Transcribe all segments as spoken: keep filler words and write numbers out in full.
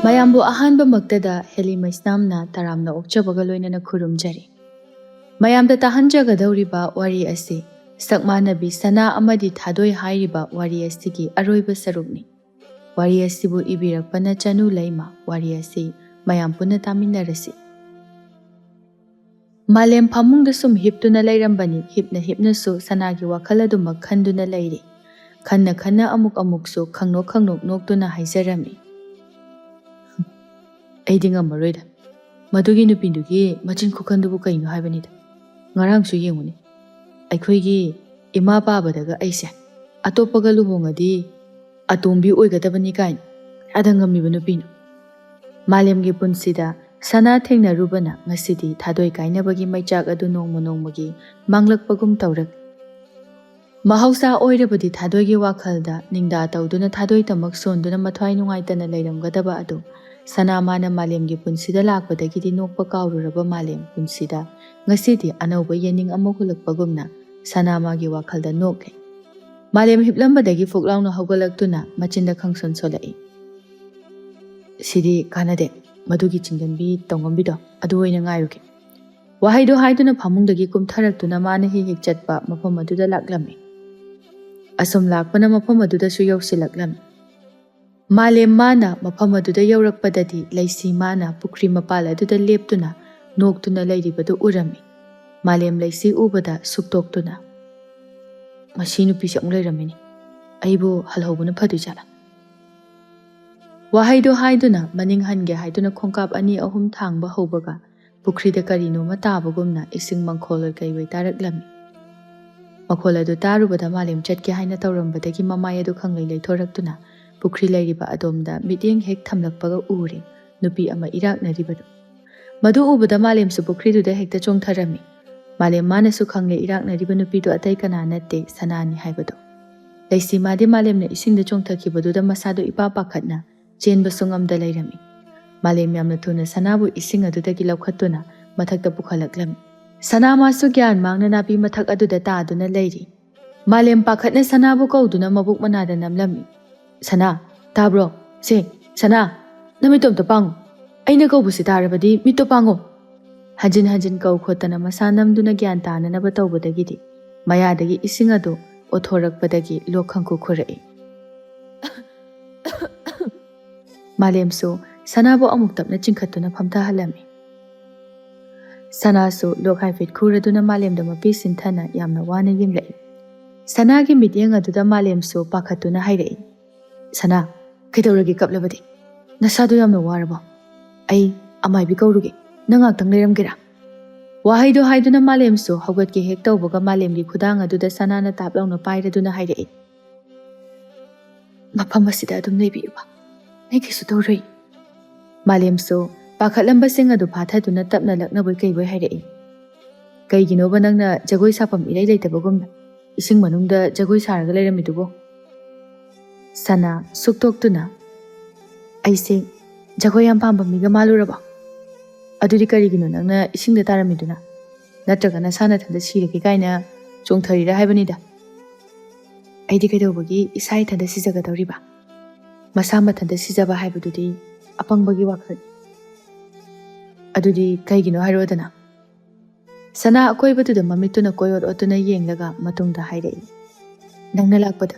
ꯃꯌꯥꯝꯕꯨ ꯑꯍꯥꯟꯕꯃꯛꯇꯗ ꯍꯦꯂꯤ ꯃꯩꯁꯅꯥꯝꯅ ꯇꯔꯥꯝꯅ ꯑꯣꯛꯆꯕꯒ ꯂꯣꯏꯅꯅ ꯈꯨꯔꯨꯝꯖꯔꯤ꯫ ꯃꯌꯥꯝꯗ ꯇꯥꯍꯟꯖꯒꯗꯧꯔꯤꯕ ꯋꯥꯔꯤ ꯑꯁꯤ ꯁꯛꯃꯥꯟꯅꯕꯤ ꯁꯅꯥ ꯑꯃꯗꯤ ꯊꯥꯗꯣꯏ ꯍꯥꯏꯔꯤꯕ ꯋꯥꯔꯤ ꯑꯁꯤꯒꯤ ꯑꯔꯣꯏꯕ ꯁꯔꯨꯛꯅꯤ꯫ ꯋꯥꯔꯤ ꯑꯁꯤꯕꯨ ꯏꯕꯤꯔꯛꯄꯅ ꯆꯅꯨ ꯂꯩꯃ꯫ ꯋꯥꯔꯤ ꯑꯁꯤ ꯃꯌꯥꯝ ꯄꯨꯟꯅ ꯇꯥꯃꯤꯟꯅꯔꯁꯤ꯫ ꯃꯥꯂꯦꯝ ꯐꯃꯨꯡꯗ ꯁꯨꯝ ꯍꯤꯞꯇꯨꯅ ꯂꯩꯔꯝꯕꯅꯤ꯫ ꯍꯤꯞꯅ ꯍꯤꯞꯅꯁꯨ ꯁꯅꯥꯒꯤ ꯋꯥꯈꯜ ꯑꯗꯨꯃꯛ ꯈꯟꯗꯨꯅ ꯂꯩꯔꯤ꯫ ꯈꯟꯅ ꯈꯟꯅ ꯑꯃꯨꯛ ꯑꯃꯨꯛꯁꯨ ꯈꯪꯅꯣꯛ ꯈꯪꯅꯣꯛ ꯅꯣꯛꯇꯨꯅ ꯍꯥꯏꯖꯔꯝꯃꯤ꯫ "ꯑꯩꯗꯤ ꯉꯝꯃꯔꯣꯏꯗ꯫ ꯃꯗꯨꯒꯤ ꯅꯨꯄꯤꯗꯨꯒꯤ ꯃꯆꯤꯟ ꯈꯨꯀꯟꯗꯨꯕꯨ ꯀꯩꯅꯣ ꯍꯥꯏꯕꯅꯤꯗ꯫ ꯉꯔꯥꯡꯁꯨ ꯌꯦꯡꯉꯨꯅꯦ꯫ ꯑꯩꯈꯣꯏꯒꯤ ꯏꯃꯥ ꯄꯥꯕꯗꯒ ꯑꯩꯁꯦ ꯑꯇꯣꯞꯄꯒ ꯂꯨꯍꯣꯡꯉꯗꯤ ꯑꯇꯣꯝꯕꯤ ꯑꯣꯏꯒꯗꯕꯅꯤ ꯀꯥꯏꯅ ꯀꯌꯥꯗ ꯉꯝꯃꯤꯕ ꯅꯨꯄꯤꯅꯣ?" ꯃꯥꯂꯦꯝꯒꯤ ꯄꯨꯟꯁꯤꯗ ꯁꯅꯥ ꯊꯦꯡꯅꯔꯨꯕꯅ ꯉꯁꯤꯗꯤ ꯊꯥꯗꯣꯏ ꯀꯥꯏꯅꯕꯒꯤ ꯃꯩꯆꯥꯛ ꯑꯗꯨ ꯅꯣꯡꯃ ꯅꯣꯡꯃꯒꯤ ꯃꯥꯡꯂꯛꯄꯒꯨꯝ ꯇꯧꯔꯛ꯫ ꯃꯍꯧꯁꯥ ꯑꯣꯏꯔꯕꯗꯤ ꯊꯥꯗꯣꯏꯒꯤ ꯋꯥꯈꯜꯗ ꯅꯤꯡꯗꯥ ꯇꯧꯗꯨꯅ ꯊꯥꯗꯣꯏꯇꯃꯛ ꯁꯣꯟꯗꯨꯅ ꯃꯊ꯭ꯋꯥꯏ ꯅꯨꯡꯉꯥꯏꯇꯅ ꯂꯩꯔꯝꯒꯗꯕ ꯑꯗꯨ ꯁꯅꯥ ꯃꯥꯅ ꯃꯥꯂꯦꯝꯒꯤ ꯄꯨꯟꯁꯤꯗ ꯂꯥꯛꯄꯗꯒꯤꯗꯤ ꯅꯣꯛꯄ ꯀꯥꯎꯔꯨꯔꯕ ꯃꯥꯂꯦꯝ ꯄꯨꯟꯁꯤꯗ ꯉꯁꯤꯗꯤ ꯑꯅꯧꯕ ꯌꯦꯅꯤꯡ ꯑꯃ ꯍꯨꯜꯂꯛꯄꯒꯨꯝꯅ ꯁꯅꯥ ꯃꯥꯒꯤ ꯋꯥꯈꯜꯗ ꯅꯣꯛꯂꯦ꯫ ꯃꯥꯂꯦꯝ ꯍꯤꯞꯂꯝꯕꯗꯒꯤ ꯐꯨꯛ ꯂꯥꯎꯅ ꯍꯧꯒꯠꯂꯛꯇꯨꯅ ꯃꯆꯤꯟꯗ ꯈꯪꯁꯣꯟ ꯁꯣꯜꯂꯛꯏ꯫ "ꯁꯤꯗꯤ ꯀꯥꯟꯅꯗꯦ꯫ ꯃꯗꯨꯒꯤ ꯆꯤꯡꯗꯝꯕꯤ ꯇꯧꯉꯝꯕꯤꯗꯣ ꯑꯗꯨ ꯑꯣꯏꯅ ꯉꯥꯏꯔꯨꯒꯦ꯫" ꯋꯥꯍꯩꯗꯨ ꯍꯥꯏꯗꯨꯅ ꯐꯃꯨꯡꯗꯒꯤ ꯀꯨꯝꯊꯔꯛꯇꯨꯅ ꯃꯥꯅ ꯍꯦꯛ ꯍꯦꯛ ꯆꯠꯄ ꯃꯐꯝ ꯑꯗꯨꯗ ꯂꯥꯛꯂꯝꯃꯤ꯫ ꯑꯁꯨꯝ ꯂꯥꯛꯄꯅ ꯃꯐꯝ ꯑꯗꯨꯗꯁꯨ ꯌꯧꯁꯤꯜꯂꯛꯂꯝꯃꯤ꯫ ꯃꯥꯂꯦꯝ ꯃꯥꯅ ꯃꯐꯝ ꯑꯗꯨꯗ ꯌꯧꯔꯛꯄꯗꯗꯤ ꯂꯩꯁꯤ ꯃꯥꯅ ꯄꯨꯈ꯭ꯔꯤ ꯃꯄꯥꯜ ꯑꯗꯨꯗ ꯂꯦꯞꯇꯨꯅ ꯅꯣꯛꯇꯨꯅ ꯂꯩꯔꯤꯕꯗꯨ ꯎꯔꯝꯃꯤ꯫ ꯃꯥꯂꯦꯝ ꯂꯩꯁꯤ ꯎꯕꯗ ꯁꯨꯛꯇꯣꯛꯇꯨꯅ, "ꯃꯁꯤ ꯅꯨꯄꯤꯁꯦ ꯑꯃꯨꯛ ꯂꯩꯔꯝꯃꯤꯅꯦ꯫ ꯑꯩꯕꯨ ꯍꯜꯍꯧꯕꯅ ꯐꯗꯣꯏꯖꯥꯠꯂꯥ?" ꯋꯥꯍꯩꯗꯨ ꯍꯥꯏꯗꯨꯅ ꯃꯅꯤꯡ ꯍꯟꯒꯦ ꯍꯥꯏꯗꯨꯅ ꯈꯣꯡꯀꯥꯞ ꯑꯅꯤ ꯑꯍꯨꯝ ꯊꯥꯡꯕ ꯍꯧꯕꯒ ꯄꯨꯈ꯭ꯔꯤꯗ ꯀꯔꯤꯅꯣꯃ ꯇꯥꯕꯒꯨꯝꯅ ꯏꯁꯤꯡ ꯃꯪꯈꯣꯜ ꯑꯣꯏ ꯀꯩ ꯑꯣꯏ ꯇꯥꯔꯛꯂꯝꯃꯤ꯫ ꯃꯈꯣꯜ ꯑꯗꯨ ꯇꯥꯔꯨꯕꯗ ꯃꯥꯂꯦꯝ ꯆꯠꯀꯦ ꯍꯥꯏꯅ ꯇꯧꯔꯝꯕꯗꯒꯤ ꯃꯃꯥꯏ ꯑꯗꯨ ꯈꯪꯂꯩ ꯂꯩꯊꯣꯔꯛꯇꯨꯅ ꯄꯨꯈ꯭ꯔꯤ ꯂꯩꯔꯤꯕ ꯑꯗꯣꯝꯗ ꯃꯤꯠꯌꯦꯡ ꯍꯦꯛ ꯊꯝꯂꯛꯄꯒ ꯎꯔꯦ ꯅꯨꯄꯤ ꯑꯃ ꯏꯔꯥꯛꯅꯔꯤꯕꯗꯨ꯫ ꯃꯗꯨ ꯎꯕꯗ ꯃꯥꯂꯦꯝꯁꯨ ꯄꯨꯈ꯭ꯔꯤꯗꯨꯗ ꯍꯦꯛꯇ ꯆꯣꯡꯊꯔꯝꯃꯤ꯫ ꯃꯥꯂꯦꯝ ꯃꯥꯅꯁꯨ ꯈꯪꯂꯦ ꯏꯔꯥꯛꯅꯔꯤꯕ ꯅꯨꯄꯤꯗꯨ ꯑꯇꯩ ꯀꯅꯥ ꯅꯠꯇꯦ, ꯁꯅꯥꯅꯤ ꯍꯥꯏꯕꯗꯨ꯫ ꯂꯩꯁꯤ ꯃꯥꯗꯤ ꯃꯥꯂꯦꯝꯅ ꯏꯁꯤꯡꯗ ꯆꯣꯡꯊꯈꯤꯕꯗꯨꯗ ꯃꯁꯥꯗꯨ ꯏꯄꯥ ꯄꯥꯈꯠꯅ ꯆꯦꯟꯕꯁꯨ ꯉꯝꯗ ꯂꯩꯔꯝꯃꯤ꯫ ꯃꯥꯂꯦꯝ ꯌꯥꯝꯅ ꯊꯨꯅ ꯁꯅꯥꯕꯨ ꯏꯁꯤꯡ ꯑꯗꯨꯗꯒꯤ ꯂꯧꯈꯠꯇꯨꯅ ꯃꯊꯛꯇ ꯄꯨꯈꯠꯂꯛꯂꯝꯃꯤ꯫ ꯁꯅꯥ ꯃꯥꯁꯨ ꯒ꯭ꯌꯥꯟ ꯃꯥꯡꯅ ꯅꯥꯄꯤ ꯃꯊꯛ ꯑꯗꯨꯗ ꯇꯥꯗꯨꯅ ꯂꯩꯔꯤ꯫ ꯃꯥꯂꯦꯝ ꯄꯥꯈꯠꯅ ꯁꯅꯥꯕꯨ ꯀꯧꯗꯨꯅ ꯃꯕꯨꯛ ꯃꯅꯥꯗ ꯅꯝꯂꯝꯃꯤ꯫ "ꯁꯅꯥ, ꯇꯥꯕ꯭ꯔꯣ? ꯁꯦ, ꯁꯅꯥ!" "ꯅꯃꯤꯠꯇꯣ ꯑꯝꯇ ꯄꯥꯡꯉꯨ꯫ ꯑꯩꯅ ꯀꯧꯕꯁꯤ ꯇꯥꯔꯕꯗꯤ ꯃꯤꯠꯇꯣ ꯄꯥꯡꯉꯨ!" ꯍꯟꯖꯤꯟ ꯍꯟꯖꯤꯟ ꯀꯧ ꯈꯣꯠꯇꯅ ꯃꯁꯥ ꯅꯝꯗꯨꯅ ꯒ꯭ꯌꯥꯟ ꯇꯥꯅꯅꯕ ꯇꯧꯕꯗꯒꯤꯗꯤ ꯃꯌꯥꯗꯒꯤ ꯏꯁꯤꯡ ꯑꯗꯨ ꯑꯣꯊꯣꯔꯛꯄꯗꯒꯤ ꯂꯣꯛ ꯈꯪꯈꯨ ꯈꯨꯔꯛꯏ꯫ ꯃꯥꯂꯦꯝꯁꯨ ꯁꯅꯥꯕꯨ ꯑꯃꯨꯛ ꯇꯞꯅ ꯆꯤꯡꯈꯠꯇꯨꯅ ꯐꯝꯊꯍꯜꯂꯝꯃꯤ꯫ ꯁꯅꯥꯁꯨ ꯂꯣꯛ ꯍꯥꯏꯐꯦꯠ ꯈꯨꯔꯗꯨꯅ ꯃꯥꯂꯦꯝꯗ ꯃꯄꯤ ꯁꯤꯟꯊꯅ ꯌꯥꯝꯅ ꯋꯥꯅ ꯌꯦꯡꯂꯛꯏ꯫ ꯁꯅꯥꯒꯤ ꯃꯤꯠꯌꯦꯡ ꯑꯗꯨꯗ ꯃꯥꯂꯦꯝꯁꯨ ꯄꯥꯈꯠꯇꯨꯅ ꯍꯥꯏꯔꯛꯏ, "ꯁꯅꯥ, ꯀꯩꯗꯧꯔꯒꯦ ꯀꯞꯂꯕꯗꯤ? ꯅꯁꯥꯗꯣ ꯌꯥꯝꯅ ꯋꯥꯔꯕꯣ? ꯑꯩ ꯑꯃꯥꯏꯕꯤ ꯀꯧꯔꯨꯒꯦ, ꯅꯪ ꯉꯥꯛꯇꯪ ꯂꯩꯔꯝꯒꯦꯔꯥ?" ꯋꯥꯍꯩꯗꯣ ꯍꯥꯏꯗꯨꯅ ꯃꯥꯂꯦꯝꯁꯨ ꯍꯧꯒꯠꯀꯦ ꯍꯦꯛ ꯇꯧꯕꯒ ꯃꯥꯂꯦꯝꯒꯤ ꯈꯨꯗꯥꯡ ꯑꯗꯨꯗ ꯁꯅꯥꯅ ꯇꯥꯞ ꯂꯥꯎꯅ ꯄꯥꯏꯔꯗꯨꯅ ꯍꯥꯏꯔꯛꯏ, "ꯃꯐꯝ ꯑꯁꯤꯗ ꯑꯗꯨꯝ ꯂꯩꯕꯤꯌꯨꯕ, ꯑꯩ ꯀꯩꯁꯨ ꯇꯧꯔꯣꯏ꯫" ꯃꯥꯂꯦꯝꯁꯨ ꯄꯥꯈꯠꯂꯝꯕꯁꯤꯡ ꯑꯗꯨ ꯐꯥꯊꯗꯨꯅ ꯇꯞꯅ ꯂꯛꯅꯕꯣꯏ ꯀꯩꯕꯣꯏ ꯍꯥꯏꯔꯛꯏ, "ꯀꯩꯒꯤꯅꯣꯕ ꯅꯪꯅ ꯖꯒꯣꯏ ꯁꯥꯐꯝ ꯏꯔꯩ ꯂꯩꯇꯕꯒꯨꯝꯅ ꯏꯁꯤꯡ ꯃꯅꯨꯡꯗ ꯖꯒꯣꯏ ꯁꯥꯔꯒ ꯂꯩꯔꯝꯃꯤꯗꯨꯕꯣ?" ꯁꯅꯥ ꯁꯨꯛꯇꯣꯛꯇꯨꯅ, "ꯑꯩꯁꯦ ꯖꯒꯣꯏ ꯌꯥꯝ ꯄꯥꯝꯕ ꯃꯤꯒ ꯃꯥꯜꯂꯨꯔꯕꯣ? ꯑꯗꯨꯗꯤ ꯀꯔꯤꯒꯤꯅꯣ ꯅꯪꯅ ꯏꯁꯤꯡꯗ ꯇꯥꯔꯝꯃꯤꯗꯨꯅ? ꯅꯠꯇ꯭ꯔꯒ ꯅꯁꯥ ꯅꯊꯟꯗ ꯁꯤꯔꯒꯦ ꯀꯥꯏꯅ ꯆꯣꯡꯊꯔꯤꯔꯥ ꯍꯥꯏꯕꯅꯤꯗ?" "ꯑꯩꯗꯤ ꯀꯩꯗꯧꯕꯒꯤ ꯏꯁꯥ ꯏꯊꯟꯗ ꯁꯤꯖꯒꯗꯧꯔꯤꯕ? ꯃꯁꯥ ꯃꯊꯟꯇ ꯁꯤꯖꯕ ꯍꯥꯏꯕꯗꯨꯗꯤ ꯑꯄꯪꯕꯒꯤ ꯋꯥꯈꯜ꯫ ꯑꯗꯨꯗꯤ ꯀꯩꯒꯤꯅꯣ ꯍꯥꯏꯔꯛꯑꯣꯗꯅ?" ꯁꯅꯥ ꯑꯀꯣꯏꯕꯗꯨꯗ ꯃꯃꯤꯠꯇꯨꯅ ꯀꯣꯏ ꯑꯣꯠ ꯑꯣꯠꯇꯨꯅ ꯌꯦꯡꯂꯒ ꯃꯇꯨꯡꯗ ꯍꯥꯏꯔꯛꯏ, "ꯅꯪꯅ ꯂꯥꯛꯄꯗ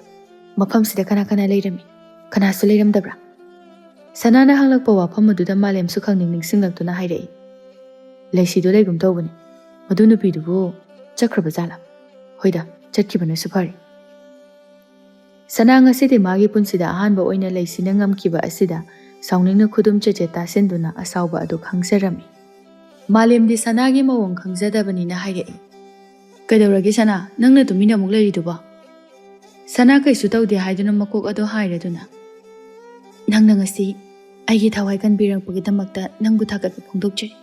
ꯃꯐꯝꯁꯤꯗ ꯀꯅꯥ ꯀꯅꯥ ꯂꯩꯔꯝꯃꯤ? ꯀꯅꯥꯁꯨ ꯂꯩꯔꯝꯗꯕ꯭ꯔꯥ?" ꯁꯅꯥꯅ ꯍꯪꯂꯛꯄ ꯋꯥꯐꯝ ꯑꯗꯨꯗ ꯃꯥꯂꯦꯝꯁꯨ ꯈꯪꯅꯤꯡ ꯅꯤꯡꯁꯤꯡꯂꯛꯇꯨꯅ ꯍꯥꯏꯔꯛꯏ, "ꯂꯩꯁꯤꯗꯣ ꯂꯩꯒꯨꯝ ꯇꯧꯕꯅꯤ꯫ ꯃꯗꯨ ꯅꯨꯄꯤꯗꯨꯕꯨ ꯆꯠꯈ꯭ꯔꯕ ꯖꯥꯠꯂꯥ? ꯍꯣꯏꯗ, ꯆꯠꯈꯤꯕꯅꯁꯨ ꯐꯔꯦ꯫" ꯁꯅꯥ ꯉꯁꯤꯗꯤ ꯃꯥꯒꯤ ꯄꯨꯟꯁꯤꯗ ꯑꯍꯥꯟꯕ ꯑꯣꯏꯅ ꯂꯩꯁꯤꯅ ꯉꯝꯈꯤꯕ ꯑꯁꯤꯗ ꯁꯥꯎꯅꯤꯡꯅ ꯈꯨꯗꯨꯝ ꯆꯦꯠ ꯆꯦꯠ ꯇꯥꯁꯤꯟꯗꯨꯅ ꯑꯁꯥꯎꯕ ꯑꯗꯨ ꯈꯪꯖꯔꯝꯃꯤ꯫ ꯃꯥꯂꯦꯝꯗꯤ ꯁꯅꯥꯒꯤ ꯃꯑꯣꯡ ꯈꯪꯖꯗꯕꯅꯤꯅ ꯍꯥꯏꯔꯛꯏ, "ꯀꯩꯗꯧꯔꯒꯦ ꯁꯅꯥ, ꯅꯪꯅ ꯇꯨꯃꯤꯟꯅ ꯑꯃꯨꯛ ꯂꯩꯔꯤꯗꯨꯕꯣ?" ꯁꯅꯥ ꯀꯩꯁꯨ ꯇꯧꯗꯦ ꯍꯥꯏꯗꯨꯅ ꯃꯀꯣꯛ ꯑꯗꯨ ꯍꯥꯏꯔꯗꯨꯅ, "ꯅꯪꯅ ꯉꯁꯤ ꯑꯩꯒꯤ ꯊꯋꯥꯏ ꯀꯟꯕꯤꯔꯛꯄꯒꯤꯗꯃꯛꯇ ꯅꯪꯕꯨ ꯊꯥꯒꯠꯄ ꯐꯣꯡꯗꯣꯛꯆꯔꯤ꯫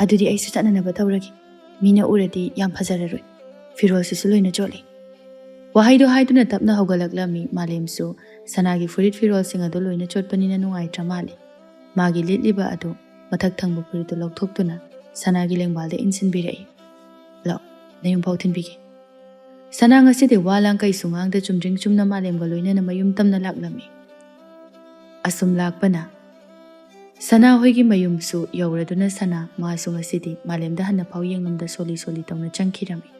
ꯑꯗꯨꯗꯤ ꯑꯩꯁꯨ ꯆꯠꯅꯅꯕ ꯇꯧꯔꯒꯦ꯫ ꯃꯤꯅ ꯎꯔꯗꯤ ꯌꯥꯝ ꯐꯖꯔꯔꯣꯏ꯫ ꯐꯤꯔꯣꯜꯁꯤꯁꯨ ꯂꯣꯏꯅ ꯆꯣꯠꯂꯦ꯫" ꯋꯥꯍꯩꯗꯣ ꯍꯥꯏꯗꯨꯅ ꯇꯞꯅ ꯍꯧꯒꯠꯂꯛꯂꯝꯃꯤ꯫ ꯃꯥꯂꯦꯝꯁꯨ ꯁꯅꯥꯒꯤ ꯐꯨꯔꯤꯠ ꯐꯤꯔꯣꯜꯁꯤꯡ ꯑꯗꯨ ꯂꯣꯏꯅ ꯆꯣꯠꯄꯅꯤꯅ ꯅꯨꯡꯉꯥꯏꯇ꯭ꯔ ꯃꯥꯜꯂꯦ꯫ ꯃꯥꯒꯤ ꯂꯤꯠꯂꯤꯕ ꯑꯗꯨ ꯃꯊꯛ ꯊꯪꯕ ꯐꯨꯔꯤꯠꯇꯨ ꯂꯧꯊꯣꯛꯇꯨꯅ ꯁꯅꯥꯒꯤ ꯂꯦꯡꯕꯥꯜꯗ ꯏꯟꯁꯤꯟꯕꯤꯔꯛꯏ꯫ "ꯂꯥꯛꯑꯣ, ꯅꯌꯨꯝꯐꯥꯎ ꯊꯤꯟꯕꯤꯒꯦ꯫" ꯁꯅꯥ ꯉꯁꯤꯗꯤ ꯋꯥ ꯂꯥꯡ ꯀꯩꯁꯨ ꯉꯥꯡꯗ ꯆꯨꯝꯗ꯭ꯔꯤꯡ ꯆꯨꯝꯅ ꯃꯥꯂꯦꯝꯒ ꯂꯣꯏꯅꯅ ꯃꯌꯨꯝ ꯇꯝꯅ ꯂꯥꯛꯂꯝꯃꯤ꯫ ꯑꯁꯨꯝ ꯂꯥꯛꯄꯅ ꯁꯅꯥ ꯍꯣꯏꯒꯤ ꯃꯌꯨꯝꯁꯨ ꯌꯧꯔꯗꯨꯅ ꯁꯅꯥ ꯃꯥꯁꯨ ꯉꯁꯤꯗꯤ ꯃꯥꯂꯦꯝꯗ ꯍꯟꯅ ꯐꯥꯎ ꯌꯦꯡꯂꯝꯗ ꯁꯣꯜꯂꯤ ꯁꯣꯜꯂꯤ ꯇꯧꯅ ꯆꯪꯈꯤꯔꯝꯃꯤ꯫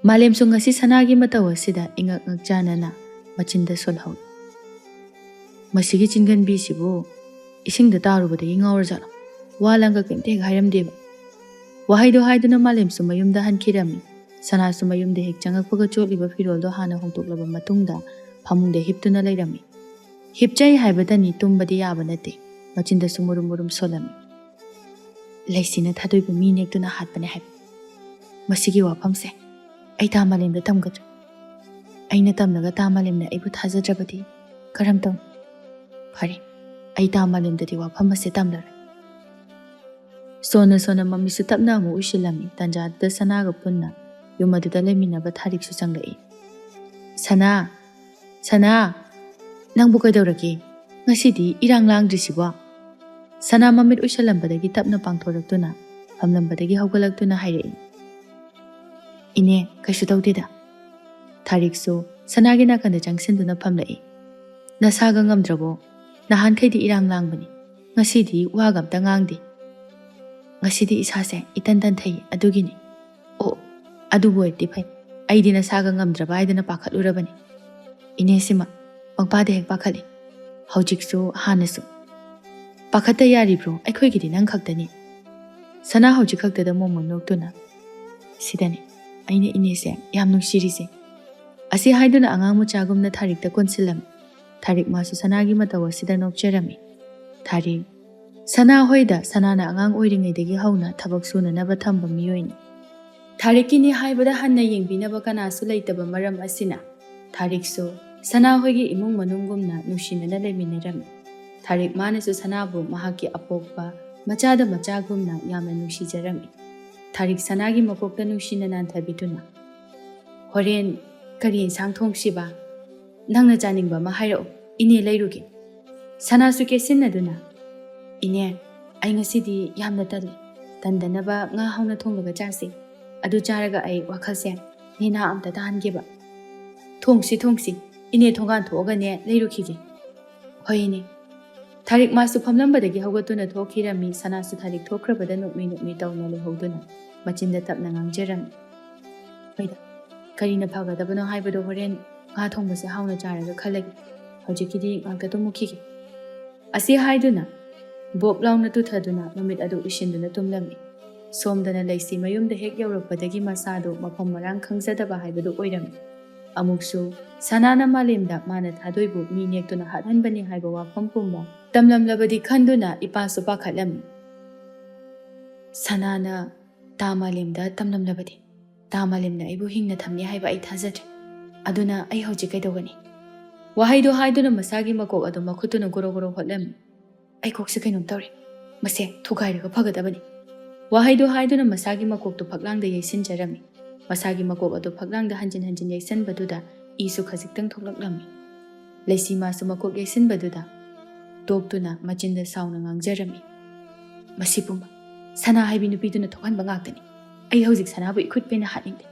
ꯃꯥꯂꯦꯝꯁꯨ ꯉꯁꯤ ꯁꯅꯥꯒꯤ ꯃꯇꯧ ꯑꯁꯤꯗ ꯏꯉꯛ ꯉꯛꯆꯥꯅꯅ ꯃꯆꯤꯟꯗ ꯁꯣꯜꯍꯧꯏ꯫ "ꯃꯁꯤꯒꯤ ꯆꯤꯡꯒꯟꯕꯤꯁꯤꯕꯨ ꯏꯁꯤꯡꯗ ꯇꯥꯔꯨꯕꯗꯒꯤ ꯉꯥꯎꯔꯖꯥꯠꯂꯣ? ꯋꯥ ꯂꯥꯡꯒ ꯀꯩꯝꯇ ꯍꯦꯛ ꯍꯥꯏꯔꯝꯗꯦꯕ꯫" ꯋꯥꯍꯩꯗꯣ ꯍꯥꯏꯗꯨꯅ ꯃꯥꯂꯦꯝꯁꯨ ꯃꯌꯨꯝꯗ ꯍꯟꯈꯤꯔꯝꯃꯤ꯫ ꯁꯅꯥꯁꯨ ꯃꯌꯨꯝꯗ ꯍꯦꯛ ꯆꯪꯉꯛꯄꯒ ꯆꯣꯠꯂꯤꯕ ꯐꯤꯔꯣꯜꯗꯣ ꯍꯥꯟꯅ ꯍꯣꯡꯗꯣꯛꯂꯕ ꯃꯇꯨꯡꯗ ꯐꯃꯨꯡꯗ ꯍꯤꯞꯇꯨꯅ ꯂꯩꯔꯝꯃꯤ꯫ ꯍꯤꯞꯆꯩ ꯍꯥꯏꯕꯇꯅꯤ, ꯇꯨꯝꯕꯗꯤ ꯌꯥꯕ ꯅꯠꯇꯦ꯫ ꯃꯆꯤꯟꯗꯁꯨ ꯃꯨꯔꯨꯝ ꯃꯨꯔꯨꯝ ꯁꯣꯜꯂꯝꯃꯤ꯫ "ꯂꯩꯁꯤꯅ ꯊꯥꯗꯣꯏꯕ ꯃꯤ ꯅꯦꯛꯇꯨꯅ ꯍꯥꯠꯄꯅꯦ ꯍꯥꯏꯕ꯫ ꯃꯁꯤꯒꯤ ꯋꯥꯐꯝꯁꯦ ꯑꯩ ꯇꯥ ꯃꯥꯂꯦꯝꯗ ꯇꯝꯒꯗ꯭ꯔꯥ? ꯑꯩꯅ ꯇꯝꯂꯒ ꯇꯥ ꯃꯥꯂꯦꯝꯅ ꯑꯩꯕꯨ ꯊꯥꯖꯗ꯭ꯔꯕꯗꯤ ꯀꯔꯝ ꯇꯧꯅꯤ? ꯐꯔꯦ, ꯑꯩ ꯇꯥ ꯃꯥꯂꯦꯝꯗꯗꯤ ꯋꯥꯐꯝ ꯑꯁꯦ ꯇꯝꯂꯔꯣꯏ꯫" ꯁꯣꯟꯅ ꯁꯣꯟꯅ ꯃꯃꯤꯠꯁꯨ ꯇꯞꯅ ꯑꯃꯨꯛ ꯎꯏꯁꯤꯜꯂꯝꯃꯤ꯫ ꯇꯥꯟꯖꯥꯗꯨꯗ ꯁꯅꯥꯒ ꯄꯨꯟꯅ ꯌꯨꯝ ꯑꯗꯨꯗ ꯂꯩꯃꯤꯟꯅꯕ ꯊꯥꯔꯤꯛꯁꯨ ꯆꯪꯂꯛꯏ꯫ "ꯁꯅꯥ, ꯁꯅꯥ, ꯅꯪꯕꯨ ꯀꯩꯗꯧꯔꯒꯦ? ꯉꯁꯤꯗꯤ ꯏꯔꯥꯡ ꯂꯥꯡꯗ꯭ꯔꯤꯁꯤꯕꯣ?" ꯁꯅꯥ ꯃꯃꯤꯠ ꯎꯏꯁꯜꯂꯝꯕꯗꯒꯤ ꯇꯞꯅ ꯄꯥꯡꯊꯣꯔꯛꯇꯨꯅ ꯐꯝꯂꯝꯕꯗꯒꯤ ꯍꯧꯒꯠꯂꯛꯇꯨꯅ ꯍꯥꯏꯔꯛꯏ꯫ "ꯏꯅꯦ, ꯀꯩꯁꯨ ꯇꯧꯗꯦꯗ꯫" ꯊꯥꯔꯤꯛꯁꯨ ꯁꯅꯥꯒꯤ ꯅꯥꯀꯟꯗ ꯆꯪꯁꯤꯟꯗꯨꯅ ꯐꯝꯂꯛꯏ꯫ "ꯅꯁꯥꯒ ꯉꯝꯗ꯭ꯔꯕꯣ? ꯅꯍꯥꯟꯈꯩꯗꯤ ꯏꯔꯥꯡ ꯂꯥꯡꯕꯅꯤ, ꯉꯁꯤꯗꯤ ꯋꯥꯒ ꯑꯝꯇ ꯉꯥꯡꯗꯦ꯫ ꯉꯁꯤꯗꯤ ꯏꯁꯥꯁꯦ ꯏꯇꯟ ꯇꯟꯊꯩ, ꯑꯗꯨꯒꯤꯅꯤ꯫" "ꯑꯣ, ꯑꯗꯨꯕꯨ ꯑꯣꯏꯔꯗꯤ ꯐꯩ꯫ ꯑꯩꯗꯤ ꯅꯁꯥꯒ ꯉꯝꯗ꯭ꯔꯕ ꯍꯥꯏꯗꯅ ꯄꯥꯈꯠꯂꯨꯔꯕꯅꯤ꯫ ꯏꯅꯦꯁꯤꯃ ꯄꯪꯄꯥꯗ ꯍꯦꯛ ꯄꯥꯈꯠꯂꯤ, ꯍꯧꯖꯤꯛꯁꯨ ꯍꯥꯟꯅꯁꯨ꯫ ꯄꯥꯈꯠꯇ ꯌꯥꯔꯤꯕ꯭ꯔꯣ? ꯑꯩꯈꯣꯏꯒꯤꯗꯤ ꯅꯪ ꯈꯛꯇꯅꯤ꯫" ꯁꯅꯥ ꯍꯧꯖꯤꯛ ꯈꯛꯇꯗ ꯃꯣꯃꯣꯟ ꯅꯣꯛꯇꯨꯅ, "ꯁꯤꯗꯅꯤ ꯑꯩꯅ ꯏꯅꯦꯁꯦ ꯌꯥꯝ ꯅꯨꯡꯁꯤꯔꯤꯁꯦ꯫" ꯑꯁꯤ ꯍꯥꯏꯗꯨꯅ ꯑꯉꯥꯡ ꯃꯆꯥꯒꯨꯝꯅ ꯊꯥꯔꯤꯛꯇ ꯀꯣꯟꯁꯤꯜꯂꯝꯃꯤ꯫ ꯊꯥꯔꯤꯛ ꯃꯥꯁꯨ ꯁꯅꯥꯒꯤ ꯃꯇꯧ ꯑꯁꯤꯗ ꯅꯣꯛꯆꯔꯝꯃꯤ꯫ ꯊꯥꯔꯤꯛ, ꯁꯅꯥ ꯍꯣꯏꯗ ꯁꯅꯥꯅ ꯑꯉꯥꯡ ꯑꯣꯏꯔꯤꯉꯩꯗꯒꯤ ꯍꯧꯅ ꯊꯕꯛ ꯁꯨꯅꯅꯕ ꯊꯝꯕ ꯃꯤꯑꯣꯏꯅꯤ꯫ ꯊꯥꯔꯤꯛꯀꯤꯅꯤ ꯍꯥꯏꯕꯗ ꯍꯟꯅ ꯌꯦꯡꯕꯤꯅꯕ ꯀꯅꯥꯁꯨ ꯂꯩꯇꯕ ꯃꯔꯝ ꯑꯁꯤꯅ ꯊꯥꯔꯤꯛꯁꯨ ꯁꯅꯥ ꯍꯣꯏꯒꯤ ꯏꯃꯨꯡ ꯃꯅꯨꯡꯒꯨꯝꯅ ꯅꯨꯡꯁꯤꯅꯅ ꯂꯩꯃꯤꯟꯅꯔꯝꯃꯤ꯫ ꯊꯥꯔꯤꯛ ꯃꯥꯅꯁꯨ ꯁꯅꯥꯕꯨ ꯃꯍꯥꯛꯀꯤ ꯑꯄꯣꯛꯄ ꯃꯆꯥꯗ ꯃꯆꯥꯒꯨꯝꯅ ꯌꯥꯝꯅ ꯅꯨꯡꯁꯤꯖꯔꯝꯃꯤ꯫ ꯊꯥꯔꯤꯛ ꯁꯅꯥꯒꯤ ꯃꯀꯣꯛꯇ ꯅꯨꯡꯁꯤꯅ ꯅꯥꯟꯊꯕꯤꯗꯨꯅ, "ꯍꯣꯔꯦꯟ ꯀꯔꯤ ꯏꯟꯁꯥꯡ ꯊꯣꯡꯁꯤꯕ? ꯅꯪꯅ ꯆꯥꯅꯤꯡꯕ ꯑꯃ ꯍꯥꯏꯔꯛꯎ, ꯏꯅꯦ ꯂꯩꯔꯨꯒꯦ꯫" ꯁꯅꯥꯁꯨ ꯀꯦꯠꯁꯤꯟꯅꯗꯨꯅ, "ꯏꯅꯦ, ꯑꯩ ꯉꯁꯤꯗꯤ ꯌꯥꯝꯅ ꯇꯜꯂꯤ꯫ ꯇꯟꯗꯅꯕ ꯉꯥ ꯍꯥꯎꯅ ꯊꯣꯡꯂꯒ ꯆꯥꯁꯤ꯫ ꯑꯗꯨ ꯆꯥꯔꯒ ꯑꯩ ꯋꯥꯈꯜꯁꯦ ꯅꯦꯅꯥ ꯑꯝꯇ ꯇꯥꯍꯟꯒꯦꯕ꯫" "ꯊꯣꯡꯁꯤ, ꯊꯣꯡꯁꯤ꯫ ꯏꯅꯦ ꯊꯣꯡꯒꯥꯟ ꯊꯣꯛꯑꯒꯅꯦ ꯂꯩꯔꯨꯈꯤꯒꯦ꯫" "ꯍꯣꯏ ꯏꯅꯦ꯫" ꯊꯥꯔꯤꯛ ꯃꯥꯁꯨ ꯐꯝꯂꯝꯕꯗꯒꯤ ꯍꯧꯒꯠꯇꯨꯅ ꯊꯣꯛꯈꯤꯔꯝꯃꯤ꯫ ꯁꯅꯥꯁꯨ ꯊꯥꯔꯤꯛ ꯊꯣꯛꯈ꯭ꯔꯕꯗ ꯅꯣꯛꯃꯤ ꯅꯣꯛꯃꯤ ꯇꯧꯅ ꯂꯩꯍꯧꯗꯨꯅ ꯃꯆꯤꯟꯗ ꯇꯞꯅ ꯉꯥꯡꯖꯔꯝꯃꯤ꯫ ꯍꯣꯏꯗ, ꯀꯔꯤꯅ ꯐꯒꯗꯕꯅꯣ ꯍꯥꯏꯕꯗꯣ ꯍꯣꯔꯦꯟ ꯉꯥ ꯊꯣꯡꯕꯁꯦ ꯍꯥꯎꯅ ꯆꯥꯔꯒ ꯈꯜꯂꯒꯦ꯫ ꯍꯧꯖꯤꯛꯀꯤꯗꯤ ꯉꯥꯛꯇ ꯇꯨꯝꯃꯨꯈꯤꯒꯦ꯫ ꯑꯁꯤ ꯍꯥꯏꯗꯨꯅ ꯕꯣꯞ ꯂꯥꯎꯅ ꯇꯨꯊꯗꯨꯅ ꯃꯃꯤꯠ ꯑꯗꯨ ꯎꯏꯁꯤꯟꯗꯨꯅ ꯇꯨꯝꯂꯝꯃꯤ꯫ ꯁꯣꯝꯗꯅ ꯂꯩꯁꯤ ꯃꯌꯨꯝꯗ ꯍꯦꯛ ꯌꯧꯔꯛꯄꯗꯒꯤ ꯃꯁꯥꯗꯨ ꯃꯐꯝ ꯃꯔꯥꯡ ꯈꯪꯖꯗꯕ ꯍꯥꯏꯕꯗꯨ ꯑꯣꯏꯔꯝꯃꯤ꯫ ꯑꯃꯨꯛꯁꯨ ꯁꯅꯥꯅ ꯃꯥꯂꯦꯝꯗ ꯃꯥꯅ ꯊꯥꯗꯣꯏꯕꯨ ꯃꯤ ꯅꯦꯛꯇꯨꯅ ꯍꯥꯠꯍꯟꯕꯅꯤ ꯍꯥꯏꯕ ꯋꯥꯐꯝ ꯄꯨꯝꯕ ꯇꯝꯂꯝꯂꯕꯗꯤ ꯈꯟꯗꯨꯅ ꯏꯄꯥꯁꯨ ꯄꯥꯈꯠꯂꯝꯃꯤ꯫ ꯁꯅꯥꯅ ꯇꯥ ꯃꯥꯂꯦꯝꯗ ꯇꯝꯂꯝꯂꯕꯗꯤ ꯇꯥ ꯃꯥꯂꯦꯝꯅ ꯑꯩꯕꯨ ꯍꯤꯡꯅ ꯊꯝꯅꯤ ꯍꯥꯏꯕ ꯑꯩ ꯊꯥꯖꯗ꯭ꯔꯦ꯫ ꯑꯗꯨꯅ ꯑꯩ ꯍꯧꯖꯤꯛ ꯀꯩꯗꯧꯒꯅꯤ? ꯋꯥꯍꯩꯗꯨ ꯍꯥꯏꯗꯨꯅ ꯃꯁꯥꯒꯤ ꯃꯀꯣꯛ ꯑꯗꯨ ꯃꯈꯨꯠꯇꯨꯅ ꯒꯣꯔꯣ ꯒꯣꯔꯣ ꯍꯣꯠꯂꯝꯃꯤ꯫ ꯑꯩ ꯀꯣꯛꯁꯦ ꯀꯩꯅꯣꯝ ꯇꯧꯔꯦ꯫ ꯃꯁꯦ ꯊꯨꯒꯥꯏꯔꯒ ꯐꯒꯗꯕꯅꯤ꯫ ꯋꯥꯍꯩꯗꯨ ꯍꯥꯏꯗꯨꯅ ꯃꯁꯥꯒꯤ ꯃꯀꯣꯛꯇꯨ ꯐꯛꯂꯥꯡꯗ ꯌꯩꯁꯤꯟꯖꯔꯝꯃꯤ꯫ ꯃꯁꯥꯒꯤ ꯃꯀꯣꯛ ꯑꯗꯨ ꯐꯛꯂꯥꯡꯗ ꯍꯟꯖꯤꯟ ꯍꯟꯖꯤꯟ ꯌꯩꯁꯟꯕꯗꯨꯗ ꯏꯁꯨ ꯈꯖꯤꯛꯇꯪ ꯊꯣꯛꯂꯛꯂꯝꯃꯤ꯫ ꯂꯩꯁꯤ ꯃꯥꯁꯨ ꯃꯀꯣꯛ ꯌꯩꯁꯤꯟꯕꯗꯨꯗ ꯇꯣꯛꯇꯨꯅ ꯃꯆꯤꯟꯗ ꯁꯥꯎꯅ ꯉꯥꯡꯖꯔꯝꯃꯤ꯫ "ꯃꯁꯤ ꯄꯨꯝꯕ ꯁꯅꯥ ꯍꯥꯏꯕꯤ ꯅꯨꯄꯤꯗꯨꯅ ꯊꯣꯛꯍꯟꯕ ꯉꯥꯛꯇꯅꯤ꯫ ꯑꯩ ꯍꯧꯖꯤꯛ ꯁꯅꯥꯕꯨ ꯏꯈꯨꯠ ꯄꯦꯟꯅ ꯍꯥꯠꯅꯤꯡꯗꯦ꯫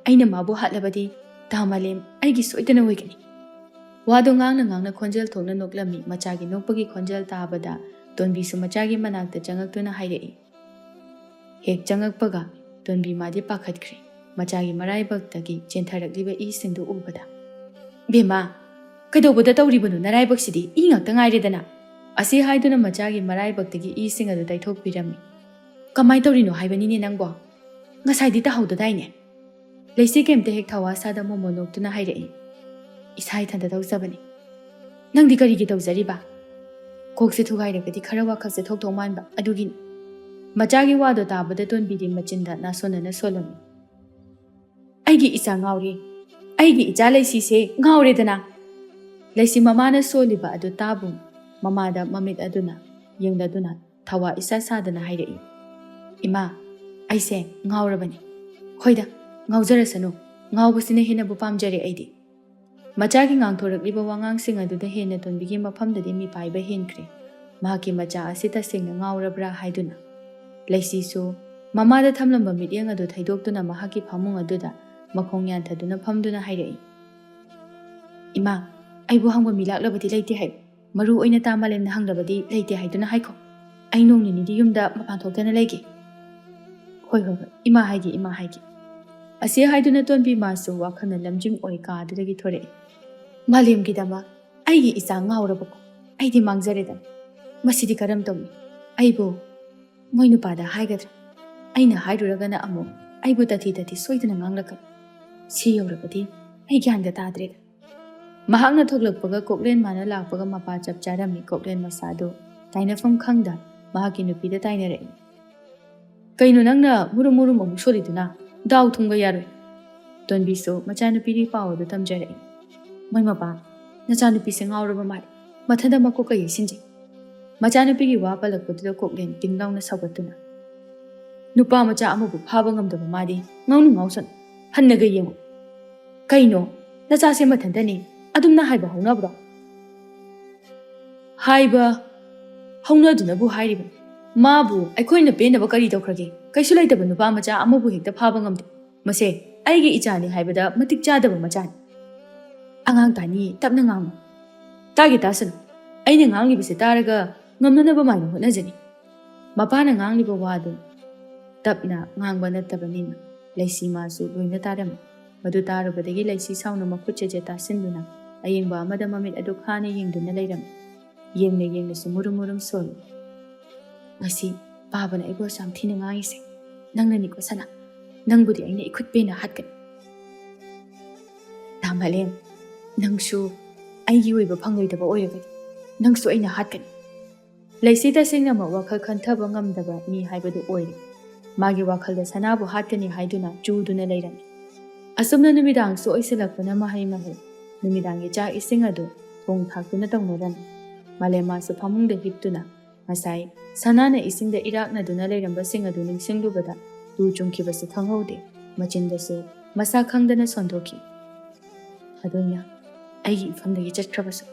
ꯑꯩꯅ ꯃꯥꯕꯨ ꯍꯥꯠꯂꯕꯗꯤ ꯇꯥ ꯃꯥꯂꯦꯝ ꯑꯩꯒꯤ ꯁꯣꯏꯗꯅ ꯑꯣꯏꯒꯅꯤ"꯫ ꯋꯥꯗꯣ ꯉꯥꯡꯅ ꯉꯥꯡꯅ ꯈꯣꯟꯖꯦꯜ ꯊꯣꯛꯅ ꯅꯣꯛꯂꯝꯃꯤ꯫ ꯃꯆꯥꯒꯤ ꯅꯣꯛꯄꯒꯤ ꯈꯣꯟꯖꯦꯜ ꯇꯥꯕꯗ ꯇꯣꯟꯕꯤꯁꯨ ꯃꯆꯥꯒꯤ ꯃꯅꯥꯛꯇ ꯆꯪꯉꯛꯇꯨꯅ ꯍꯥꯏꯔꯛꯏ꯫ ꯍꯦꯛ ꯆꯪꯉꯛꯄꯒ ꯇꯣꯟꯕꯤ ꯃꯥꯗꯤ ꯄꯥꯈꯠꯈ꯭ꯔꯦ, ꯃꯆꯥꯒꯤ ꯃꯔꯥꯏꯕꯛꯇꯒꯤ ꯆꯦꯟꯊꯔꯛꯂꯤꯕ ꯏꯁꯤꯡꯗꯨ ꯎꯕꯗ꯫ "ꯕꯦꯝꯃ, ꯀꯩꯗꯧꯕꯗ ꯇꯧꯔꯤꯕꯅꯣ? ꯅꯔꯥꯏꯕꯛꯁꯤꯗꯤ ꯏ ꯉꯥꯛꯇ ꯉꯥꯏꯔꯦꯗꯅ"꯫ ꯑꯁꯤ ꯍꯥꯏꯗꯨꯅ ꯃꯆꯥꯒꯤ ꯃꯔꯥꯏꯕꯛꯇꯒꯤ ꯏꯁꯤꯡ ꯑꯗꯨ ꯇꯩꯊꯣꯛꯄꯤꯔꯝꯃꯤ꯫ "ꯀꯃꯥꯏ ꯇꯧꯔꯤꯅꯣ ꯍꯥꯏꯕꯅꯤꯅꯦ ꯅꯪꯕꯣ? ꯉꯁꯥꯏꯗꯤ ꯇꯥꯍꯧꯗꯗꯥꯏꯅꯦ?" ꯂꯩꯁꯤ ꯀꯩꯝꯇ ꯍꯦꯛ ꯊꯋꯥ ꯁꯥꯗ ꯃꯣꯃꯣ ꯅꯣꯛꯇꯨꯅ ꯍꯥꯏꯔꯛꯏ꯫ "ꯏꯁꯥ ꯏꯊꯟꯇ ꯇꯧꯖꯕꯅꯤ꯫ ꯅꯪꯗꯤ ꯀꯔꯤꯒꯤ ꯇꯧꯖꯔꯤꯕ?" "ꯀꯣꯛꯁꯦ ꯊꯨꯒꯥꯏꯔꯒꯗꯤ ꯈꯔ ꯋꯥꯈꯜꯁꯦ ꯊꯣꯛꯇꯧ ꯃꯥꯟꯕ, ꯑꯗꯨꯒꯤꯅꯤ"꯫ ꯃꯆꯥꯒꯤ ꯋꯥꯗꯣ ꯇꯥꯕꯗ ꯇꯣꯟꯕꯤꯗꯤ ꯃꯆꯤꯟꯗ ꯅꯥꯁꯣꯟꯅꯅ ꯁꯣꯜꯂꯝꯃꯤ꯫ "ꯑꯩꯒꯤ ꯏꯆꯥ ꯉꯥꯎꯔꯦ꯫ ꯑꯩꯒꯤ ꯏꯆꯥ ꯂꯩꯁꯤꯁꯦ ꯉꯥꯎꯔꯦꯗꯅ"꯫ ꯂꯩꯁꯤ ꯃꯃꯥꯅ ꯁꯣꯜꯂꯤꯕ ꯑꯗꯨ ꯇꯥꯕꯨ ꯃꯃꯥꯗ ꯃꯃꯤꯠ ꯑꯗꯨꯅ ꯌꯦꯡꯂꯗꯨꯅ ꯊꯋꯥ ꯏꯁꯥ ꯁꯥꯗꯅ ꯍꯥꯏꯔꯛꯏ꯫ "ꯏꯃꯥ, ꯑꯩꯁꯦ ꯉꯥꯎꯔꯕꯅꯤ"꯫ "ꯍꯣꯏꯗ, ꯉꯥꯎꯖꯔꯁꯅꯨ꯫ ꯉꯥꯎꯕꯁꯤꯅ ꯍꯦꯟꯅꯕꯨ ꯄꯥꯝꯖꯔꯦ ꯑꯩꯗꯤ"꯫ ꯃꯆꯥꯒꯤ ꯉꯥꯡꯊꯣꯔꯛꯂꯤꯕ ꯋꯥꯉꯥꯡꯁꯤꯡ ꯑꯗꯨꯗ ꯍꯦꯟꯅ ꯇꯣꯟꯕꯤꯒꯤ ꯃꯐꯝꯗꯗꯤ ꯃꯤꯄꯥꯏꯕ ꯍꯦꯟꯈ꯭ꯔꯦ꯫ ꯃꯍꯥꯛꯀꯤ ꯃꯆꯥ ꯑꯁꯤ ꯇꯁꯦꯡꯅ ꯉꯥꯎꯔꯕ꯭ꯔꯥ ꯍꯥꯏꯗꯨꯅ꯫ ꯂꯩꯁꯤꯁꯨ ꯃꯃꯥꯗ ꯊꯝꯂꯝꯕ ꯃꯤꯠꯌꯦꯡ ꯑꯗꯨ ꯊꯩꯗꯣꯛꯇꯨꯅ ꯃꯍꯥꯛꯀꯤ ꯐꯃꯨꯡ ꯑꯗꯨꯗ ꯃꯈꯣꯡ ꯌꯥꯟꯊꯗꯨꯅ ꯐꯝꯗꯨꯅ ꯍꯥꯏꯔꯛꯏ꯫ "ꯏꯃꯥ, ꯑꯩꯕꯨ ꯍꯪꯕ ꯃꯤ ꯂꯥꯛꯂꯕꯗꯤ ꯂꯩꯇꯦ ꯍꯥꯏꯌꯨ꯫ "ꯃꯔꯨ ꯑꯣꯏꯅ ꯇꯥ ꯃꯥꯂꯦꯝꯅ ꯍꯪꯂꯕꯗꯤ ꯂꯩꯇꯦ ꯍꯥꯏꯗꯨꯅ ꯍꯥꯏꯈꯣ꯫ ꯑꯩ ꯅꯣꯡ ꯅꯤꯅꯤꯗꯤ ꯌꯨꯝꯗ ꯃꯄꯥꯟ ꯊꯣꯛꯇꯅ ꯂꯩꯒꯦ꯫" "ꯍꯣꯏ, ꯍꯣꯏ, ꯍꯣꯏ, ꯏꯃꯥ ꯍꯥꯏꯒꯦ, ꯏꯃꯥ ꯍꯥꯏꯒꯦ꯫" ꯑꯁꯤ ꯍꯥꯏꯗꯨꯅ ꯇꯣꯟꯕꯤ ꯃꯥꯁꯨ ꯋꯥꯈꯜꯅ ꯂꯝꯖꯤꯡ ꯑꯣꯏ ꯀꯥꯗꯨꯗꯒꯤ ꯊꯣꯔꯛꯏ꯫ "ꯃꯥꯂꯦꯝꯒꯤꯗꯃꯛ ꯑꯩꯒꯤ ꯏꯆꯥ ꯉꯥꯎꯔꯕꯀꯣ? ꯑꯩꯗꯤ ꯃꯥꯡꯖꯔꯦꯗꯅ꯫ ꯃꯁꯤꯗꯤ ꯀꯔꯝ ꯇꯧꯅꯤ? ꯑꯩꯕꯨ ꯃꯣꯏ ꯅꯨꯄꯥꯗ ꯍꯥꯏꯒꯗ꯭ꯔꯥ? ꯑꯩꯅ ꯍꯥꯏꯔꯨꯔꯒꯅ ꯑꯃꯨꯛ ꯑꯩꯕꯨ ꯇꯥꯊꯤ ꯇꯥꯊꯤ ꯁꯣꯏꯗꯅ ꯉꯥꯡꯂꯛꯀꯅꯤ꯫ ꯁꯤ ꯌꯧꯔꯕꯗꯤ ꯑꯩ ꯒ꯭ꯌꯥꯟꯒ ꯇꯥꯗ꯭ꯔꯦꯗ꯫" ꯃꯍꯥꯛꯅ ꯊꯣꯛꯂꯛꯄꯒ ꯀꯣꯛꯂꯦꯟ ꯃꯥꯅ ꯂꯥꯛꯄꯒ ꯃꯄꯥ ꯆꯞ ꯆꯥꯔꯝꯃꯤ꯫ ꯀꯣꯛꯂꯦꯟ ꯃꯁꯥꯗꯨ ꯇꯥꯏꯅꯐꯝ ꯈꯪꯗ ꯃꯍꯥꯛꯀꯤ ꯅꯨꯄꯤꯗ ꯇꯥꯏꯅꯔꯛꯏ꯫ "ꯀꯩꯅꯣ ꯅꯪꯅ ꯃꯨꯔꯨꯝ ꯃꯨꯔꯨꯝ ꯑꯃꯨꯛ ꯁꯣꯜꯂꯤꯗꯨꯅ? ꯗꯥꯎ ꯊꯨꯝꯒ ꯌꯥꯔꯣꯏ꯫" ꯇꯣꯟꯕꯤꯁꯨ ꯃꯆꯥꯅꯨꯄꯤꯒꯤ ꯄꯥꯎ ꯑꯗꯨ ꯇꯝꯖꯔꯛꯏ꯫ "ꯃꯣꯏ ꯃꯄꯥ, ꯅꯆꯥꯅꯨꯄꯤꯁꯦ ꯉꯥꯎꯔꯕ ꯃꯥꯜꯂꯦ꯫ ꯃꯊꯟꯇ ꯃꯀꯣꯛꯀ ꯌꯩꯁꯤꯟꯖꯩ꯫" ꯃꯆꯥꯅꯨꯄꯤꯒꯤ ꯋꯥ ꯄꯜꯂꯛꯄꯗꯨꯗ ꯀꯣꯛꯂꯦꯟ ꯇꯤꯡ ꯂꯥꯎꯅ ꯁꯧꯒꯠꯇꯨꯅ, "ꯅꯨꯄꯥ ꯃꯆꯥ ꯑꯃꯕꯨ ꯐꯥꯕ ꯉꯝꯗꯕ ꯃꯥꯗꯤ ꯉꯥꯎꯅꯨ ꯉꯥꯎꯁꯅꯨ꯫ ꯍꯟꯅꯒ ꯌꯦꯡꯉꯨ꯫ ꯀꯩꯅꯣ, ꯅꯆꯥꯁꯦ ꯃꯊꯟꯇꯅꯤ, ꯑꯗꯨꯝꯅ ꯍꯥꯏꯕ ꯍꯧꯅꯕ꯭ꯔꯣ?" "ꯍꯥꯏꯕ ꯍꯧꯅꯗꯨꯅꯕꯨ ꯍꯥꯏꯔꯤꯕꯅꯤ꯫ ꯃꯥꯕꯨ ꯑꯩꯈꯣꯏꯅ ꯄꯦꯟꯅꯕ ꯀꯔꯤ ꯇꯧꯈ꯭ꯔꯒꯦ? ꯀꯩꯁꯨ ꯂꯩꯇꯕ ꯅꯨꯄꯥ ꯃꯆꯥ ꯑꯃꯕꯨ ꯍꯦꯛꯇ ꯐꯥꯕ ꯉꯝꯗꯦ꯫ ꯃꯁꯦ ꯑꯩꯒꯤ ꯏꯆꯥꯅꯤ ꯍꯥꯏꯕꯗ ꯃꯇꯤꯛ ꯆꯥꯗꯕ ꯃꯆꯥꯅꯤ꯫" "ꯑꯉꯥꯡ ꯇꯥꯅꯤ, ꯇꯞꯅ ꯉꯥꯡꯉꯨ꯫" "ꯇꯥꯒꯦ ꯇꯥꯁꯅꯨ꯫ ꯑꯩꯅ ꯉꯥꯡꯂꯤꯕꯁꯦ ꯇꯥꯔꯒ ꯉꯝꯅꯅꯕ ꯃꯥꯏꯅ ꯍꯣꯠꯅꯖꯅꯤ꯫" ꯃꯄꯥꯅ ꯉꯥꯡꯂꯤꯕ ꯋꯥꯗꯨ ꯇꯞꯅ ꯉꯥꯡꯕ ꯅꯠꯇꯕꯅꯤꯅ ꯂꯩꯁꯤ ꯃꯥꯁꯨ ꯂꯣꯏꯅ ꯇꯥꯔꯝꯃꯤ꯫ ꯃꯗꯨ ꯇꯥꯔꯨꯕꯗꯒꯤ ꯂꯩꯁꯤ ꯁꯥꯎꯅ ꯃꯈꯨꯠ ꯆꯦꯠ ꯆꯦꯠ ꯇꯥꯁꯤꯟꯗꯨꯅ ꯑꯌꯦꯡꯕ ꯑꯃꯗ ꯃꯃꯤꯠ ꯑꯗꯨ ꯈꯥꯅ ꯌꯦꯡꯗꯨꯅ ꯂꯩꯔꯝꯃꯤ꯫ ꯌꯦꯡꯅ ꯌꯦꯡꯅꯁꯨ ꯃꯨꯔꯨꯝ ꯃꯨꯔꯨꯝ ꯁꯣꯜꯂꯤ꯫ "ꯉꯁꯤ ꯄꯥꯕꯅ ꯑꯩꯕꯨ ꯑꯁꯨꯛ ꯌꯥꯝ ꯊꯤꯅ ꯉꯥꯡꯉꯤꯁꯦ ꯅꯪꯅꯅꯤꯀꯣ ꯁꯅꯥ꯫ ꯅꯪꯕꯨꯗꯤ ꯑꯩꯅ ꯏꯈꯨꯠ ꯄꯦꯟꯅ ꯍꯥꯠꯀꯅꯤ꯫" "ꯇꯥ ꯃꯥꯂꯦꯝ, ꯅꯪꯁꯨ ꯑꯩꯒꯤ ꯑꯣꯏꯕ ꯐꯪꯂꯣꯏꯗꯕ ꯑꯣꯏꯔꯒꯗꯤ ꯅꯪꯁꯨ ꯑꯩꯅ ꯍꯥꯠꯀꯅꯤ꯫" ꯂꯩꯁꯤ ꯇꯁꯦꯡꯅꯃꯛ ꯋꯥꯈꯜ ꯈꯟꯊꯕ ꯉꯝꯗꯕ ꯃꯤ ꯍꯥꯏꯕꯗꯨ ꯑꯣꯏꯔꯦ꯫ ꯃꯥꯒꯤ ꯋꯥꯈꯜꯗ ꯁꯅꯥꯕꯨ ꯍꯥꯠꯀꯅꯤ ꯍꯥꯏꯗꯨꯅ ꯆꯨꯗꯨꯅ ꯂꯩꯔꯝꯃꯤ꯫ ꯑꯁꯨꯝꯅ ꯅꯨꯃꯤꯗꯥꯡꯁꯨ ꯑꯣꯏꯁꯤꯜꯂꯛꯄꯅ ꯃꯍꯩ ꯃꯍꯩ ꯅꯨꯃꯤꯗꯥꯡꯒꯤ ꯆꯥꯛ ꯏꯁꯤꯡ ꯑꯗꯨ ꯊꯣꯡ ꯊꯥꯛꯇꯨꯅ ꯇꯧꯅꯔꯝꯃꯤ꯫ ꯃꯥꯂꯦꯝ ꯃꯥꯁꯨ ꯐꯃꯨꯡꯗ ꯍꯤꯞꯇꯨꯅ ꯉꯁꯥꯏ ꯁꯅꯥꯅ ꯏꯁꯤꯡꯗ ꯏꯔꯥꯛꯅꯗꯨꯅ ꯂꯩꯔꯝꯕꯁꯤꯡ ꯑꯗꯨ ꯅꯤꯡꯁꯤꯡꯂꯨꯕꯗ ꯇꯨ ꯆꯨꯡꯈꯤꯕꯁꯨ ꯈꯪꯍꯧꯗꯦ꯫ ꯃꯆꯤꯟꯗꯁꯨ ꯃꯁꯥ ꯈꯪꯗꯅ ꯁꯣꯟꯗꯣꯛꯈꯤ꯫ "ꯑꯗꯨꯅ ꯑꯩꯒꯤ ꯏꯐꯝꯗꯒꯤ ꯆꯠꯈ꯭ꯔꯕꯁꯨ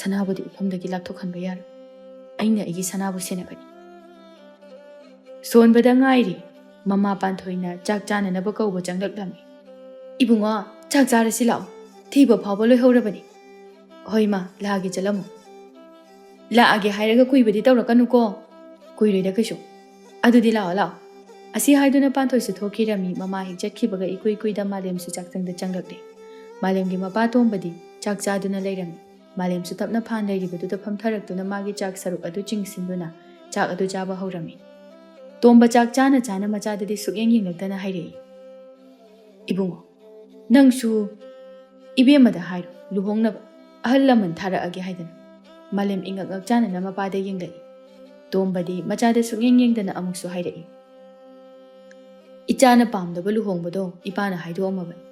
ꯁꯅꯥꯕꯨꯗꯤ ꯏꯐꯝꯗꯒꯤ ꯂꯥꯞꯊꯣꯛꯍꯟꯕ ꯌꯥꯔꯣꯏ꯫ ꯑꯩꯅ ꯑꯩꯒꯤ ꯁꯅꯥꯕꯨ ꯁꯦꯟꯅꯒꯅꯤ꯫" ꯁꯣꯟꯕꯗ ꯉꯥꯏꯔꯤ꯫ ꯃꯃꯥ ꯄꯥꯟꯊꯣꯏꯅ ꯆꯥꯛ ꯆꯥꯅꯅꯕ ꯀꯧꯕ ꯆꯪꯂꯛꯂꯝꯃꯤ꯫ "ꯏꯕꯨꯡꯉꯣ, ꯆꯥꯛ ꯆꯥꯔꯁꯤ ꯂꯥꯛꯑꯣ꯫ ꯊꯤꯕ ꯐꯥꯎꯕ ꯂꯣꯏꯍꯧꯔꯕꯅꯤ꯫" "ꯍꯣꯏ ꯃꯥ, ꯂꯥꯛꯑꯒꯦ, ꯆꯠꯂꯝꯃꯣ꯫" "ꯂꯥꯛꯑꯒꯦ ꯍꯥꯏꯔꯒ ꯀꯨꯏꯕꯗꯤ ꯇꯧꯔꯛꯀꯅꯨꯀꯣ꯫" "ꯀꯨꯏꯔꯣꯏꯗ ꯀꯩꯁꯨ꯫ ꯑꯗꯨꯗꯤ ꯂꯥꯛꯑꯣ, ꯂꯥꯛꯑꯣ꯫" ꯑꯁꯤ ꯍꯥꯏꯗꯨꯅ ꯄꯥꯟꯊꯣꯏꯁꯨ ꯊꯣꯛꯈꯤꯔꯝꯃꯤ꯫ ꯃꯃꯥ ꯍꯦꯛ ꯆꯠꯈꯤꯕꯒ ꯏꯀꯨꯏ ꯀꯨꯏꯗ ꯃꯥꯂꯦꯝꯁꯨ ꯆꯥꯛꯁꯪꯗ ꯆꯪꯂꯛꯂꯦ꯫ ꯃꯥꯂꯦꯝꯒꯤ ꯃꯄꯥ ꯇꯣꯝꯕꯗꯤ ꯆꯥꯛ ꯆꯥꯗꯨꯅ ꯂꯩꯔꯝꯃꯤ꯫ ꯃꯥꯂꯦꯝꯁꯨ ꯇꯞꯅ ꯐꯥꯟ ꯂꯩꯔꯤꯕꯗꯨꯗ ꯐꯝꯊꯔꯛꯇꯨꯅ ꯃꯥꯒꯤ ꯆꯥꯛ ꯁꯔꯨꯛ ꯑꯗꯨ ꯆꯤꯡꯁꯤꯟꯗꯨꯅ ꯆꯥꯛ ꯑꯗꯨ ꯆꯥꯕ ꯍꯧꯔꯝꯃꯤ꯫ ꯇꯣꯝꯕ ꯆꯥꯛ ꯆꯥꯅ ꯆꯥꯅ ꯃꯆꯥꯗꯗꯤ ꯁꯨꯛꯌꯦꯡ ꯌꯦꯡꯂꯛꯇꯅ ꯍꯥꯏꯔꯛꯏ, "ꯏꯕꯨꯡꯉꯣ, ꯅꯪꯁꯨ ꯏꯕꯦꯝꯃꯗ ꯍꯥꯏꯔꯣ, ꯂꯨꯍꯣꯡꯅꯕ ꯑꯍꯜ ꯂꯃꯟ ꯊꯥꯔꯛꯑꯒꯦ ꯍꯥꯏꯗꯅ꯫" ꯃꯥꯂꯦꯝ ꯏꯉꯛ ꯉꯛꯆꯥꯅꯅ ꯃꯄꯥꯗ ꯌꯦꯡꯂꯛꯏ꯫ ꯇꯣꯝꯕꯗꯤ ꯃꯆꯥꯗ ꯁꯨꯛꯌꯦꯡ ꯌꯦꯡꯗꯅ ꯑꯃꯨꯛꯁꯨ ꯍꯥꯏꯔꯛꯏ, "ꯏꯆꯥꯅ ꯄꯥꯝꯗꯕ ꯂꯨꯍꯣꯡꯕꯗꯣ ꯏꯄꯥꯅ ꯍꯥꯏꯗꯣꯛꯑꯝꯃꯕꯅꯤ꯫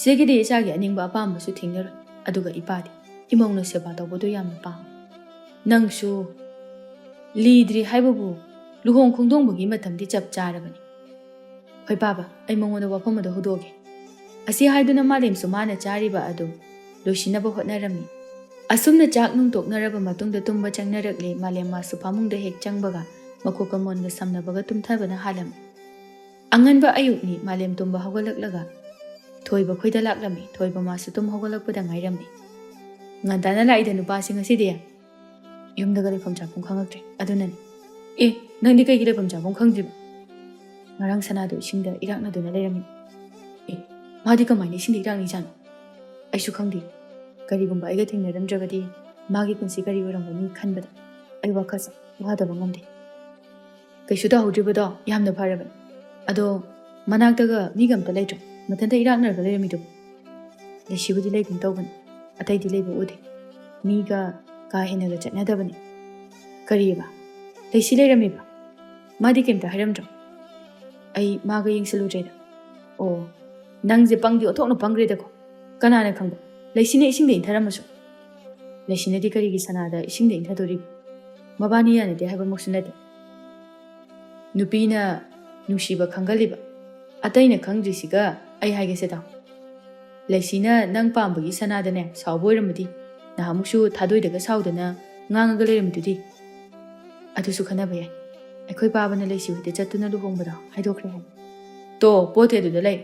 ꯁꯤꯒꯤꯗꯤ ꯏꯆꯥꯒꯤ ꯑꯅꯤꯡꯕ ꯑꯄꯥꯝꯕꯁꯨ ꯊꯤꯡꯅꯔꯣꯏ꯫ ꯑꯗꯨꯒ ꯏꯄꯥꯗꯤ ꯏꯃꯧꯅ ꯁꯦꯕꯥ ꯇꯧꯕꯗꯣ ꯌꯥꯝꯅ ꯄꯥꯝꯃꯤ꯫ ꯅꯪꯁꯨ ꯂꯤꯗ꯭ꯔꯤ ꯍꯥꯏꯕꯕꯨ ꯂꯨꯍꯣꯡ ꯈꯣꯡꯗꯣꯡꯕꯒꯤ ꯃꯇꯝꯗꯤ ꯆꯞ ꯆꯥꯔꯕꯅꯤ꯫" "ꯍꯣꯏ ꯄꯥꯕ, ꯑꯩ ꯃꯉꯣꯟꯗ ꯋꯥꯐꯝ ꯑꯗꯨ ꯍꯧꯗꯣꯛꯑꯒꯦ꯫" ꯑꯁꯤ ꯍꯥꯏꯗꯨꯅ ꯃꯥꯂꯦꯝꯁꯨ ꯃꯥꯅ ꯆꯥꯔꯤꯕ ꯑꯗꯨ ꯂꯣꯏꯁꯤꯟꯅꯕ ꯍꯣꯠꯅꯔꯝꯃꯤ꯫ ꯑꯁꯨꯝꯅ ꯆꯥꯛ ꯅꯨꯡ ꯇꯣꯛꯅꯔꯕ ꯃꯇꯨꯡꯗ ꯇꯨꯝꯕ ꯆꯪꯅꯔꯛꯂꯦ꯫ ꯃꯥꯂꯦꯝ ꯃꯥꯁꯨ ꯐꯃꯨꯡꯗ ꯍꯦꯛ ꯆꯪꯕꯒ ꯃꯈꯣꯛꯀ ꯃꯣꯟꯒ ꯁꯝꯅꯕꯒ ꯇꯨꯝꯊꯕꯅ ꯍꯥꯜꯂꯝꯃꯤ꯫ ꯑꯉꯟꯕ ꯑꯌꯨꯛꯅꯤ꯫ ꯃꯥꯂꯦꯝ ꯇꯨꯝꯕ ꯍꯧꯒꯠꯂꯛꯂꯒ ꯊꯣꯏꯕ ꯈꯣꯏꯗ ꯂꯥꯛꯂꯝꯃꯤ꯫ ꯊꯣꯏꯕ ꯃꯥꯁꯨ ꯇꯨꯝ ꯍꯧꯒꯠꯂꯛꯄꯗ ꯉꯥꯏꯔꯝꯃꯤ꯫ "ꯉꯟꯇꯥꯅ ꯂꯥꯛꯏꯗ ꯅꯨꯄꯥꯁꯤ ꯉꯁꯤꯗꯤ꯫ ꯌꯨꯝꯗꯒ ꯂꯩꯐꯝ ꯆꯥꯐꯝ ꯈꯪꯉꯛꯇ꯭ꯔꯦ꯫ ꯑꯗꯨꯅꯅꯤ꯫" "ꯑꯦ, ꯅꯪꯗꯤ ꯀꯩꯒꯤ ꯂꯩꯐꯝ ꯆꯥꯐꯝ ꯈꯪꯗ꯭ꯔꯤꯕ?" "ꯉꯔꯥꯡ ꯁꯅꯥꯗꯣ ꯏꯁꯤꯡꯗ ꯏꯔꯥꯛꯅꯗꯨꯅ ꯂꯩꯔꯝꯃꯤ꯫" "ꯑꯦ, ꯃꯥꯗꯤ ꯀꯃꯥꯏꯅ ꯏꯁꯤꯡꯗ ꯏꯔꯥꯛꯅꯩꯖꯥꯠꯅꯣ?" "ꯑꯩꯁꯨ ꯈꯪꯗꯦ꯫ ꯀꯔꯤꯒꯨꯝꯕ ꯑꯩꯒ ꯊꯦꯡꯅꯔꯝꯗ꯭ꯔꯕꯗꯤ ꯃꯥꯒꯤ ꯄꯨꯟꯁꯤ ꯀꯔꯤ ꯑꯣꯏꯔꯝꯒꯅꯤ ꯈꯟꯕꯗ ꯑꯩ ꯋꯥꯈꯜꯁꯦ ꯋꯥꯗꯕ ꯉꯝꯗꯦ꯫" "ꯀꯩꯁꯨ ꯇꯧꯍꯧꯗ꯭ꯔꯤꯕꯗꯣ ꯌꯥꯝꯅ ꯐꯔꯕꯅꯤ꯫ ꯑꯗꯣ ꯃꯅꯥꯛꯇꯒ ꯃꯤꯒ ꯑꯝꯇ ꯂꯩꯇ꯭ꯔꯣ? ꯃꯊꯟꯇ ꯏꯔꯥꯛꯅꯔꯒ ꯂꯩꯔꯝꯃꯤꯗꯨꯕꯨ?" "ꯂꯩꯁꯤꯕꯨꯗꯤ ꯂꯩꯒꯨꯝ ꯇꯧꯕꯅꯤ꯫ ꯑꯇꯩꯗꯤ ꯂꯩꯕ ꯎꯗꯦ꯫ ꯃꯤꯒ ꯀꯥ ꯍꯦꯟꯅꯒ ꯆꯠꯅꯗꯕꯅꯤ꯫" "ꯀꯔꯤꯑꯕ? ꯂꯩꯁꯤ ꯂꯩꯔꯝꯃꯤꯕ? ꯃꯥꯗꯤ ꯀꯩꯝꯇ ꯍꯥꯏꯔꯝꯗ꯭ꯔꯣ?" "ꯑꯩ ꯃꯥꯒ ꯌꯦꯡꯁꯜꯂꯨꯗ꯭ꯔꯦꯗ꯫" "ꯑꯣ, ꯅꯪꯁꯦ ꯄꯪꯗꯤ ꯑꯣꯟꯊꯣꯛꯅ ꯄꯪꯈ꯭ꯔꯦꯗꯀꯣ꯫ ꯀꯅꯥꯅ ꯈꯪꯕ? ꯂꯩꯁꯤꯅ ꯏꯁꯤꯡꯗ ꯏꯟꯊꯔꯝꯃꯁꯨ?" "ꯂꯩꯁꯤꯅꯗꯤ ꯀꯔꯤꯒꯤ ꯁꯅꯥꯗ ꯏꯁꯤꯡꯗ ꯏꯟꯊꯗꯣꯔꯤꯕ? ꯃꯕꯥꯅꯤ ꯌꯥꯅꯗꯦ ꯍꯥꯏꯕꯃꯛꯁꯨ ꯅꯠꯇꯦ꯫ ꯅꯨꯄꯤꯅ ꯅꯨꯡꯁꯤꯕ ꯈꯪꯒꯜꯂꯤꯕ꯫ ꯑꯇꯩꯅ ꯈꯪꯗ꯭ꯔꯤꯁꯤꯒ ꯑꯩ ꯍꯥꯏꯒꯦꯁꯦ ꯇꯥꯎ꯫ ꯂꯩꯁꯤꯅ ꯅꯪ ꯄꯥꯝꯕꯒꯤ ꯁꯅꯥꯗꯅꯦ ꯁꯥꯎꯕ ꯑꯣꯏꯔꯝꯃꯗꯤ ꯅꯍꯥꯟꯃꯨꯛꯁꯨ ꯊꯥꯗꯣꯏꯗꯒ ꯁꯥꯎꯗꯅ ꯉꯥꯡꯉꯒ ꯂꯩꯔꯝꯃꯤꯗꯨꯗꯤ꯫ ꯑꯗꯨꯁꯨ ꯈꯟꯅꯕ ꯌꯥꯏ꯫ ꯑꯩꯈꯣꯏ ꯄꯥꯕꯅ ꯂꯩꯁꯤ ꯍꯣꯏꯗ ꯆꯠꯇꯨꯅ ꯂꯨꯍꯣꯡꯕꯗꯣ ꯍꯥꯏꯗꯣꯛꯈ꯭ꯔꯦ ꯍꯥꯏ꯫" "ꯇꯣ, ꯄꯣꯠꯇꯤ ꯑꯗꯨꯗ ꯂꯩ꯫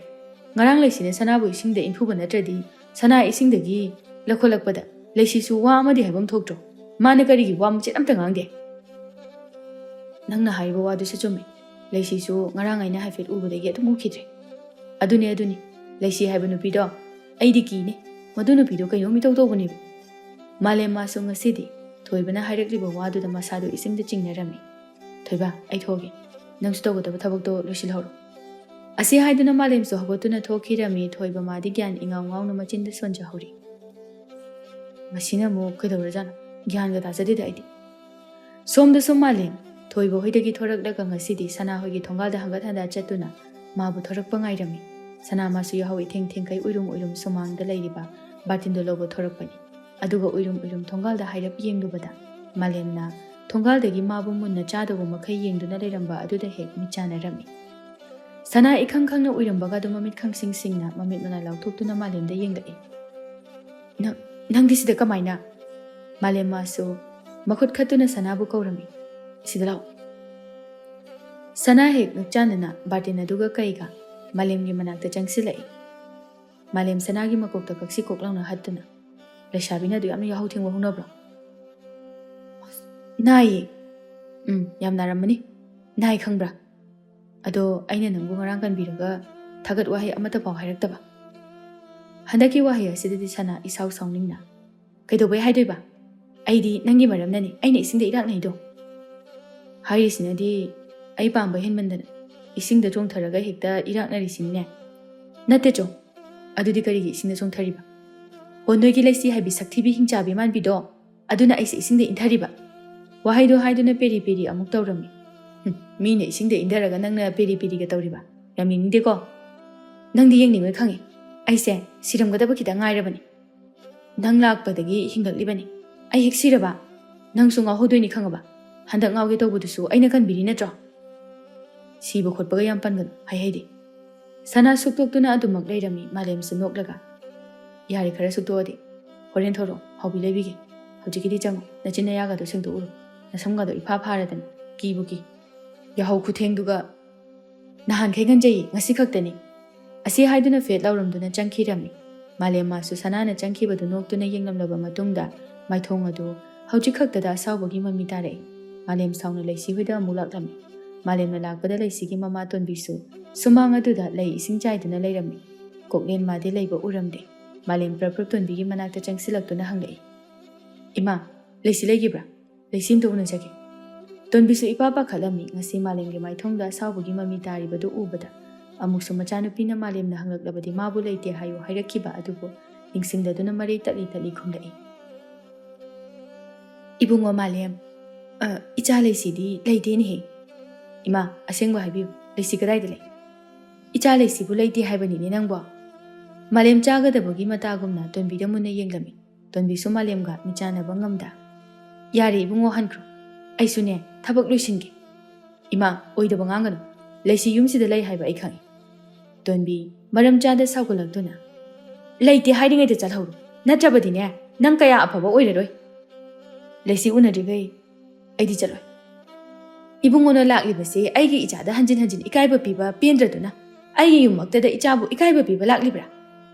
ꯉꯔꯥꯡ ꯂꯩꯁꯤꯅ ꯁꯅꯥꯕꯨ ꯏꯁꯤꯡꯗ ꯏꯟꯐꯨꯕ ꯅꯠꯇ꯭ꯔꯗꯤ ꯁꯅꯥ ꯏꯁꯤꯡꯗꯒꯤ ꯂꯧꯈꯠꯂꯛꯄꯗ ꯂꯩꯁꯤꯁꯨ ꯋꯥ ꯑꯃꯗꯤ ꯍꯥꯏꯐꯝ ꯊꯣꯛꯇ꯭ꯔꯣ?" ꯃꯥꯅ ꯀꯔꯤꯒꯤ ꯋꯥ ꯃꯆꯦꯠ ꯑꯝꯇ ꯉꯥꯡꯗꯦ? ꯅꯪꯅ ꯍꯥꯏꯔꯤꯕ ꯋꯥꯗꯨꯁꯨ ꯆꯨꯝꯃꯤ꯫ ꯂꯩꯁꯤꯁꯨ ꯉꯔꯥꯡ ꯑꯩꯅ ꯍꯥꯏꯐꯦꯠ ꯎꯕꯗꯒꯤ ꯑꯗꯨꯝ ꯎꯈꯤꯗ꯭ꯔꯦ꯫ ꯑꯗꯨꯅꯦ, ꯑꯗꯨꯅꯤ, ꯂꯩꯁꯤ ꯍꯥꯏꯕ ꯅꯨꯄꯤꯗꯣ ꯑꯩꯗꯤ ꯀꯤꯅꯦ꯫ ꯃꯗꯨ ꯅꯨꯄꯤꯗꯣ ꯀꯩꯅꯣꯝ ꯏꯇꯧ ꯇꯧꯕꯅꯦꯕ꯫ ꯃꯥꯂꯦꯝ ꯃꯥꯁꯨ ꯉꯁꯤꯗꯤ ꯊꯣꯏꯕꯅ ꯍꯥꯏꯔꯛꯂꯤꯕ ꯋꯥꯗꯨꯗ ꯃꯁꯥꯗꯨ ꯏꯁꯤꯡꯗ ꯆꯤꯡꯅꯔꯝꯃꯤ꯫ "ꯊꯣꯏꯕ, ꯑꯩ ꯊꯣꯛꯑꯒꯦ꯫ ꯅꯪꯁꯨ ꯇꯧꯒꯗꯕ ꯊꯕꯛꯇꯣ ꯂꯣꯏꯁꯤꯜꯍꯧꯔꯣ"꯫ ꯑꯁꯤ ꯍꯥꯏꯗꯨꯅ ꯃꯥꯂꯦꯝꯁꯨ ꯍꯧꯒꯠꯇꯨꯅ ꯊꯣꯛꯈꯤꯔꯝꯃꯤ꯫ ꯊꯣꯏꯕ ꯃꯥꯗꯤ ꯒ꯭ꯌꯥꯟ ꯏꯉꯥꯎ ꯉꯥꯎꯅ ꯃꯆꯤꯟꯗ ꯁꯣꯟꯖꯍꯧꯔꯤ꯫ ꯃꯁꯤꯅ ꯑꯃꯨꯛ ꯀꯩꯗꯧꯔꯖꯥꯠꯅꯣ? ꯒ꯭ꯌꯥꯟꯒ ꯇꯥꯖꯗꯦꯗ ꯑꯩꯗꯤ꯫ ꯁꯣꯝꯗꯁꯨ ꯃꯥꯂꯦꯝ ꯊꯣꯏꯕ ꯍꯣꯏꯗꯒꯤ ꯊꯣꯔꯛꯂꯒ ꯉꯁꯤꯗꯤ ꯁꯅꯥ ꯍꯣꯏꯒꯤ ꯊꯣꯡꯒꯥꯜꯗ ꯍꯪꯒꯠ ꯍꯟꯗ ꯆꯠꯇꯨꯅ ꯃꯥꯕꯨ ꯊꯣꯔꯛꯄ ꯉꯥꯏꯔꯝꯃꯤ꯫ ꯁꯅꯥ ꯃꯥꯁꯨ ꯌꯥꯍꯧ ꯏꯊꯦꯡ ꯊꯦꯡꯈꯩ ꯎꯏꯔꯨꯝ ꯎꯏꯔꯨꯝ ꯁꯨꯃꯥꯡꯗ ꯂꯩꯔꯤꯕ ꯕꯥꯇꯤꯟꯗꯣ ꯂꯧꯕ ꯊꯣꯔꯛꯄꯅꯤ꯫ ꯑꯗꯨꯒ ꯎꯏꯔꯨꯝ ꯎꯏꯔꯨꯝ ꯊꯣꯡꯒꯥꯜꯗ ꯍꯥꯏꯔꯞ ꯌꯦꯡꯂꯨꯕꯗ ꯃꯥꯂꯦꯝꯅ ꯊꯣꯡꯒꯥꯜꯗꯒꯤ ꯃꯥꯕꯨ ꯃꯨꯟꯅ ꯆꯥꯗꯧꯕ ꯃꯈꯩ ꯌꯦꯡꯗꯨꯅ ꯂꯩꯔꯝꯕ ꯑꯗꯨꯗ ꯍꯦꯛ ꯃꯤꯠ ꯆꯥꯟꯅꯔꯝꯃꯤ꯫ ꯁꯅꯥ ꯏꯈꯪ ꯈꯪꯅ ꯎꯏꯔꯝꯕꯒ ꯑꯗꯨ ꯃꯃꯤꯠ ꯈꯪꯁꯤꯡ ꯁꯤꯡꯅ ꯃꯃꯤꯠ ꯃꯅꯥ ꯂꯥꯎꯊꯣꯛꯇꯨꯅ ꯃꯥꯂꯦꯝꯗ ꯌꯦꯡꯂꯛꯏ꯫ "ꯅꯪ, ꯅꯪꯗꯤ ꯁꯤꯗ ꯀꯃꯥꯏꯅ?" ꯃꯥꯂꯦꯝ ꯃꯥꯁꯨ ꯃꯈꯨꯠ ꯈꯠꯇꯨꯅ ꯁꯅꯥꯕꯨ ꯀꯧꯔꯝꯃꯤ꯫ "ꯁꯤꯗ ꯂꯥꯛꯑꯣ"꯫ ꯁꯅꯥ ꯍꯦꯛ ꯅꯣꯛꯆꯥꯟꯅꯅ ꯕꯥꯔꯇꯤꯟ ꯑꯗꯨꯒ ꯀꯩꯒ ꯃꯥꯂꯦꯝꯒꯤ ꯃꯅꯥꯛꯇ ꯆꯪꯁꯤꯜꯂꯛꯏ꯫ ꯃꯥꯂꯦꯝ ꯁꯅꯥꯒꯤ ꯃꯀꯣꯛꯇ ꯀꯛꯁꯤ ꯀꯣꯛ ꯂꯥꯎꯅ ꯍꯠꯇꯨꯅ, "ꯂꯩꯁꯥꯕꯤꯅ ꯑꯗꯨ ꯌꯥꯝꯅ ꯌꯥꯍꯧ ꯊꯦꯡꯕ ꯍꯧꯅꯕ꯭ꯔꯣ?" "ꯅꯥꯏꯌꯦ꯫ ꯎꯝ, ꯌꯥꯝ ꯅꯥꯔꯝꯃꯅꯤ꯫ ꯅꯥꯏ ꯈꯪꯕ꯭ꯔꯥ? ꯑꯗꯣ ꯑꯩꯅ ꯅꯪꯕꯨ ꯉꯔꯥꯡ ꯀꯟꯕꯤꯔꯒ ꯊꯥꯒꯠ ꯋꯥꯍꯩ ꯑꯃꯠꯇ ꯐꯥꯎ ꯍꯥꯏꯔꯛꯇꯕ"꯫ ꯍꯟꯗꯛꯀꯤ ꯋꯥꯍꯩ ꯑꯁꯤꯗꯗꯤ ꯁꯅꯥ ꯏꯁꯥꯎ ꯁꯥꯎꯅꯤꯡꯅ, "ꯀꯩꯗꯧꯕꯩ ꯍꯥꯏꯗꯣꯏꯕ? ꯑꯩꯗꯤ ꯅꯪꯒꯤ ꯃꯔꯝꯅꯅꯤ ꯑꯩꯅ ꯏꯁꯤꯡꯗ ꯏꯔꯥꯛꯅꯩꯗꯣ"꯫ "ꯍꯥꯏꯔꯤꯁꯤꯅꯗꯤ ꯑꯩ ꯄꯥꯝꯕ ꯍꯦꯟꯃꯟꯗꯅ ꯏꯁꯤꯡꯗ ꯆꯣꯡꯊꯔꯒ ꯍꯦꯛꯇ ꯏꯔꯥꯛꯅꯔꯤꯁꯤꯅꯤꯅꯦ"꯫ "ꯅꯠꯇꯦ ꯆꯣ, ꯑꯗꯨꯗꯤ ꯀꯔꯤꯒꯤ ꯏꯁꯤꯡꯗ ꯆꯣꯡꯊꯔꯤꯕ? ꯍꯣ, ꯅꯣꯏꯒꯤ ꯂꯩꯁꯤ ꯍꯥꯏꯕꯤ ꯁꯛꯊꯤꯕꯤ ꯍꯤꯡꯆꯥꯕꯤ ꯃꯥꯟꯕꯤꯗꯣ, ꯑꯗꯨꯅ ꯑꯩꯁꯦ ꯏꯁꯤꯡꯗ ꯏꯟꯊꯔꯤꯕ"꯫ ꯋꯥꯍꯩꯗꯣ ꯍꯥꯏꯗꯨꯅ ꯄꯦꯔꯤ ꯄꯦꯔꯤ ꯑꯃꯨꯛ ꯇꯧꯔꯝꯃꯤ꯫ "ꯍꯨꯝ, ꯃꯤꯅ ꯏꯁꯤꯡꯗ ꯏꯟꯊꯔꯒ ꯅꯪꯅ ꯄꯦꯔꯤ ꯄꯦꯔꯤꯒ ꯇꯧꯔꯤꯕ? ꯌꯥꯝ ꯌꯦꯡꯅꯤꯡꯗꯦꯀꯣ꯫ ꯅꯪꯗꯤ ꯌꯦꯡꯅꯤꯡꯉꯣꯏ ꯈꯪꯉꯤ꯫ ꯑꯩꯁꯦ ꯁꯤꯔꯝꯒꯗꯕ ꯈꯤꯇꯪ ꯉꯥꯏꯔꯕꯅꯤ꯫ ꯅꯪ ꯂꯥꯛꯄꯗꯒꯤ ꯍꯤꯡꯂꯛꯂꯤꯕꯅꯤ꯫ ꯑꯩ ꯍꯦꯛ ꯁꯤꯔꯕ ꯅꯪꯁꯨ ꯉꯥꯎꯍꯧꯗꯣꯏꯅꯤ ꯈꯪꯉꯕ? ꯍꯟꯗꯛ ꯉꯥꯎꯒꯦ ꯇꯧꯕꯗꯨꯁꯨ ꯑꯩꯅ ꯀꯟꯕꯤꯔꯤ ꯅꯠꯇ꯭ꯔꯣ?" "ꯁꯤꯕ ꯈꯣꯠꯄꯒ ꯌꯥꯝ ꯄꯟꯒꯅꯨ, ꯍꯥꯏ ꯍꯩꯗꯦ"꯫ ꯁꯅꯥ ꯁꯨꯛꯇꯣꯛꯇꯨꯅ ꯑꯗꯨꯃꯛ ꯂꯩꯔꯝꯃꯤ꯫ ꯃꯥꯂꯦꯝꯁꯨ ꯅꯣꯛꯂꯒ, "ꯌꯥꯔꯦ, ꯈꯔ ꯁꯨꯛꯇꯣꯛꯑꯗꯤ꯫ ꯍꯣꯔꯦꯟ ꯊꯣꯔꯛꯑꯣ, ꯍꯥꯎꯕꯤ ꯂꯩꯕꯤꯒꯦ꯫ ꯍꯧꯖꯤꯛꯀꯤꯗꯤ ꯆꯪꯉꯣ, ꯅꯆꯤꯟ ꯅꯌꯥꯒꯗꯣ ꯁꯦꯡꯗꯣꯛꯎꯔꯣ꯫ ꯅꯁꯝꯒꯗꯣ ꯏꯐꯥ ꯐꯥꯔꯗꯅ, ꯀꯤꯕꯨ ꯀꯤ꯫ ꯌꯥꯍꯧ ꯈꯨꯊꯦꯡꯗꯨꯒ꯫ ꯅꯍꯥꯟꯈꯩ ꯉꯟꯖꯩꯌꯦ, ꯉꯁꯤ ꯈꯛꯇꯅꯤ"꯫ ꯑꯁꯤ ꯍꯥꯏꯗꯨꯅ ꯐꯦꯠ ꯂꯥꯎꯔꯝꯗꯨꯅ ꯆꯪꯈꯤꯔꯝꯃꯤ꯫ ꯃꯥꯂꯦꯝ ꯃꯥꯁꯨ ꯁꯅꯥꯅ ꯆꯪꯈꯤꯕꯗꯨ ꯅꯣꯛꯇꯨꯅ ꯌꯦꯡꯂꯝꯂꯕ ꯃꯇꯨꯡꯗ ꯃꯥꯏꯊꯣꯡ ꯑꯗꯨ ꯍꯧꯖꯤꯛ ꯈꯛꯇꯗ ꯑꯁꯥꯎꯕꯒꯤ ꯃꯃꯤ ꯇꯥꯔꯛꯏ꯫ ꯃꯥꯂꯦꯝ ꯁꯥꯎꯅ ꯂꯩꯁꯤ ꯍꯣꯏꯗ ꯑꯃꯨꯛ ꯂꯥꯛꯂꯝꯃꯤ꯫ ꯃꯥꯂꯦꯝꯅ ꯂꯥꯛꯄꯗ ꯂꯩꯁꯤꯒꯤ ꯃꯃꯥ ꯇꯣꯟꯕꯤꯁꯨ ꯁꯨꯃꯥꯡ ꯑꯗꯨꯗ ꯂꯩ ꯏꯁꯤꯡ ꯆꯥꯏꯗꯨꯅ ꯂꯩꯔꯝꯃꯤ꯫ ꯀꯣꯛꯂꯦꯟ ꯃꯥꯗꯤ ꯂꯩꯕ ꯎꯔꯝꯗꯦ꯫ ꯃꯥꯂꯦꯝ ꯄ꯭ꯔꯞ ꯄ꯭ꯔꯞ ꯇꯣꯟꯕꯤꯒꯤ ꯃꯅꯥꯛꯇ ꯆꯪꯁꯤꯜꯂꯛꯇꯨꯅ ꯍꯪꯂꯛꯏ, "ꯏꯃꯥ, ꯂꯩꯁꯤ ꯂꯩꯈꯤꯕ꯭ꯔꯥ? ꯂꯩꯁꯤ ꯑꯝꯇ ꯎꯅꯖꯒꯦ꯫" ꯇꯣꯟꯕꯤꯁꯨ ꯏꯄꯥ ꯄꯥꯈꯠꯂꯝꯃꯤ꯫ ꯉꯁꯤ ꯃꯥꯂꯦꯝꯒꯤ ꯃꯥꯏꯊꯣꯡꯗ ꯑꯁꯥꯎꯕꯒꯤ ꯃꯃꯤ ꯇꯥꯔꯤꯕꯗꯨ ꯎꯕꯗ ꯑꯃꯨꯛꯁꯨ ꯃꯆꯥꯅꯨꯄꯤꯅ ꯃꯥꯂꯦꯝꯅ ꯍꯪꯂꯛꯂꯕꯗꯤ ꯃꯥꯕꯨ ꯂꯩꯇꯦ ꯍꯥꯏꯌꯨ ꯍꯥꯏꯔꯛꯈꯤꯕ ꯑꯗꯨꯕꯨ ꯅꯤꯡꯁꯤꯡꯗꯗꯨꯅ ꯃꯔꯩ ꯇꯠꯂꯤ ꯇꯠꯂꯤ ꯈꯨꯝꯂꯛꯏ꯫ "ꯏꯕꯨꯡꯉꯣ ꯃꯥꯂꯦꯝ, ꯑ, ꯏꯆꯥ ꯂꯩꯁꯤꯗꯤ ꯂꯩꯇꯦꯅꯦꯍꯦ꯫" "ꯏꯃꯥ, ꯑꯁꯦꯡꯕ ꯍꯥꯏꯕꯤꯌꯨ, ꯂꯩꯁꯤ ꯀꯗꯥꯏꯗ ꯂꯩ?" "ꯏꯆꯥ ꯂꯩꯁꯤꯕꯨ ꯂꯩꯇꯦ ꯍꯥꯏꯕꯅꯤꯅꯦ ꯅꯪꯕꯣ?" ꯃꯥꯂꯦꯝ ꯆꯥꯒꯗꯕꯒꯤ ꯃꯇꯥꯒꯨꯝꯅ ꯇꯣꯟꯕꯤꯗ ꯃꯨꯟꯅ ꯌꯦꯡꯂꯝꯃꯤ꯫ ꯇꯣꯟꯕꯤꯁꯨ ꯃꯥꯂꯦꯝꯒ ꯃꯤꯆꯥꯟꯅꯕ ꯉꯝꯗ, "ꯌꯥꯔꯦ ꯏꯕꯨꯡꯉꯣ, ꯍꯟꯈ꯭ꯔꯣ꯫ ꯑꯩꯁꯨꯅꯦ, ꯊꯕꯛ ꯂꯣꯏꯁꯤꯟꯒꯦ꯫" "ꯏꯃꯥ, ꯑꯣꯏꯗꯕ ꯉꯥꯡꯒꯅꯨ꯫ ꯂꯩꯁꯤ ꯌꯨꯝꯁꯤꯗ ꯂꯩ ꯍꯥꯏꯕ ꯑꯩ ꯈꯪꯏ꯫" ꯇꯣꯟꯕꯤ ꯃꯔꯝ ꯆꯥꯗ ꯁꯥꯎꯒꯠꯂꯛꯇꯨꯅ, "ꯂꯩꯇꯦ ꯍꯥꯏꯔꯤꯉꯩꯗ ꯆꯠꯍꯧꯔꯣ꯫ ꯅꯠꯇ꯭ꯔꯕꯗꯤꯅꯦ, ꯅꯪ ꯀꯌꯥ ꯑꯐꯕ ꯑꯣꯏꯔꯔꯣꯏ꯫" "ꯂꯩꯁꯤ ꯎꯅꯗ꯭ꯔꯤꯈꯩ ꯑꯩꯗꯤ ꯆꯠꯂꯣꯏ꯫" "ꯏꯕꯨꯡꯉꯣꯅ ꯂꯥꯛꯂꯤꯕꯁꯦ ꯑꯩꯒꯤ ꯏꯆꯥꯗ ꯍꯟꯖꯤꯟ ꯍꯟꯖꯤꯟ ꯏꯀꯥꯏꯕ ꯄꯤꯕ ꯄꯦꯟꯗ꯭ꯔꯗꯨꯅ ꯑꯩꯒꯤ ꯌꯨꯝꯃꯛꯇꯗ ꯏꯆꯥꯕꯨ ꯏꯀꯥꯏꯕ ꯄꯤꯕ ꯂꯥꯛꯂꯤꯕ꯭ꯔꯥ?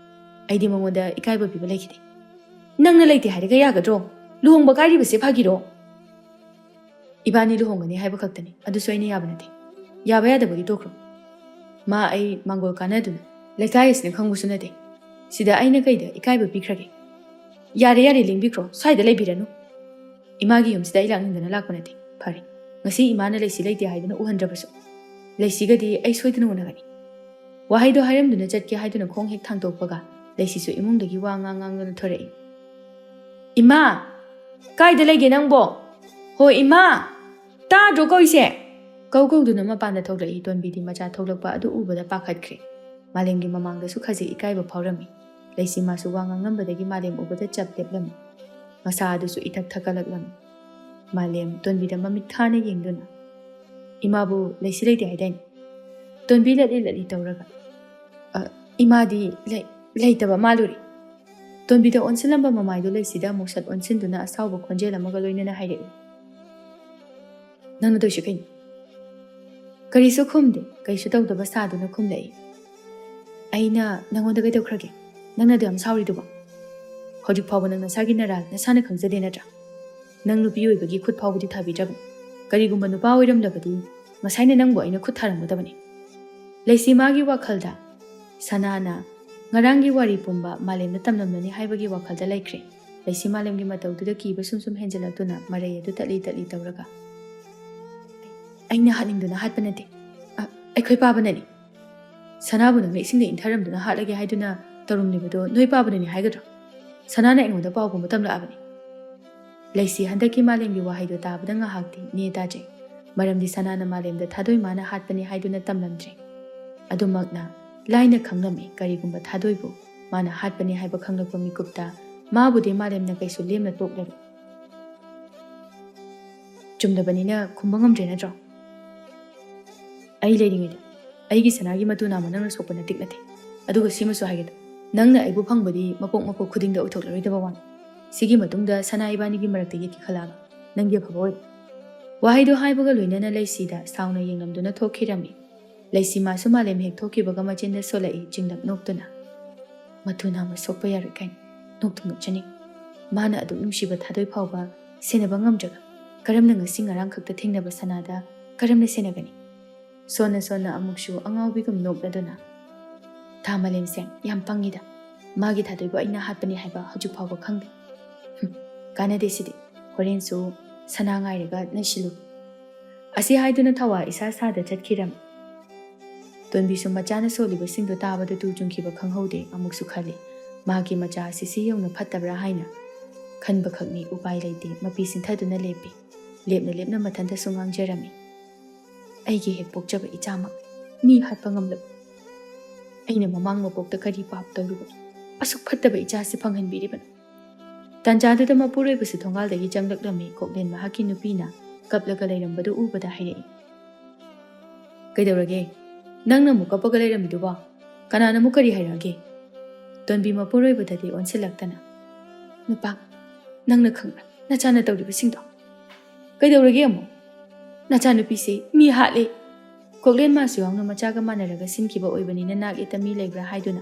ꯑꯩꯗꯤ ꯃꯉꯣꯟꯗ ꯏꯀꯥꯏꯕ ꯄꯤꯕ ꯂꯩꯈꯤꯗꯦ꯫" "ꯅꯪꯅ ꯂꯩꯇꯦ ꯍꯥꯏꯔꯒ ꯌꯥꯒꯗ꯭ꯔꯣ? ꯂꯨꯍꯣꯡꯕ ꯀꯥꯏꯔꯤꯕꯁꯦ ꯐꯥꯒꯤꯔꯣ?" "ꯏꯕꯥꯅꯤ ꯂꯨꯍꯣꯡꯒꯅꯤ ꯍꯥꯏꯕ ꯈꯛꯇꯅꯤ, ꯑꯗꯨꯁꯨ ꯑꯩꯅ ꯌꯥꯕ ꯅꯠꯇꯦ꯫" "ꯌꯥꯕ ꯌꯥꯗꯕꯒꯤ ꯇꯣꯛꯈ꯭ꯔꯣ꯫ ꯃꯥ ꯑꯩ ꯃꯥꯡꯒꯣꯜ ꯀꯥꯟꯅꯗꯨꯅ ꯂꯩꯀꯥꯏ ꯑꯁꯤꯅ ꯈꯪꯕꯁꯨ ꯅꯠꯇꯦ꯫ ꯁꯤꯗ ꯑꯩꯅ ꯀꯩꯗ ꯏꯀꯥꯏꯕ ꯄꯤꯈ꯭ꯔꯒꯦ?" "ꯌꯥꯔꯦ ꯌꯥꯔꯦ, ꯂꯦꯡꯕꯤꯈ꯭ꯔꯣ, ꯁ꯭ꯋꯥꯏꯗ ꯂꯩꯕꯤꯔꯅꯨ꯫" "ꯏꯃꯥꯒꯤ ꯌꯨꯝꯁꯤꯗ ꯑꯩ ꯂꯥꯛꯅꯤꯡꯗꯅ ꯂꯥꯛꯄ ꯅꯠꯇꯦ꯫ ꯐꯔꯦ, ꯉꯁꯤ ꯏꯃꯥꯅ ꯂꯩꯁꯤ ꯂꯩꯇꯦ ꯍꯥꯏꯗꯨꯅ ꯎꯍꯟꯗ꯭ꯔꯕꯁꯨ, ꯂꯩꯁꯤꯒꯗꯤ ꯑꯩ ꯁꯣꯏꯗꯅ ꯎꯅꯒꯅꯤ꯫" ꯋꯥꯍꯩꯗꯣ ꯍꯥꯏꯔꯝꯗꯨꯅ ꯆꯠꯀꯦ ꯍꯥꯏꯗꯨꯅ ꯈꯣꯡ ꯍꯦꯛ ꯊꯥꯡꯗꯣꯛꯄꯒ ꯂꯩꯁꯤꯁꯨ ꯏꯃꯨꯡꯗꯒꯤ ꯋꯥ ꯉꯥꯡ ꯉꯥꯡꯗꯨꯅ ꯊꯣꯔꯛꯏ꯫ "ꯏꯃꯥ! ꯀꯥꯏꯗ ꯂꯩꯒꯦ ꯅꯪꯕꯣ? ꯍꯣ ꯏꯃꯥ! ꯇꯥꯗ꯭ꯔꯣ ꯀꯧꯏꯁꯦ?" ꯀꯧ ꯀꯧꯗꯨꯅ ꯃꯄꯥꯟꯗ ꯊꯣꯛꯂꯛꯏ꯫ ꯇꯣꯟꯕꯤꯗꯤ ꯃꯆꯥ ꯊꯣꯛꯂꯛꯄ ꯑꯗꯨ ꯎꯕꯗ ꯄꯥꯈꯠꯈ꯭ꯔꯦ꯫ ꯃꯥꯂꯦꯝꯒꯤ ꯃꯃꯥꯡꯗꯁꯨ ꯈꯖꯤꯛ ꯏꯀꯥꯏꯕ ꯐꯥꯎꯔꯝꯃꯤ꯫ ꯂꯩꯁꯤ ꯃꯥꯁꯨ ꯋꯥ ꯉꯥꯡꯂꯝꯕꯗꯒꯤ ꯃꯥꯂꯦꯝ ꯎꯕꯗ ꯆꯞ ꯂꯦꯞꯂꯝꯃꯤ꯫ ꯃꯁꯥ ꯑꯗꯨꯁꯨ ꯏꯊꯛ ꯊꯛꯀꯠꯂꯛꯂꯝꯃꯤ꯫ ꯃꯥꯂꯦꯝ ꯇꯣꯟꯕꯤꯗ ꯃꯃꯤꯠ ꯈꯥꯅ ꯌꯦꯡꯗꯨꯅ, "ꯏꯃꯥꯕꯨ ꯂꯩꯁꯤ ꯂꯩꯇꯦ ꯍꯥꯏꯗꯥꯏꯅꯦ?" ꯇꯣꯟꯕꯤ ꯂꯠꯂꯤ ꯂꯠꯂꯤ ꯇꯧꯔꯒ, "ꯑ, ꯏꯃꯥꯗꯤ ꯂꯩ-, ꯂꯩꯇꯕ ꯃꯥꯜꯂꯨꯔꯦ꯫" ꯇꯣꯟꯕꯤꯗ ꯑꯣꯟꯁꯤꯜꯂꯝꯕ ꯃꯃꯥꯏꯗꯨ ꯂꯩꯁꯤꯗ ꯑꯃꯨꯛ ꯁꯠ ꯑꯣꯟꯁꯤꯟꯗꯨꯅ ꯑꯁꯥꯎꯕ ꯈꯣꯟꯖꯦꯜ ꯑꯃꯒ ꯂꯣꯏꯅꯅ ꯍꯥꯏꯔꯛꯏ, "ꯅꯪꯅ ꯇꯧꯏꯁꯤ ꯀꯩꯅꯣ?" ꯀꯔꯤꯁꯨ ꯈꯨꯝꯗꯦ, ꯀꯩꯁꯨ ꯇꯧꯗꯕ ꯁꯥꯗꯨꯅ ꯈꯨꯝꯂꯛꯏ, "ꯑꯩꯅ ꯅꯪꯉꯣꯟꯗ ꯀꯩꯗꯧꯈ꯭ꯔꯒꯦ? ꯅꯪꯅ ꯑꯗꯨ ꯌꯥꯝ ꯁꯥꯎꯔꯤꯗꯨꯕꯣ? ꯍꯧꯖꯤꯛ ꯐꯥꯎꯕ ꯅꯪ ꯅꯁꯥꯒꯤ ꯅꯔꯥꯜ ꯅꯁꯥꯅ ꯈꯪꯖꯗꯦ ꯅꯠꯇ꯭ꯔꯥ? ꯅꯪ ꯅꯨꯄꯤ ꯑꯣꯏꯕꯒꯤ ꯈꯨꯠ ꯐꯥꯎꯕꯗꯤ ꯊꯥꯕꯤꯗ꯭ꯔꯕꯅꯤ꯫ ꯀꯔꯤꯒꯨꯝꯕ ꯅꯨꯄꯥ ꯑꯣꯏꯔꯝꯂꯕꯗꯤ ꯉꯁꯥꯏꯅ ꯅꯪꯕꯨ ꯑꯩꯅ ꯈꯨꯠ ꯊꯥꯔꯝꯒꯗꯕꯅꯤ꯫ ꯂꯩꯁꯤ ꯃꯥꯒꯤ ꯋꯥꯈꯜꯗ ꯁꯅꯥꯅ ꯉꯔꯥꯡꯒꯤ ꯋꯥꯔꯤ ꯄꯨꯝꯕ ꯃꯥꯂꯦꯝꯗ ꯇꯝꯂꯝꯂꯅꯤ ꯍꯥꯏꯕꯒꯤ ꯋꯥꯈꯜꯗ ꯂꯩꯈ꯭ꯔꯦ꯫ ꯂꯩꯁꯤ ꯃꯥꯂꯦꯝꯒꯤ ꯃꯇꯧꯗꯨꯗ ꯀꯤꯕ ꯁꯨꯝ ꯁꯨꯝ ꯍꯦꯟꯖꯤꯜꯂꯛꯇꯨꯅ ꯃꯔꯩ ꯑꯗꯨ ꯇꯠꯂꯤ ꯇꯠꯂꯤ ꯇꯧꯔꯒ, "ꯑꯩꯅ ꯍꯥꯠꯅꯤꯡꯗꯨꯅ ꯍꯥꯠꯄ ꯅꯠꯇꯦ꯫ ꯑ, ꯑꯩꯈꯣꯏ ꯄꯥꯕꯅꯅꯤ꯫ ꯁꯅꯥꯕꯨ ꯅꯪꯅ ꯏꯁꯤꯡꯗ ꯏꯟꯊꯔꯝꯗꯨꯅ ꯍꯥꯠꯂꯒꯦ ꯍꯥꯏꯗꯨꯅ ꯇꯧꯔꯝꯂꯤꯕꯗꯣ ꯅꯣꯏ ꯄꯥꯕꯅꯅꯤ ꯍꯥꯏꯒꯗ꯭ꯔꯣ? ꯁꯅꯥꯅ ꯑꯩꯉꯣꯟꯗ ꯄꯥꯎ ꯄꯨꯝꯕ ꯇꯝꯂꯛꯑꯕꯅꯤ꯫" ꯂꯩꯁꯤ ꯍꯟꯗꯛꯀꯤ ꯃꯥꯂꯦꯝꯒꯤ ꯋꯥꯍꯩꯗꯣ ꯇꯥꯕꯗ ꯉꯥꯏꯍꯥꯛꯇꯤ ꯅꯦ ꯇꯥꯖꯩ꯫ ꯃꯔꯝꯗꯤ ꯁꯅꯥꯅ ꯃꯥꯂꯦꯝꯗ ꯊꯥꯗꯣꯏ ꯃꯥꯅ ꯍꯥꯠꯄꯅꯤ ꯍꯥꯏꯗꯨꯅ ꯇꯝꯂꯝꯗ꯭ꯔꯦ꯫ ꯑꯗꯨꯃꯛꯅ ꯂꯥꯏꯅ ꯈꯪꯂꯝꯃꯤ꯫ ꯀꯔꯤꯒꯨꯝꯕ ꯊꯥꯗꯣꯏꯕꯨ ꯃꯥꯅ ꯍꯥꯠꯄꯅꯤ ꯍꯥꯏꯕ ꯈꯪꯂꯛꯄ ꯃꯤꯀꯨꯞꯇ ꯃꯥꯕꯨꯗꯤ ꯃꯥꯂꯦꯝꯅ ꯀꯩꯁꯨ ꯂꯦꯝꯅ ꯇꯣꯛꯂꯔꯣꯏ꯫ ꯆꯨꯝꯗꯕꯅꯤꯅ ꯈꯨꯝꯕ ꯉꯝꯗ꯭ꯔꯦ ꯅꯠꯇ꯭ꯔꯣ? ꯑꯩ ꯂꯩꯔꯤꯉꯩꯗ ꯑꯩꯒꯤ ꯁꯅꯥꯒꯤ ꯃꯇꯨ ꯅꯥꯝꯃ ꯅꯪꯅ ꯁꯣꯛꯄ ꯅꯇꯤꯛ ꯅꯠꯇꯦ꯫ ꯑꯗꯨꯒ ꯁꯤꯃꯁꯨ ꯍꯥꯏꯒꯦ, ꯅꯪꯅ ꯑꯩꯕꯨ ꯐꯪꯕꯗꯤ ꯃꯄꯣꯛ ꯃꯄꯣꯛ ꯈꯨꯗꯤꯡꯗ ꯑꯣꯏꯊꯣꯛꯂꯔꯣꯏꯗꯕ ꯋꯥꯅꯤ꯫ ꯁꯤꯒꯤ ꯃꯇꯨꯡꯗ ꯁꯅꯥ ꯏꯕꯥꯅꯤꯒꯤ ꯃꯔꯛꯇ ꯌꯦꯠꯀꯦ ꯈꯜꯂꯛꯑꯕ ꯅꯪꯒꯤ ꯑꯐꯕ ꯑꯣꯏꯔꯣ꯫ ꯋꯥꯍꯩꯗꯣ ꯍꯥꯏꯕꯒ ꯂꯣꯏꯅꯅ ꯂꯩꯁꯤꯗ ꯁꯥꯎꯅ ꯌꯦꯡꯂꯝꯗꯨꯅ ꯊꯣꯛꯈꯤꯔꯝꯃꯤ꯫ ꯂꯩꯁꯤ ꯃꯥꯁꯨ ꯃꯥꯂꯦꯝ ꯍꯦꯛ ꯊꯣꯛꯈꯤꯕꯒ ꯃꯆꯤꯟꯗ ꯁꯣꯜꯂꯛꯏ ꯆꯤꯡꯂꯞ ꯅꯣꯛꯇꯨꯅ꯫ "ꯃꯇꯨ ꯅꯥꯝꯃ ꯁꯣꯛꯄ ꯌꯥꯔꯣꯏ ꯀꯥꯏꯅ ꯅꯣꯛꯇꯨ ꯅꯣꯛꯆꯅꯤꯡ꯫ ꯃꯥꯅ ꯑꯗꯨꯛ ꯅꯨꯡꯁꯤꯕ ꯊꯥꯗꯣꯏ ꯐꯥꯎꯕ ꯁꯦꯟꯅꯕ ꯉꯝꯗ꯭ꯔꯒ ꯀꯔꯝꯅ ꯉꯁꯤ ꯉꯔꯥꯡ ꯈꯛꯇ ꯊꯦꯡꯅꯕ ꯁꯅꯥꯗ ꯀꯔꯝꯅ ꯁꯦꯟꯅꯒꯅꯤ?" ꯁꯣꯟꯅ ꯁꯣꯟꯅ ꯑꯃꯨꯛꯁꯨ ꯑꯉꯥꯎꯕꯤꯒꯨꯝ ꯅꯣꯛꯂꯗꯨꯅ, "ꯊꯥ ꯃꯥꯂꯦꯝꯁꯦ ꯌꯥꯝ ꯄꯪꯉꯤꯗ꯫ ꯃꯥꯒꯤ ꯊꯥꯗꯣꯏꯕꯨ ꯑꯩꯅ ꯍꯥꯠꯄꯅꯤ ꯍꯥꯏꯕ ꯍꯧꯖꯤꯛ ꯐꯥꯎꯕ ꯈꯪꯗꯦ꯫ ꯍꯨꯝ, ꯀꯥꯟꯅꯗꯦ ꯁꯤꯗꯤ꯫ ꯍꯣꯔꯦꯟꯁꯨ ꯁꯅꯥ ꯉꯥꯏꯔꯒ ꯅꯩꯁꯤꯜꯂꯨ꯫" ꯑꯁꯤ ꯍꯥꯏꯗꯨꯅ ꯊꯋꯥ ꯏꯁꯥ ꯁꯥꯗ ꯆꯠꯈꯤꯔꯝꯃꯤ꯫ ꯇꯣꯟꯕꯤꯁꯨ ꯃꯆꯥꯅ ꯁꯣꯜꯂꯤꯕꯁꯤꯡꯗꯨ ꯇꯥꯕꯗ ꯇꯨ ꯆꯨꯡꯈꯤꯕ ꯈꯪꯍꯧꯗꯦ꯫ ꯑꯃꯨꯛꯁꯨ ꯈꯜꯂꯤ, ꯃꯍꯥꯛꯀꯤ ꯃꯆꯥ ꯑꯁꯤ ꯁꯤ ꯌꯧꯅ ꯐꯠꯇꯕ꯭ꯔꯥ ꯍꯥꯏꯅ꯫ ꯈꯟꯕꯈꯛꯅꯤ, ꯎꯄꯥꯏ ꯂꯩꯇꯦ꯫ ꯃꯄꯤ ꯁꯤꯟꯊꯗꯨꯅ ꯂꯦꯞꯄꯤ꯫ ꯂꯦꯞꯅ ꯂꯦꯞꯅ ꯃꯊꯟꯇꯁꯨ ꯉꯥꯡꯖꯔꯝꯃꯤ, "ꯑꯩꯒꯤ ꯍꯦꯛ ꯄꯣꯛꯆꯕ ꯏꯆꯥꯃꯛ ꯃꯤ ꯍꯥꯠꯄ ꯉꯝꯂꯕ ꯑꯩꯅ ꯃꯃꯥꯡ ꯃꯄꯣꯛꯇ ꯀꯔꯤ ꯄꯥꯞ ꯇꯧꯔꯨꯕꯅꯣ? ꯑꯁꯨꯛ ꯐꯠꯇꯕ ꯏꯆꯥꯁꯤ ꯐꯪꯍꯟꯕꯤꯔꯤꯕꯅꯣ?" ꯇꯥꯟꯖꯥꯗꯨꯗ ꯃꯄꯨꯔꯣꯏꯕꯁꯨ ꯊꯣꯡꯒꯥꯜꯗꯒꯤ ꯆꯪꯂꯛꯂꯝꯃꯤ꯫ ꯀꯣꯛꯂꯦꯟ ꯃꯍꯥꯛꯀꯤ ꯅꯨꯄꯤꯅ ꯀꯞꯂꯒ ꯂꯩꯔꯝꯕꯗꯨ ꯎꯕꯗ ꯍꯥꯏꯔꯛꯏ, "ꯀꯩꯗꯧꯔꯒꯦ? ꯅꯪꯅ ꯑꯃꯨꯛ ꯀꯞꯄꯒ ꯂꯩꯔꯝꯃꯤꯗꯨꯕꯣ? ꯀꯅꯥꯅ ꯑꯃꯨꯛ ꯀꯔꯤ ꯍꯥꯏꯔꯛꯑꯒꯦ?" ꯇꯣꯟꯕꯤ ꯃꯄꯨꯔꯣꯏꯕꯗꯗꯤ ꯑꯣꯟꯁꯤꯜꯂꯛꯇꯅ, "ꯅꯨꯄꯥ, ꯅꯪꯅ ꯈꯪꯕ꯭ꯔꯥ ꯅꯆꯥꯅ ꯇꯧꯔꯤꯕꯁꯤꯡꯗꯣ? ꯀꯩꯗꯧꯔꯒꯦ ꯑꯃꯨꯛ? ꯅꯆꯥꯅꯨꯄꯤꯁꯤ ꯃꯤ ꯍꯥꯠꯂꯦ꯫" ꯀꯣꯛꯂꯦꯟ ꯃꯥꯁꯨ ꯌꯥꯎꯅ ꯃꯆꯥꯒ ꯃꯥꯟꯅꯔꯒ ꯁꯤꯟꯈꯤꯕ ꯑꯣꯏꯕꯅꯤꯅ ꯅꯥꯛ ꯌꯦꯠꯇ ꯃꯤ ꯂꯩꯕ꯭ꯔꯥ ꯍꯥꯏꯗꯨꯅ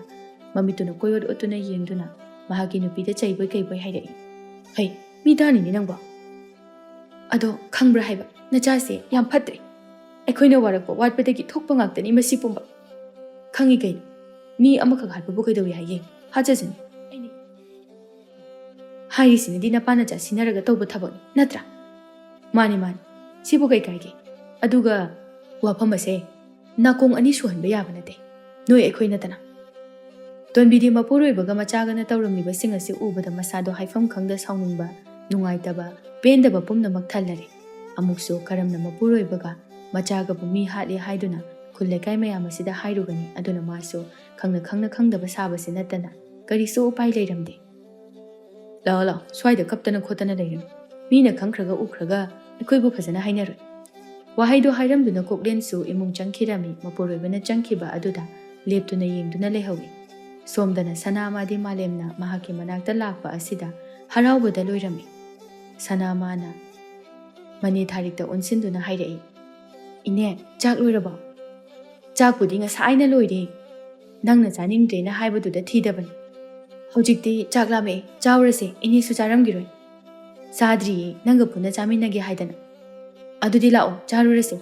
ꯃꯃꯤꯠꯇꯨꯅ ꯀꯣꯏꯑꯣꯠ ꯑꯣꯠꯇꯨꯅ ꯌꯦꯡꯗꯨꯅ ꯃꯍꯥꯛꯀꯤ ꯅꯨꯄꯤꯗ ꯆꯩꯕꯣꯏ ꯀꯩꯕꯣꯏ ꯍꯥꯏꯔꯛꯏ, "ꯍꯩ, ꯃꯤ ꯇꯥꯅꯤꯅꯦ ꯅꯪꯕꯣ꯫ "ꯑꯗꯣ ꯈꯪꯕ꯭ꯔꯥ ꯍꯥꯏꯕ, ꯅꯆꯥꯁꯦ ꯌꯥꯝ ꯐꯠꯇ꯭ꯔꯦ꯫ ꯑꯩꯈꯣꯏꯅ ꯋꯥꯔꯛꯄ ꯋꯥꯠꯄꯗꯒꯤ ꯊꯣꯛꯄ ꯉꯥꯛꯇꯅꯤ ꯃꯁꯤ ꯄꯨꯝꯕ꯫ ꯈꯪꯉꯤ ꯀꯩꯅꯣ, ꯃꯤ ꯑꯃꯈꯛ ꯍꯥꯠꯄꯕꯨ ꯀꯩꯗꯧꯏ ꯍꯥꯏꯒꯦ? ꯍꯥꯠꯆꯁꯅꯨ꯫ ꯑꯩꯅ ꯍꯥꯏꯔꯤꯁꯤꯅꯗꯤ ꯅꯄꯥ ꯅꯆꯥ ꯁꯤꯟꯅꯔꯒ ꯇꯧꯕ ꯊꯕꯛꯅꯤ, ꯅꯠꯇ꯭ꯔꯥ?" "ꯃꯥꯅꯤ, ꯃꯥꯅꯤ, ꯁꯤꯕꯨ ꯀꯩ ꯀꯥꯏꯒꯦ? ꯑꯗꯨꯒ ꯋꯥꯐꯝ ꯑꯁꯦ ꯅꯥꯀꯣꯡ ꯑꯅꯤ ꯁꯨꯍꯟꯕ ꯌꯥꯕ ꯅꯠꯇꯦ, ꯅꯣꯏ ꯑꯩꯈꯣꯏ ꯅꯠꯇꯅ꯫" ꯇꯣꯟꯕꯤꯗꯤ ꯃꯄꯨꯔꯣꯏꯕꯒ ꯃꯆꯥꯒꯅ ꯇꯧꯔꯝꯂꯤꯕꯁꯤꯡ ꯑꯁꯤ ꯎꯕꯗ ꯃꯁꯥꯗꯣ ꯍꯥꯏꯐꯝ ꯈꯪꯗ ꯁꯥꯎꯅꯤꯡꯕ, ꯅꯨꯡꯉꯥꯏꯇꯕ, ꯄꯦꯟꯗꯕ ꯄꯨꯝꯅꯃꯛ ꯊꯜꯂꯔꯦ꯫ ꯑꯃꯨꯛꯁꯨ ꯀꯔꯝꯅ ꯃꯄꯨꯔꯣꯏꯕꯒ ꯃꯆꯥꯒꯕꯨ ꯃꯤ ꯍꯥꯠꯂꯦ ꯍꯥꯏꯗꯨꯅ ꯈꯨꯜ ꯂꯩꯀꯥꯏ ꯃꯌꯥꯝ ꯑꯁꯤꯗ ꯍꯥꯏꯔꯨꯒꯅꯤ? ꯑꯗꯨꯅ ꯃꯥꯁꯨ ꯈꯪꯅ ꯈꯪꯅ ꯈꯪꯗꯕ ꯁꯥꯕꯁꯤ ꯅꯠꯇꯅ ꯀꯔꯤꯁꯨ ꯎꯄꯥꯏ ꯂꯩꯔꯝꯗꯦ꯫ "ꯂꯥꯛꯑꯣ, ꯂꯥꯛꯑꯣ, ꯁ꯭ꯋꯥꯏꯗ ꯀꯞꯇꯅ ꯈꯣꯠꯇꯅ ꯂꯩꯔꯅꯨ꯫ ꯃꯤꯅ ꯈꯪꯈ꯭ꯔꯒ ꯎꯈ꯭ꯔꯒ ꯑꯩꯈꯣꯏꯕꯨ ꯐꯖꯅ ꯍꯥꯏꯅꯔꯣꯏ꯫" ꯋꯥꯍꯩꯗꯣ ꯍꯥꯏꯔꯝꯗꯨꯅ ꯀꯣꯛꯂꯦꯟꯁꯨ ꯏꯃꯨꯡ ꯆꯪꯈꯤꯔꯝꯃꯤ꯫ ꯃꯄꯨꯔꯣꯏꯕꯅ ꯆꯪꯈꯤꯕ ꯑꯗꯨꯗ ꯂꯦꯞꯇꯨꯅ ꯌꯦꯡꯗꯨꯅ ꯂꯩꯍꯧꯏ꯫ ꯁꯣꯝꯗꯅ ꯁꯅꯥꯃꯥꯗꯤ ꯃꯥꯂꯦꯝꯅ ꯃꯍꯥꯛꯀꯤ ꯃꯅꯥꯛꯇ ꯂꯥꯛꯄ ꯑꯁꯤꯗ ꯍꯔꯥꯎꯕꯗ ꯂꯣꯏꯔꯝꯃꯤ꯫ ꯁꯅꯥꯃꯥꯅ ꯃꯅꯦ ꯊꯥꯔꯤꯛꯇ ꯑꯣꯟꯁꯤꯟꯗꯨꯅ ꯍꯥꯏꯔꯛꯏ, "ꯏꯅꯦ, ꯆꯥꯛ ꯂꯣꯏꯔꯕꯣ?" "ꯆꯥꯛꯄꯨꯗꯤ ꯉꯁꯥꯏꯅ ꯂꯣꯏꯔꯦ꯫ ꯅꯪꯅ ꯆꯥꯅꯤꯡꯗ꯭ꯔꯦꯅ ꯍꯥꯏꯕꯗꯨꯗ ꯊꯤꯗꯕꯅꯤ꯫ ꯍꯧꯖꯤꯛꯇꯤ ꯆꯥꯛ ꯂꯥꯝꯃꯛꯑꯦ, ꯆꯥꯎꯔꯁꯦ, ꯏꯅꯦꯁꯨ ꯆꯥꯔꯝꯈꯤꯔꯣꯏ꯫" "ꯆꯥꯗ꯭ꯔꯤꯌꯦ, ꯅꯪꯒ ꯄꯨꯟꯅ ꯆꯥꯃꯤꯟꯅꯒꯦ ꯍꯥꯏꯗꯅ꯫" "ꯑꯗꯨꯗꯤ ꯂꯥꯛꯑꯣ, ꯆꯥꯔꯨꯔꯁꯦ꯫"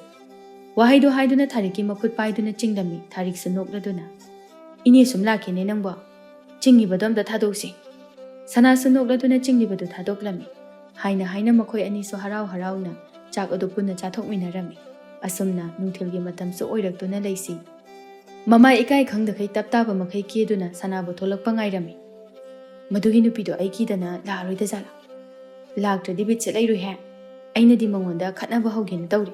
ꯋꯥꯍꯩꯗꯣ ꯍꯥꯏꯗꯨꯅ ꯊꯥꯔꯤꯛꯀꯤ ꯃꯈꯨꯠ ꯄꯥꯏꯗꯨꯅ ꯆꯤꯡꯂꯝꯃꯤ꯫ ꯊꯥꯔꯤꯛꯁꯨ ꯅꯣꯛꯂꯗꯨꯅ, "ꯏꯅꯦ ꯁꯨꯝ ꯂꯥꯛꯀꯦꯅꯦ ꯅꯪꯕꯣ꯫ ꯆꯤꯡꯉꯤꯕꯗꯣ ꯑꯝꯇ ꯊꯥꯗꯣꯛꯁꯤ꯫" ꯁꯅꯥꯁꯨ ꯅꯣꯛꯂꯗꯨꯅ ꯆꯤꯡꯂꯤꯕꯗꯨ ꯊꯥꯗꯣꯛꯂꯝꯃꯤ꯫ ꯍꯥꯏꯅ ꯍꯥꯏꯅ ꯃꯈꯣꯏ ꯑꯅꯤꯁꯨ ꯍꯔꯥꯎ ꯍꯔꯥꯎꯅ ꯆꯥꯛ ꯑꯗꯨ ꯄꯨꯟꯅ ꯆꯥꯊꯣꯛꯃꯤꯟꯅꯔꯝꯃꯤ꯫ ꯑꯁꯨꯝꯅ ꯅꯨꯡꯊꯤꯜꯒꯤ ꯃꯇꯝꯁꯨ ꯑꯣꯏꯔꯛꯇꯨꯅ ꯂꯩꯁꯤ꯫ ꯃꯃꯥꯏ ꯏꯀꯥꯏ ꯈꯪꯗꯈꯩ ꯇꯞ ꯇꯥꯕ ꯃꯈꯩ ꯀꯦꯗꯨꯅ ꯁꯅꯥꯕꯨ ꯊꯣꯛꯂꯛꯄ ꯉꯥꯏꯔꯝꯃꯤ꯫ "ꯃꯗꯨꯒꯤ ꯅꯨꯄꯤꯗꯣ ꯑꯩ ꯀꯤꯗꯅ ꯂꯥꯛꯑꯔꯣꯏꯗ ꯖꯥꯠꯂꯥ? ꯂꯥꯛꯇ꯭ꯔꯗꯤ ꯕꯤꯠꯁꯦ ꯂꯩꯔꯣꯏꯍꯦ꯫ ꯑꯩꯅꯗꯤ ꯃꯉꯣꯟꯗ ꯈꯠꯅꯕ ꯍꯧꯒꯦꯅ ꯇꯧꯔꯤ꯫"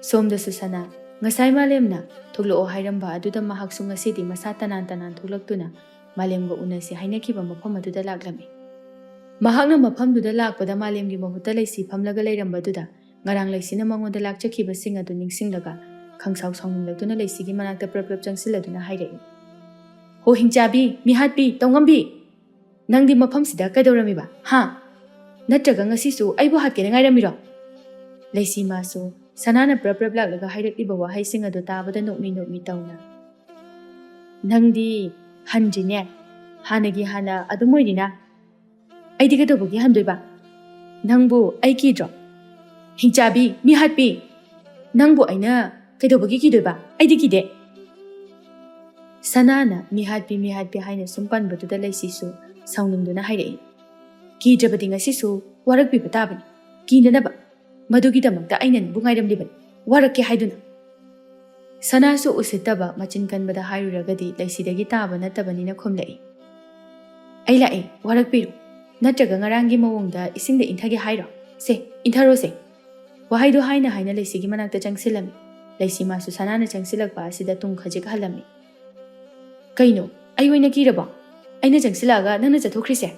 ꯁꯣꯝꯗꯁꯨ ꯁꯅꯥ, ꯉꯁꯥꯏ ꯃꯥꯂꯦꯝꯅ ꯊꯣꯛꯂꯛꯑꯣ ꯍꯥꯏꯔꯝꯕ ꯑꯗꯨꯗ ꯃꯍꯥꯛꯁꯨ ꯉꯁꯤꯗꯤ ꯃꯁꯥ ꯇꯅꯥꯟ ꯇꯅꯥꯟ ꯊꯣꯛꯂꯛꯇꯨꯅ ꯃꯥꯂꯦꯝꯒ ꯎꯅꯁꯤ ꯍꯥꯏꯅꯈꯤꯕ ꯃꯐꯝ ꯑꯗꯨꯗ ꯂꯥꯛꯂꯝꯃꯤ꯫ ꯃꯍꯥꯛꯅ ꯃꯐꯝꯗꯨꯗ ꯂꯥꯛꯄꯗ ꯃꯥꯂꯦꯝꯒꯤ ꯃꯍꯨꯠꯇ ꯂꯩꯁꯤ ꯐꯝꯂꯒ ꯂꯩꯔꯝꯕꯗꯨꯗ ꯉꯔꯥꯡ ꯂꯩꯁꯤꯅ ꯃꯉꯣꯟꯗ ꯂꯥꯛꯆꯈꯤꯕꯁꯤꯡ ꯑꯗꯨ ꯅꯤꯡꯁꯤꯡꯂꯒ ꯈꯪꯁꯥꯎ ꯁꯥꯎꯅꯤꯡꯂꯛꯇꯨꯅ ꯂꯩꯁꯤꯒꯤ ꯃꯅꯥꯛꯇ ꯄ꯭ꯔꯞ ꯄ꯭ꯔꯞ ꯆꯪꯁꯤꯜꯂꯗꯨꯅ ꯍꯥꯏꯔꯛꯏ, "ꯍꯣ ꯍꯤꯡꯆꯥꯕꯤ, ꯃꯤꯍꯥꯠꯄꯤ, ꯇꯧꯉꯝꯕꯤ! ꯅꯪꯗꯤ ꯃꯐꯝꯁꯤꯗ ꯀꯩꯗꯧꯔꯝꯃꯤꯕ? ꯍꯥ? ꯅꯠꯇ꯭ꯔꯒ ꯉꯁꯤꯁꯨ ꯑꯩꯕꯨ ꯍꯥꯠꯀꯦꯅ ꯉꯥꯏꯔꯝꯃꯤꯔꯣ?" ꯂꯩꯁꯤ ꯃꯥꯁꯨ ꯁꯅꯥꯅ ꯄ꯭ꯔꯞ ꯄ꯭ꯔꯞ ꯂꯥꯛꯂꯒ ꯍꯥꯏꯔꯛꯂꯤꯕ ꯋꯥꯍꯩꯁꯤꯡ ꯑꯗꯨ ꯇꯥꯕꯗ ꯅꯣꯛꯃꯤ ꯅꯣꯛꯃꯤ ꯇꯧꯅ, "ꯅꯪꯗꯤ ꯍꯟꯗ꯭ꯔꯤꯅꯦ, ꯍꯥꯟꯅꯒꯤ ꯍꯥꯟꯅ ꯑꯗꯨꯝ ꯑꯣꯏꯔꯤꯅ꯫ ꯑꯩꯗꯤ ꯀꯩꯗꯧꯕꯒꯤ ꯍꯟꯗꯣꯏꯕ? ꯅꯪꯕꯨ ꯑꯩ ꯀꯤꯗ꯭ꯔꯣ?" "ꯍꯤꯡꯆꯥꯕꯤ, ꯃꯤꯍꯥꯠꯄꯤ, ꯅꯪꯕꯨ ꯑꯩꯅ ꯀꯩꯗꯧꯕꯒꯤ ꯀꯤꯗꯣꯏꯕ? ꯑꯩꯗꯤ ꯀꯤꯗꯦ꯫" ꯁꯅꯥꯅ "ꯃꯤꯍꯥꯠꯄꯤ, ꯃꯤꯍꯥꯠꯄꯤ" ꯍꯥꯏꯅ ꯁꯨꯝ ꯄꯟꯕꯗꯨꯗ ꯂꯩꯁꯤꯁꯨ ꯁꯥꯎꯅꯤꯡꯗꯨꯅ ꯍꯥꯏꯔꯛꯏ, "ꯀꯤꯗ꯭ꯔꯕꯗꯤ ꯉꯁꯤꯁꯨ ꯋꯥꯔꯛꯄꯤꯕ ꯇꯥꯕꯅꯤ꯫ ꯀꯤꯅꯅꯕ꯫ ꯃꯗꯨꯒꯤꯗꯃꯛꯇ ꯑꯩꯅ ꯅꯪꯕꯨ ꯉꯥꯏꯔꯝꯂꯤꯕꯅꯤ, ꯋꯥꯔꯛꯀꯦ ꯍꯥꯏꯗꯨꯅ꯫" ꯁꯅꯥꯁꯨ ꯎꯁꯤꯠꯇꯕ ꯃꯆꯤꯟ ꯀꯟꯕꯗ ꯍꯥꯏꯔꯨꯔꯒꯗꯤ ꯂꯩꯁꯤꯗꯒꯤ ꯇꯥꯕ ꯅꯠꯇꯕꯅꯤꯅ ꯈꯨꯝꯂꯛꯏ, "ꯑꯩ ꯂꯥꯛꯑꯦ, ꯋꯥꯔꯛꯄꯤꯔꯣ꯫ ꯅꯠꯇ꯭ꯔꯒ ꯉꯔꯥꯡꯒꯤ ꯃꯑꯣꯡꯗ ꯏꯁꯤꯡꯗ ꯏꯟꯊꯒꯦ ꯍꯥꯏꯔꯣ? ꯁꯦ, ꯏꯟꯊꯔꯣꯁꯦ꯫" ꯋꯥꯍꯩꯗꯣ ꯍꯥꯏꯅ ꯍꯥꯏꯅ ꯂꯩꯁꯤꯒꯤ ꯃꯅꯥꯛꯇ ꯆꯪꯁꯤꯜꯂꯝꯃꯤ꯫ ꯂꯩꯁꯤ ꯃꯥꯁꯨ ꯁꯅꯥꯅ ꯆꯪꯁꯤꯜꯂꯛꯄ ꯑꯁꯤꯗ ꯇꯨꯝ ꯈꯖꯤꯛ ꯍꯜꯂꯝꯃꯤ꯫ "ꯀꯩꯅꯣ, ꯑꯩ ꯑꯣꯏꯅ ꯀꯤꯔꯕꯣ? ꯑꯩꯅ ꯆꯪꯁꯤꯜꯂꯛꯑꯒ ꯅꯪꯅ ꯆꯠꯊꯣꯛꯈ꯭ꯔꯤꯁꯦ?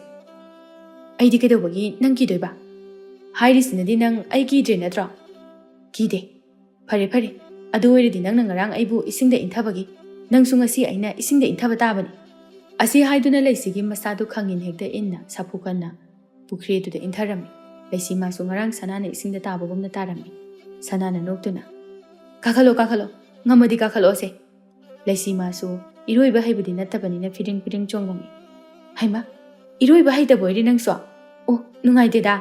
ꯑꯩꯗꯤ ꯀꯩꯗꯧꯕꯒꯤ ꯅꯪ ꯀꯤꯗꯣꯏꯕ? ꯍꯥꯏꯔꯤꯁꯤꯅꯗꯤ ꯅꯪ ꯑꯩ ꯀꯤꯗ꯭ꯔꯦ ꯅꯠꯇ꯭ꯔꯣ?" "ꯀꯤꯗꯦ꯫" "ꯐꯔꯦ, ꯐꯔꯦ꯫ ꯑꯗꯨ ꯑꯣꯏꯔꯗꯤ ꯅꯪꯅ ꯉꯔꯥꯡ ꯑꯩꯕꯨ ꯏꯁꯤꯡꯗ ꯏꯟꯊꯕꯒꯤ, ꯅꯪꯁꯨ ꯉꯁꯤ ꯑꯩꯅ ꯏꯁꯤꯡꯗ ꯏꯟꯊꯕ ꯇꯥꯕꯅꯤ꯫" ꯑꯁꯤ ꯍꯥꯏꯗꯨꯅ ꯂꯩꯁꯤꯒꯤ ꯃꯁꯥꯗꯨ ꯈꯪꯏꯟ ꯍꯦꯛꯇ ꯏꯟꯅ ꯁꯥꯐꯨ ꯀꯟꯅ ꯄꯨꯈ꯭ꯔꯤ ꯑꯗꯨꯗ ꯏꯟꯊꯔꯝꯃꯤ꯫ ꯂꯩꯁꯤ ꯃꯥꯁꯨ ꯉꯔꯥꯡ ꯁꯅꯥꯅ ꯏꯁꯤꯡꯗ ꯇꯥꯕꯒꯨꯝꯅ ꯇꯥꯔꯝꯃꯤ꯫ ꯁꯅꯥꯅ ꯅꯣꯛꯇꯨꯅ, "ꯀꯥꯈꯠꯂꯣ, ꯀꯥꯈꯠꯂꯣ꯫ ꯉꯝꯃꯗꯤ ꯀꯥꯈꯠꯂꯛꯑꯣꯁꯦ꯫" ꯂꯩꯁꯤ ꯃꯥꯁꯨ ꯏꯔꯣꯏꯕ ꯍꯩꯕꯗꯤ ꯅꯠꯇꯕꯅꯤꯅ ꯐꯤꯔꯤꯡ ꯐꯤꯔꯤꯡ ꯆꯣꯡꯂꯝꯃꯤ꯫ "ꯍꯩꯃꯥ, ꯏꯔꯣꯏꯕ ꯍꯩꯇꯕ ꯑꯣꯏꯔꯦ ꯅꯪꯁꯨ? ꯑꯣ, ꯅꯨꯡꯉꯥꯏꯇꯦꯗ꯫"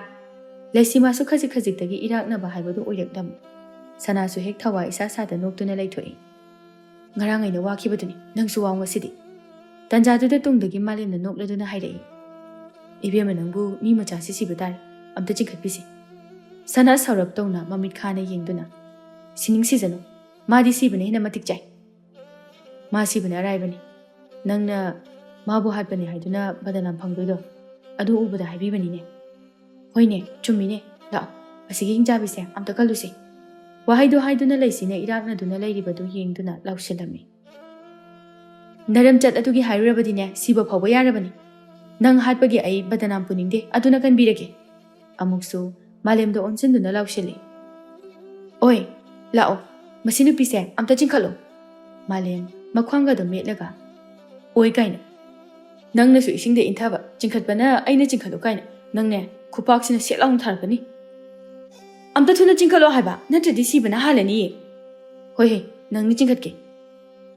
ꯂꯩꯁꯤ ꯃꯥꯁꯨ ꯈꯖꯤꯛ ꯈꯖꯤꯛꯇꯒꯤ ꯏꯔꯥꯛꯅꯕ ꯍꯥꯏꯕꯗꯨ ꯑꯣꯏꯔꯛꯂꯝꯃꯤ꯫ ꯁꯅꯥꯁꯨ ꯍꯦꯛ ꯊꯋꯥ ꯏꯁꯥ ꯁꯥꯗ ꯅꯣꯛꯇꯨꯅ ꯂꯩꯊꯣꯛꯏ꯫ "ꯉꯔꯥꯡ ꯑꯩꯅ ꯋꯥꯈꯤꯕꯗꯨꯅꯤ, ꯅꯪꯁꯨ ꯋꯥꯎ ꯉꯁꯤꯗꯤ꯫" ꯇꯟꯖꯥꯗꯨꯗ ꯇꯨꯡꯗꯒꯤ ꯃꯥꯂꯦꯝꯅ ꯅꯣꯛꯂꯗꯨꯅ ꯍꯥꯏꯔꯛꯏ, "ꯏꯕꯦꯝꯃ, ꯅꯪꯕꯨ ꯃꯤ ꯃꯆꯥꯁꯤ ꯁꯤꯕ ꯇꯥꯔꯦ, ꯑꯝꯇ ꯆꯤꯡꯈꯠꯄꯤꯁꯤ꯫" ꯁꯅꯥ ꯁꯧꯔꯞ ꯇꯧꯅ ꯃꯃꯤꯠ ꯈꯥꯅ ꯌꯦꯡꯗꯨꯅ, "ꯁꯤꯅꯤꯡ ꯁꯤꯖꯅꯨ, ꯃꯥꯗꯤ ꯁꯤꯕꯅ ꯍꯦꯟꯅ ꯃꯇꯤꯛ ꯆꯥꯏ꯫ ꯃꯥ ꯁꯤꯕꯅ ꯑꯔꯥꯏꯕꯅꯤ꯫ ꯅꯪꯅ ꯃꯥꯕꯨ ꯍꯥꯠꯄꯅꯤ ꯍꯥꯏꯗꯨꯅ ꯕꯗꯅꯥꯝ ꯐꯪꯗꯣꯏꯗꯣ ꯑꯗꯨ ꯎꯕꯗ ꯍꯥꯏꯕꯤꯕꯅꯤꯅꯦ꯫" "ꯍꯣꯏꯅꯦ, ꯆꯨꯝꯃꯤꯅꯦ꯫ ꯂꯥꯛꯑꯣ, ꯑꯁꯤꯒꯤ ꯍꯤꯡꯆꯥꯕꯤꯁꯦ ꯑꯝꯇ ꯀꯜꯂꯨꯁꯤ꯫" ꯋꯥꯍꯩꯗꯣ ꯍꯥꯏꯗꯨꯅ ꯂꯩꯁꯤꯅ ꯏꯔꯥꯛꯅꯗꯨꯅ ꯂꯩꯔꯤꯕꯗꯨ ꯌꯦꯡꯗꯨꯅ ꯂꯥꯎꯁꯤꯜꯂꯝꯃꯤ꯫ "ꯅꯔꯝꯆꯠ ꯑꯗꯨꯒꯤ ꯍꯥꯏꯔꯨꯔꯕꯗꯤꯅꯦ, ꯁꯤꯕ ꯐꯥꯎꯕ ꯌꯥꯔꯕꯅꯤ꯫ ꯅꯪ ꯍꯥꯠꯄꯒꯤ ꯑꯩ ꯕꯗꯅꯥꯝ ꯄꯨꯅꯤꯡꯗꯦ, ꯑꯗꯨꯅ ꯀꯟꯕꯤꯔꯒꯦ꯫" ꯑꯃꯨꯛꯁꯨ ꯃꯥꯂꯦꯝꯗ ꯑꯣꯟꯁꯤꯟꯗꯨꯅ ꯂꯥꯎꯁꯤꯜꯂꯤ, "ꯑꯣꯏ, ꯂꯥꯛꯑꯣ, ꯃꯁꯤ ꯅꯨꯄꯤꯁꯦ ꯑꯝꯇ ꯆꯤꯡꯈꯠꯂꯣ꯫" ꯃꯥꯂꯦꯝ ꯃꯈ꯭ꯋꯥꯡꯒꯗꯣ ꯃꯦꯠꯂꯒ, "ꯑꯣꯏ ꯀꯥꯏꯅ? ꯅꯪꯅꯁꯨ ꯏꯁꯤꯡꯗ ꯏꯟꯊꯕ, ꯆꯤꯡꯈꯠꯄꯅ ꯑꯩꯅ ꯆꯤꯡꯈꯠꯂꯨ ꯀꯥꯏꯅ? ꯅꯪꯅꯦ, ꯈꯨꯄꯥꯛꯁꯤꯅ ꯁꯦꯠ ꯂꯥꯎꯅ ꯊꯥꯔꯛꯀꯅꯤ꯫ ꯑꯝꯇ ꯊꯨꯅ ꯆꯤꯡꯈꯠꯂꯣ ꯍꯥꯏꯕ, ꯅꯠꯇ꯭ꯔꯗꯤ ꯁꯤꯕꯅ ꯍꯥꯜꯂꯅꯤꯌꯦ꯫" "ꯍꯣꯏ ꯍꯦ, ꯅꯪꯅ ꯆꯤꯡꯈꯠꯀꯦ꯫"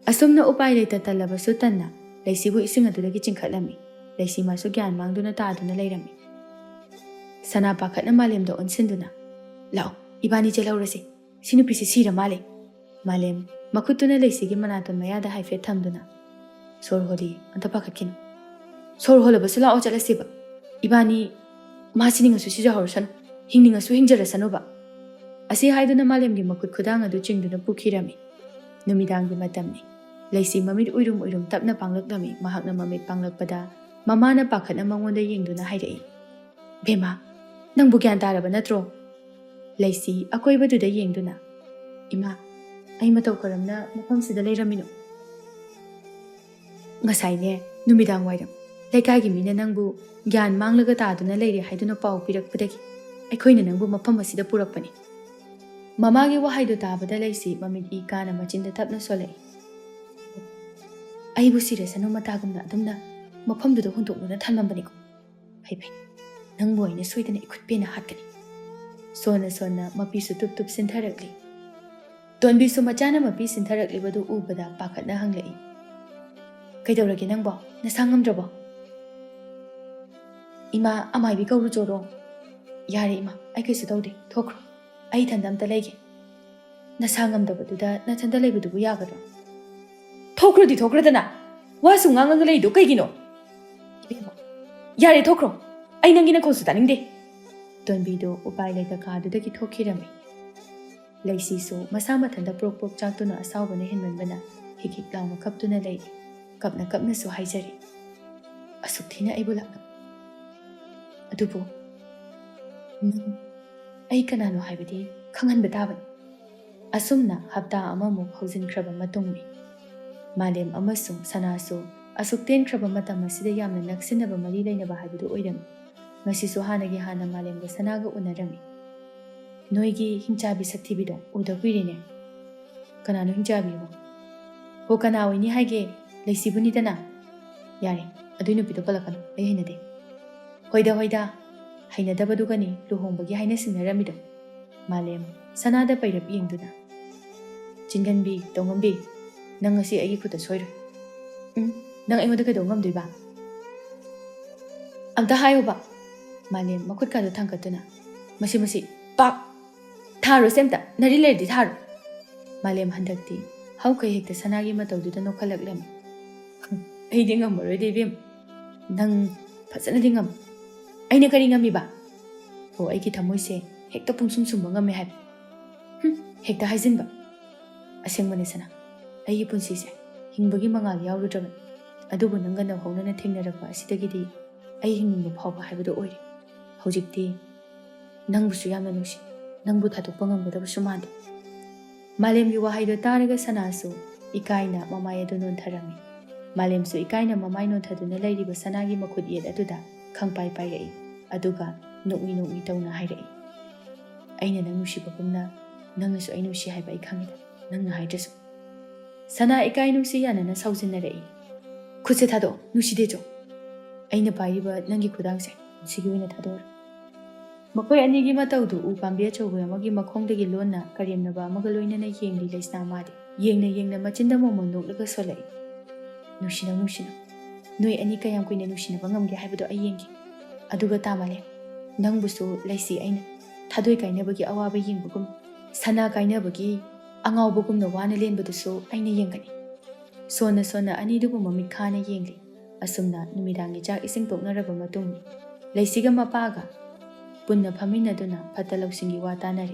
ꯑꯁꯨꯝꯅ ꯎꯄꯥꯏ ꯂꯩꯇ ꯇꯜꯂꯕꯁꯨ ꯇꯟꯅ ꯂꯩꯁꯤꯕꯨ ꯏꯁꯤꯡ ꯑꯗꯨꯗꯒꯤ ꯆꯤꯡꯈꯠꯂꯝꯃꯤ꯫ ꯂꯩꯁꯤ ꯃꯥꯁꯨ ꯒ꯭ꯌꯥꯟ ꯃꯥꯡꯗꯨꯅ ꯇꯥꯗꯨꯅ ꯂꯩꯔꯝꯃꯤ꯫ ꯁꯅꯥ ꯄꯥꯈꯠꯅ ꯃꯥꯂꯦꯝꯗ ꯑꯣꯟꯁꯤꯟꯗꯨꯅ, "ꯂꯥꯛꯑꯣ, ꯏꯕꯥꯅꯤ ꯆꯦꯜꯍꯧꯔꯁꯦ꯫ ꯁꯤ ꯅꯨꯄꯤꯁꯤ ꯁꯤꯔ ꯃꯥꯜꯂꯦ꯫" ꯃꯥꯂꯦꯝ ꯃꯈꯨꯠꯇꯨꯅ ꯂꯩꯁꯤꯒꯤ ꯃꯅꯥꯇꯣꯟ ꯃꯌꯥꯗ ꯍꯥꯏꯐꯦꯠ ꯊꯝꯗꯨꯅ, "ꯁꯣꯔ ꯍꯣꯜꯂꯤ, ꯑꯝꯇ ꯄꯥꯈꯠꯈꯤꯅꯨ꯫ ꯁꯣꯔ ꯍꯣꯜꯂꯕꯁꯨ ꯂꯥꯛꯑꯣ, ꯆꯠꯂꯁꯦꯕ꯫ ꯏꯕꯥꯅꯤ, ꯃꯥ ꯁꯤꯅꯤꯡꯉꯁꯨ ꯁꯤꯖꯍꯧꯔꯁꯅꯨ, ꯍꯤꯡꯅꯤꯡꯉꯁꯨ ꯍꯤꯡꯖꯔꯁꯅꯨꯕ꯫" ꯑꯁꯤ ꯍꯥꯏꯗꯨꯅ ꯃꯥꯂꯦꯝꯒꯤ ꯃꯈꯨꯠ ꯈꯨꯗꯥꯡ ꯑꯗꯨ ꯆꯤꯡꯗꯨꯅ ꯄꯨꯈꯤꯔꯝꯃꯤ꯫ ꯅꯨꯃꯤꯗꯥꯡꯒꯤ ꯃꯇꯝꯅꯤ꯫ ꯂꯩꯁꯤ ꯃꯃꯤꯠ ꯎꯏꯔꯨꯝ ꯎꯏꯔꯨꯝ ꯇꯞꯅ ꯄꯥꯡꯂꯛꯂꯝꯃꯤ꯫ ꯃꯍꯥꯛꯅ ꯃꯃꯤꯠ ꯄꯥꯡꯂꯛꯄꯗ ꯃꯃꯥꯅ ꯄꯥꯈꯠꯅ ꯃꯉꯣꯟꯗ ꯌꯦꯡꯗꯨꯅ ꯍꯥꯏꯔꯛꯏ, "ꯕꯦꯝꯃ, ꯅꯪꯕꯨ ꯒ꯭ꯌꯥꯟ ꯇꯥꯔꯕ ꯅꯠꯇ꯭ꯔꯣ?" ꯂꯩꯁꯤ ꯑꯀꯣꯏꯕꯗꯨꯗ ꯌꯦꯡꯗꯨꯅ, "ꯏꯃꯥ, ꯑꯩ ꯃꯇꯧ ꯀꯔꯝꯅ ꯃꯐꯝꯁꯤꯗ ꯂꯩꯔꯝꯃꯤꯅꯣ?" "ꯉꯁꯥꯏꯅꯦ, ꯅꯨꯃꯤꯗꯥꯡ ꯋꯥꯏꯔꯝ ꯂꯩꯀꯥꯏꯒꯤ ꯃꯤꯅ ꯅꯪꯕꯨ ꯒ꯭ꯌꯥꯟ ꯃꯥꯡꯂꯒ ꯇꯥꯗꯨꯅ ꯂꯩꯔꯦ ꯍꯥꯏꯗꯨꯅ ꯄꯥꯎ ꯄꯤꯔꯛꯄꯗꯒꯤ ꯑꯩꯈꯣꯏꯅ ꯅꯪꯕꯨ ꯃꯐꯝ ꯑꯁꯤꯗ ꯄꯨꯔꯛꯄꯅꯤ꯫" ꯃꯃꯥꯒꯤ ꯋꯥꯍꯩꯗꯨ ꯇꯥꯕꯗ ꯂꯩꯁꯤ ꯃꯃꯤꯠ ꯏ ꯀꯥꯅ ꯃꯆꯤꯟꯗ ꯇꯞꯅ ꯁꯣꯜꯂꯛꯏ꯫ "ꯑꯩꯕꯨ ꯁꯤꯔꯁꯅꯨ ꯃꯇꯥꯒꯨꯝꯅ ꯑꯗꯨꯝꯅ ꯃꯐꯝꯗꯨꯗ ꯍꯨꯟꯗꯣꯛꯂꯨꯅ ꯊꯝꯂꯝꯕꯅꯤꯀꯣ꯫ ꯐꯩ ꯐꯩ, ꯅꯪꯕꯨ ꯑꯩꯅ ꯁꯣꯏꯗꯅ ꯏꯈꯨꯠ ꯄꯦꯟꯅ ꯍꯥꯠꯀꯅꯤ꯫" ꯁꯣꯟꯅ ꯁꯣꯟꯅ ꯃꯄꯤꯁꯨ ꯇꯨꯞ ꯇꯨꯞ ꯁꯤꯟꯊꯔꯛꯂꯤ꯫ ꯇꯣꯟꯕꯤꯁꯨ ꯃꯆꯥꯅ ꯃꯄꯤ ꯁꯤꯟꯊꯔꯛꯂꯤꯕꯗꯨ ꯎꯕꯗ ꯄꯥꯈꯠꯅ ꯍꯪꯂꯛꯏ, "ꯀꯩꯗꯧꯔꯒꯦ ꯅꯪꯕꯣ? ꯅꯁꯥ ꯉꯝꯗ꯭ꯔꯕꯣ?" "ꯏꯃꯥ, ꯑꯃꯥꯏꯕꯤ ꯀꯧꯔꯨꯆꯣꯔꯣ?" "ꯌꯥꯔꯦ ꯏꯃꯥ, ꯑꯩ ꯀꯩꯁꯨ ꯇꯧꯗꯦ, ꯊꯣꯛꯈ꯭ꯔꯣ꯫ ꯑꯩ ꯏꯊꯟꯗ ꯑꯝꯇ ꯂꯩꯒꯦ꯫" "ꯅꯁꯥ ꯉꯝꯗꯕꯗꯨꯗ ꯅꯊꯟꯗ ꯂꯩꯕꯗꯨꯕꯨ ꯌꯥꯒꯗ꯭ꯔꯣ?" "ꯊꯣꯛꯈ꯭ꯔꯣꯗꯤ ꯊꯣꯛꯈ꯭ꯔꯗꯅ, ꯋꯥꯁꯨ ꯉꯥꯡꯉꯒ ꯂꯩꯗꯣ ꯀꯩꯒꯤꯅꯣ?" "ꯏꯕꯦꯝꯃ, ꯌꯥꯔꯦ, ꯊꯣꯛꯈ꯭ꯔꯣ꯫ ꯑꯩ ꯅꯪꯒꯤ ꯅꯈꯣꯜꯁꯨ ꯇꯥꯅꯤꯡꯗꯦ꯫" ꯇꯣꯟꯕꯤꯗꯣ ꯎꯄꯥꯏ ꯂꯩꯇ ꯀꯥꯗꯨꯗꯒꯤ ꯊꯣꯛꯈꯤꯔꯝꯃꯤ꯫ ꯂꯩꯁꯤꯁꯨ ꯃꯁꯥ ꯃꯊꯟꯇ ꯄ꯭ꯔꯣꯛ ꯄ꯭ꯔꯣꯛ ꯆꯥꯛꯇꯨꯅ ꯑꯁꯥꯎꯕꯅ ꯍꯦꯟꯃꯟꯕꯅ ꯍꯤꯛ ꯍꯤꯛ ꯂꯥꯎꯅ ꯀꯞꯇꯨꯅ ꯂꯩꯔꯤ꯫ ꯀꯞꯅ ꯀꯞꯅꯁꯨ ꯍꯥꯏꯖꯔꯤ, "ꯑꯁꯨꯛ ꯊꯤꯅ ꯑꯩꯕꯨ ꯂꯥꯛꯅ, ꯑꯗꯨꯕꯨ ꯅꯪ ꯑꯩ ꯀꯅꯥꯅꯣ ꯍꯥꯏꯕꯗꯤ ꯈꯪꯍꯟꯕ ꯇꯥꯕꯅꯤ꯫" ꯑꯁꯨꯝꯅ ꯍꯞꯇꯥ ꯑꯃꯃꯨꯛ ꯍꯧꯖꯤꯟꯈ꯭ꯔꯕ ꯃꯇꯨꯡꯅꯤ꯫ ꯃꯥꯂꯦꯝ ꯑꯃꯁꯨꯡ ꯁꯅꯥꯁꯨ ꯑꯁꯨꯛ ꯇꯦꯟꯈ꯭ꯔꯕ ꯃꯇꯝ ꯑꯁꯤꯗ ꯌꯥꯝꯅ ꯅꯛꯁꯤꯟꯅꯕ ꯃꯔꯤ ꯂꯩꯅꯕ ꯍꯥꯏꯕꯗꯨ ꯑꯣꯏꯔꯝꯃꯤ꯫ ꯉꯁꯤꯁꯨ ꯍꯥꯟꯅꯒꯤ ꯍꯥꯟꯅ ꯃꯥꯂꯦꯝꯒ ꯁꯅꯥꯒ ꯎꯅꯔꯝꯃꯤ꯫ "ꯅꯣꯏꯒꯤ ꯍꯤꯡꯆꯥꯕꯤ ꯁꯛꯊꯤꯕꯤꯗꯣ ꯎꯗ ꯀꯨꯏꯔꯦꯅꯦ꯫" "ꯀꯅꯥꯅꯣ ꯍꯤꯡꯆꯥꯕꯤꯕꯣ?" "ꯍꯣ, ꯀꯅꯥ ꯑꯣꯏꯅꯤ ꯍꯥꯏꯒꯦ? ꯂꯩꯁꯤꯕꯨꯅꯤꯗꯅ꯫" "ꯌꯥꯔꯦ, ꯑꯗꯨꯏ ꯅꯨꯄꯤꯗꯣ ꯄꯜꯂꯛꯀꯅꯨ, ꯑꯩ ꯍꯩꯅꯗꯦ꯫" "ꯍꯣꯏꯗ, ꯍꯣꯏꯗ, ꯍꯩꯅꯗꯕꯗꯨꯒꯅꯤ ꯂꯨꯍꯣꯡꯕꯒꯤ ꯍꯥꯏꯅ ꯁꯤꯡꯅꯔꯝꯃꯤꯗꯣ꯫" ꯃꯥꯂꯦꯝ ꯁꯅꯥꯗ ꯄꯩꯔꯞ ꯌꯦꯡꯗꯨꯅ, "ꯆꯤꯡꯒꯟꯕꯤ, ꯇꯣꯡꯉꯝꯕꯤ, ꯅꯪ ꯉꯁꯤ ꯑꯩꯒꯤ ꯈꯨꯠꯇ ꯁꯣꯏꯔꯣꯏ꯫" "ꯎꯝ, ꯅꯪ ꯑꯩꯉꯣꯟꯗ ꯀꯩꯗꯧ ꯉꯝꯗꯣꯏꯕ? ꯑꯝꯇ ꯍꯥꯏꯌꯣꯕ꯫" ꯃꯥꯂꯦꯝ ꯃꯈꯨꯠꯀꯥꯗꯣ ꯊꯥꯡꯒꯠꯇꯨꯅ, "ꯃꯁꯤ, ꯃꯁꯤ, ꯄꯥꯛ!" ꯊꯥꯔꯣꯁꯦ ꯑꯝꯇ, ꯅꯔꯤ ꯂꯩꯔꯗꯤ ꯊꯥꯔꯣ꯫ ꯃꯥꯂꯦꯝ ꯍꯟꯗꯛꯇꯤ ꯍꯧꯈꯩ ꯍꯦꯛꯇ ꯁꯅꯥꯒꯤ ꯃꯇꯧꯗꯨꯗ ꯅꯣꯛꯈꯠꯂꯛꯂꯝꯃꯤ꯫ "ꯑꯩꯗꯤ ꯉꯝꯃꯔꯣꯏꯗ ꯏꯕꯦꯝ, ꯅꯪ ꯐꯖꯅꯗꯤ ꯉꯝꯃꯤ꯫ ꯑꯩꯅ ꯀꯔꯤ ꯉꯝꯃꯤꯕ? ꯑꯣ, ꯑꯩꯒꯤ ꯊꯃꯣꯏꯁꯦ ꯍꯦꯛꯇ ꯄꯨꯡꯁꯨꯝ ꯁꯨꯝꯕ ꯉꯝꯃꯦ ꯍꯥꯏꯕ꯫ ꯍꯨꯝ, ꯍꯦꯛꯇ ꯍꯥꯏꯖꯤꯟꯕ꯫ ꯑꯁꯦꯡꯕꯅꯦ ꯁꯅꯥ, ꯑꯩꯒꯤ ꯄꯨꯟꯁꯤꯁꯦ ꯍꯤꯡꯕꯒꯤ ꯃꯉꯥꯜ ꯌꯥꯎꯔꯨꯗ꯭ꯔꯕꯅꯤ꯫ ꯑꯗꯨꯕꯨ ꯅꯪꯒ ꯅꯧꯍꯧꯅꯅ ꯊꯦꯡꯅꯔꯛꯄ ꯑꯁꯤꯗꯒꯤꯗꯤ ꯑꯩ ꯍꯤꯡꯅꯤꯡꯕ ꯐꯥꯎꯕ ꯍꯥꯏꯕꯗꯨ ꯑꯣꯏꯔꯦ꯫ ꯍꯧꯖꯤꯛꯇꯤ ꯅꯪꯕꯨꯁꯨ ꯌꯥꯝꯅ ꯅꯨꯡꯁꯤ꯫ ꯅꯪꯕꯨ ꯊꯥꯗꯣꯛꯄ ꯉꯝꯒꯗꯕꯁꯨ ꯃꯥꯟꯗꯦ꯫" ꯃꯥꯂꯦꯝꯒꯤ ꯋꯥꯍꯩꯗꯣ ꯇꯥꯔꯒ ꯁꯅꯥꯁꯨ ꯏꯀꯥꯏꯅ ꯃꯃꯥꯏ ꯑꯗꯨ ꯅꯣꯟꯊꯔꯝꯃꯤ꯫ ꯃꯥꯂꯦꯝꯁꯨ ꯏꯀꯥꯏꯅ ꯃꯃꯥꯏ ꯅꯣꯟꯊꯗꯨꯅ ꯂꯩꯔꯤꯕ ꯁꯅꯥꯒꯤ ꯃꯈꯨꯠ ꯌꯦꯠ ꯑꯗꯨꯗ ꯈꯪꯄꯥꯏ ꯄꯥꯏꯔꯛꯏ꯫ ꯑꯗꯨꯒ ꯅꯣꯛꯃꯤ ꯅꯣꯛꯃꯤ ꯇꯧꯅ ꯍꯥꯏꯔꯛꯏ, "ꯑꯩꯅ ꯅꯪ ꯅꯨꯡꯁꯤꯕꯒꯨꯝꯅ ꯅꯪꯅꯁꯨ ꯑꯩ ꯅꯨꯡꯁꯤ ꯍꯥꯏꯕ ꯑꯩ ꯈꯪꯉꯤꯗ, ꯅꯪꯅ ꯍꯥꯏꯗ꯭ꯔꯁꯨ꯫" ꯁꯅꯥ ꯏꯀꯥꯏ ꯅꯨꯡꯁꯤ ꯌꯥꯅꯅ ꯁꯥꯎꯖꯤꯟꯅꯔꯛꯏ꯫ "ꯈꯨꯠꯁꯦ ꯊꯥꯗꯣꯛꯑꯣ, ꯅꯨꯡꯁꯤꯗꯦ ꯆꯣ꯫ ꯑꯩꯅ ꯄꯥꯏꯔꯤꯕ ꯅꯪꯒꯤ ꯈꯨꯗꯥꯡꯁꯦ ꯁꯤꯒꯤ ꯑꯣꯏꯅ ꯊꯥꯗꯣꯛꯑꯣ꯫" ꯃꯈꯣꯏ ꯑꯅꯤꯒꯤ ꯃꯇꯧꯗꯨ ꯎ ꯄꯥꯝꯕꯤ ꯑꯆꯧꯕ ꯑꯃꯒꯤ ꯃꯈꯣꯡꯗꯒꯤ ꯂꯣꯟꯅ ꯀꯔꯦꯝꯅꯕ ꯑꯃꯒ ꯂꯣꯏꯅꯅ ꯌꯦꯡꯂꯤ ꯂꯩꯁꯅꯥ ꯃꯥꯗꯤ꯫ ꯌꯦꯡꯅ ꯌꯦꯡꯅ ꯃꯆꯤꯟꯗ ꯃꯣꯃꯣꯟ ꯅꯣꯛꯂꯒ ꯁꯣꯜꯂꯛꯏ, "ꯅꯨꯡꯁꯤꯅꯧ, ꯅꯨꯡꯁꯤꯅꯧ꯫ ꯅꯣꯏ ꯑꯅꯤ ꯀꯌꯥꯝ ꯀꯨꯏꯅ ꯅꯨꯡꯁꯤꯅꯕ ꯉꯝꯒꯦ ꯍꯥꯏꯕꯗꯣ ꯑꯩ ꯌꯦꯡꯒꯦ꯫ ꯑꯗꯨꯒ ꯇꯥ ꯃꯥꯂꯦꯝ, ꯅꯪꯕꯨꯁꯨ ꯂꯩꯁꯤ ꯑꯩꯅ ꯊꯥꯗꯣꯏ ꯀꯥꯏꯅꯕꯒꯤ ꯑꯋꯥꯕ ꯌꯦꯡꯕꯒꯨꯝ, ꯁꯅꯥ ꯀꯥꯏꯅꯕꯒꯤ ꯑꯉꯥꯎꯕꯒꯨꯝꯅ ꯋꯥꯅ ꯂꯦꯟꯕꯗꯨꯁꯨ ꯑꯩꯅ ꯌꯦꯡꯒꯅꯤ꯫" ꯁꯣꯟꯅ ꯁꯣꯟꯅ ꯑꯅꯤꯗꯨꯕꯨ ꯃꯃꯤꯠ ꯈꯥꯅ ꯌꯦꯡꯂꯤ꯫ ꯑꯁꯨꯝꯅ ꯅꯨꯃꯤꯗꯥꯡꯒꯤ ꯆꯥꯛ ꯏꯁꯤꯡ ꯇꯣꯛꯅꯔꯕ ꯃꯇꯨꯡ, ꯂꯩꯁꯤꯒ ꯃꯄꯥꯒ ꯄꯨꯟꯅ ꯐꯝꯃꯤꯟꯅꯗꯨꯅ ꯐꯠꯇ ꯂꯧꯁꯤꯡꯒꯤ ꯋꯥ ꯇꯥꯅꯔꯤ꯫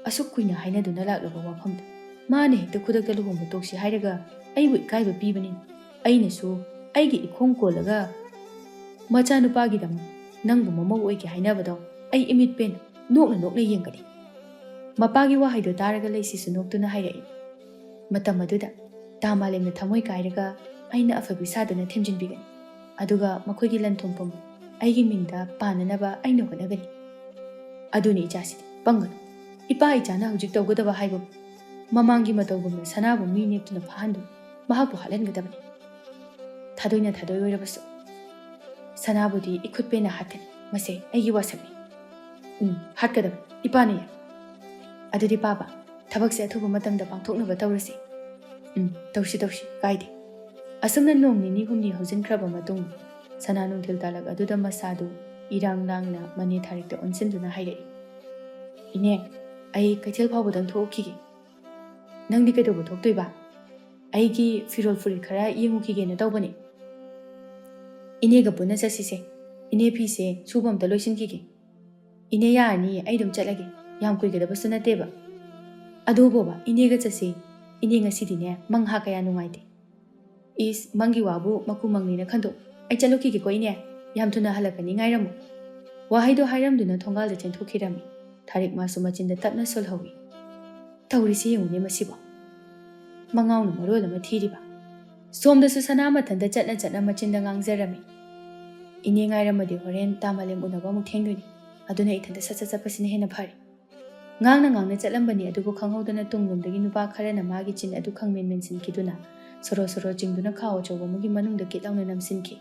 ꯑꯁꯨꯛ ꯀꯨꯏꯅ ꯍꯥꯏꯅꯗꯨꯅ ꯂꯥꯛꯂꯕ ꯋꯥꯐꯝꯗꯨ ꯃꯥꯅ ꯍꯦꯛꯇ ꯈꯨꯗꯛꯇ ꯂꯨꯍꯣꯡꯕ ꯇꯣꯛꯁꯤ ꯍꯥꯏꯔꯒ ꯑꯩꯕꯨ ꯏꯀꯥꯏꯕ ꯄꯤꯕꯅꯤ꯫ ꯑꯩꯅꯁꯨ ꯑꯩꯒꯤ ꯏꯈꯣꯡ ꯀꯣꯜꯂꯒ ꯃꯆꯥꯅꯨꯄꯥꯒꯤꯗꯃꯛ ꯅꯪꯕꯨ ꯃꯃꯧ ꯑꯣꯏꯒꯦ ꯍꯥꯏꯅꯕꯗꯣ ꯑꯩ ꯏꯃꯤꯠ ꯄꯦꯟꯅ ꯅꯣꯛꯅ ꯅꯣꯛꯅ ꯌꯦꯡꯒꯅꯤ꯫ ꯃꯄꯥꯒꯤ ꯋꯥꯍꯩꯗꯣ ꯇꯥꯔꯒ ꯂꯩꯁꯤꯁꯨ ꯅꯣꯛꯇꯨꯅ ꯍꯥꯏꯔꯛꯏ꯫ ꯃꯇꯝ ꯑꯗꯨꯗ ꯇꯥ ꯃꯥꯂꯦꯝꯅ ꯊꯃꯣꯏ ꯀꯥꯏꯔꯒ ꯑꯩꯅ ꯑꯐꯕꯤ ꯁꯥꯗꯨꯅ ꯊꯦꯝꯖꯤꯟꯕꯤꯒꯅꯤ꯫ ꯑꯗꯨꯒ ꯃꯈꯣꯏꯒꯤ ꯂꯟ ꯊꯨꯝ ꯄꯨꯝꯕ ꯑꯩꯒꯤ ꯃꯤꯡꯗ ꯄꯥꯟꯅꯅꯕ ꯑꯩꯅ ꯍꯣꯠꯅꯒꯅꯤ꯫ ꯑꯗꯨꯅꯤ ꯏꯆꯥꯁꯤꯗꯤ, ꯄꯪꯒꯅꯨ꯫ ꯏꯄꯥ ꯏꯆꯥꯅ ꯍꯧꯖꯤꯛ ꯇꯧꯒꯗꯕ ꯍꯥꯏꯕꯕꯨ ꯃꯃꯥꯡꯒꯤ ꯃꯇꯧꯒꯨꯝꯅ ꯁꯅꯥꯕꯨ ꯃꯤ ꯅꯦꯛꯇꯨꯅ ꯐꯥꯍꯟꯗꯨꯅ ꯃꯍꯥꯛꯄꯨ ꯍꯥꯠꯍꯟꯒꯗꯕꯅꯤ꯫ ꯊꯥꯗꯣꯏꯅ ꯊꯥꯗꯣꯏ ꯑꯣꯏꯔꯕꯁꯨ ꯁꯅꯥꯕꯨꯗꯤ ꯏꯈꯨꯠ ꯄꯦꯟꯅ ꯍꯥꯠꯀꯅꯤ꯫ ꯃꯁꯦ ꯑꯩꯒꯤ ꯋꯥꯁꯛꯅꯤ꯫ ꯎꯝ, ꯍꯥꯠꯀꯗꯕ꯫ ꯏꯄꯥꯅ ꯌꯥꯏ꯫ ꯑꯗꯨꯗꯤ ꯄꯥꯕ, ꯊꯕꯛꯁꯦ ꯑꯊꯨꯕ ꯃꯇꯝꯗ ꯄꯥꯡꯊꯣꯛꯅꯕ ꯇꯧꯔꯁꯤ꯫ ꯎꯝ, ꯇꯧꯁꯤ, ꯇꯧꯁꯤ, ꯀꯥꯏꯗꯦ꯫ ꯑꯁꯨꯝꯅ ꯅꯣꯡ ꯅꯤꯅꯤ ꯍꯨꯝꯅꯤ ꯍꯧꯖꯤꯟꯈ꯭ꯔꯕ ꯃꯇꯨꯡ, ꯁꯅꯥ ꯅꯨꯡꯊꯤꯜ ꯇꯥꯂꯛ ꯑꯗꯨꯗ ꯃꯁꯥꯗꯨ ꯏꯔꯥꯡ ꯂꯥꯡꯅ ꯃꯅꯦ ꯊꯥꯔꯤꯛꯇ ꯑꯣꯟꯁꯤꯟꯗꯨꯅ ꯍꯥꯏꯔꯛꯏ꯫ "ꯏꯅꯦ, ꯑꯩ ꯀꯩꯊꯦꯜ ꯐꯥꯎꯕꯗꯪ ꯊꯣꯛꯎꯈꯤꯒꯦ꯫ ꯅꯪꯗꯤ ꯀꯩꯗꯧꯕ ꯊꯣꯛꯇꯣꯏꯕ?" "ꯑꯩꯒꯤ ꯐꯤꯔꯣꯜ ꯐꯨꯔꯤꯠ ꯈꯔ ꯌꯦꯡꯉꯨꯈꯤꯒꯦꯅ ꯇꯧꯕꯅꯦ꯫ ꯏꯅꯦꯒ ꯄꯨꯟꯅ ꯆꯠꯁꯤꯁꯦ꯫ ꯏꯅꯦ ꯐꯤꯁꯦ ꯁꯨꯕ ꯑꯝꯇ ꯂꯣꯏꯁꯤꯟꯈꯤꯒꯦ꯫" "ꯏꯅꯦ, ꯌꯥꯔꯅꯤꯌꯦ, ꯑꯩ ꯑꯗꯨꯝ ꯆꯠꯂꯒꯦ, ꯌꯥꯝ ꯀꯨꯏꯒꯗꯕꯁꯨ ꯅꯠꯇꯦꯕ꯫" "ꯑꯗꯨꯕꯣꯕ, ꯏꯅꯦꯒ ꯆꯠꯁꯤ꯫ ꯏꯅꯦ ꯉꯁꯤꯗꯤꯅꯦ ꯃꯪ ꯍꯥ ꯀꯌꯥ ꯅꯨꯡꯉꯥꯏꯇꯦ꯫" "ꯏꯁ, ꯃꯪꯒꯤ ꯋꯥꯕꯨ ꯃꯀꯨ ꯃꯪꯅꯤꯅ ꯈꯟꯗꯣꯛ꯫ ꯑꯩ ꯆꯠꯂꯨꯈꯤꯒꯦꯀꯣ ꯏꯅꯦ, ꯌꯥꯝ ꯊꯨꯅ ꯍꯜꯂꯛꯀꯅꯤ, ꯉꯥꯏꯔꯝꯃꯨ꯫" ꯋꯥꯍꯩꯗꯣ ꯍꯥꯏꯔꯝꯗꯨꯅ ꯊꯣꯡꯒꯥꯜꯗ ꯆꯦꯟꯊꯣꯛꯈꯤꯔꯝꯃꯤ꯫ ꯊꯥꯔꯤꯛ ꯃꯥꯁꯨ ꯃꯆꯤꯟꯗ ꯇꯞꯅ ꯁꯣꯜꯍꯧꯏ꯫ "ꯇꯧꯔꯤꯁꯤ ꯌꯦꯡꯉꯨꯅꯦ ꯃꯁꯤꯕꯣ꯫ ꯃꯉꯥꯎꯅ ꯃꯔꯣꯜ ꯑꯃ ꯊꯤꯔꯤꯕ꯫" ꯁꯣꯝꯗꯁꯨ ꯁꯅꯥ ꯃꯊꯟꯇ ꯆꯠꯅ ꯆꯠꯅ ꯃꯆꯤꯟꯗ ꯉꯥꯡꯖꯔꯝꯃꯤ꯫ "ꯏꯅꯦ ꯉꯥꯏꯔꯝꯃꯗꯤ ꯍꯣꯔꯦꯟ ꯇꯥ ꯃꯥꯂꯦꯝ ꯎꯅꯕ ꯑꯃꯨꯛ ꯊꯦꯡꯗꯣꯏꯅꯤ꯫ ꯑꯗꯨꯅ ꯏꯊꯟꯇ ꯁꯠ ꯁꯠ ꯆꯠꯄꯁꯤꯅ ꯍꯦꯟꯅ ꯐꯔꯦ꯫" ꯉꯥꯡꯅ ꯉꯥꯡꯅ ꯆꯠꯂꯝꯕꯅꯤ, ꯑꯗꯨꯕꯨ ꯈꯪꯍꯧꯗꯅ ꯇꯨꯡꯂꯣꯝꯗꯒꯤ ꯅꯨꯄꯥ ꯈꯔꯅ ꯃꯥꯒꯤ ꯆꯤꯟ ꯑꯗꯨ ꯈꯪꯃꯦꯟ ꯃꯦꯟꯁꯤꯟꯈꯤꯗꯨꯅ ꯁꯣꯔꯣ ꯁꯣꯔꯣ ꯆꯤꯡꯗꯨꯅ ꯈꯥꯎ ꯑꯆꯧꯕ ꯑꯃꯒꯤ ꯃꯅꯨꯡꯗ ꯀꯤꯠ ꯂꯥꯎꯅ ꯅꯝꯁꯤꯟꯈꯤ꯫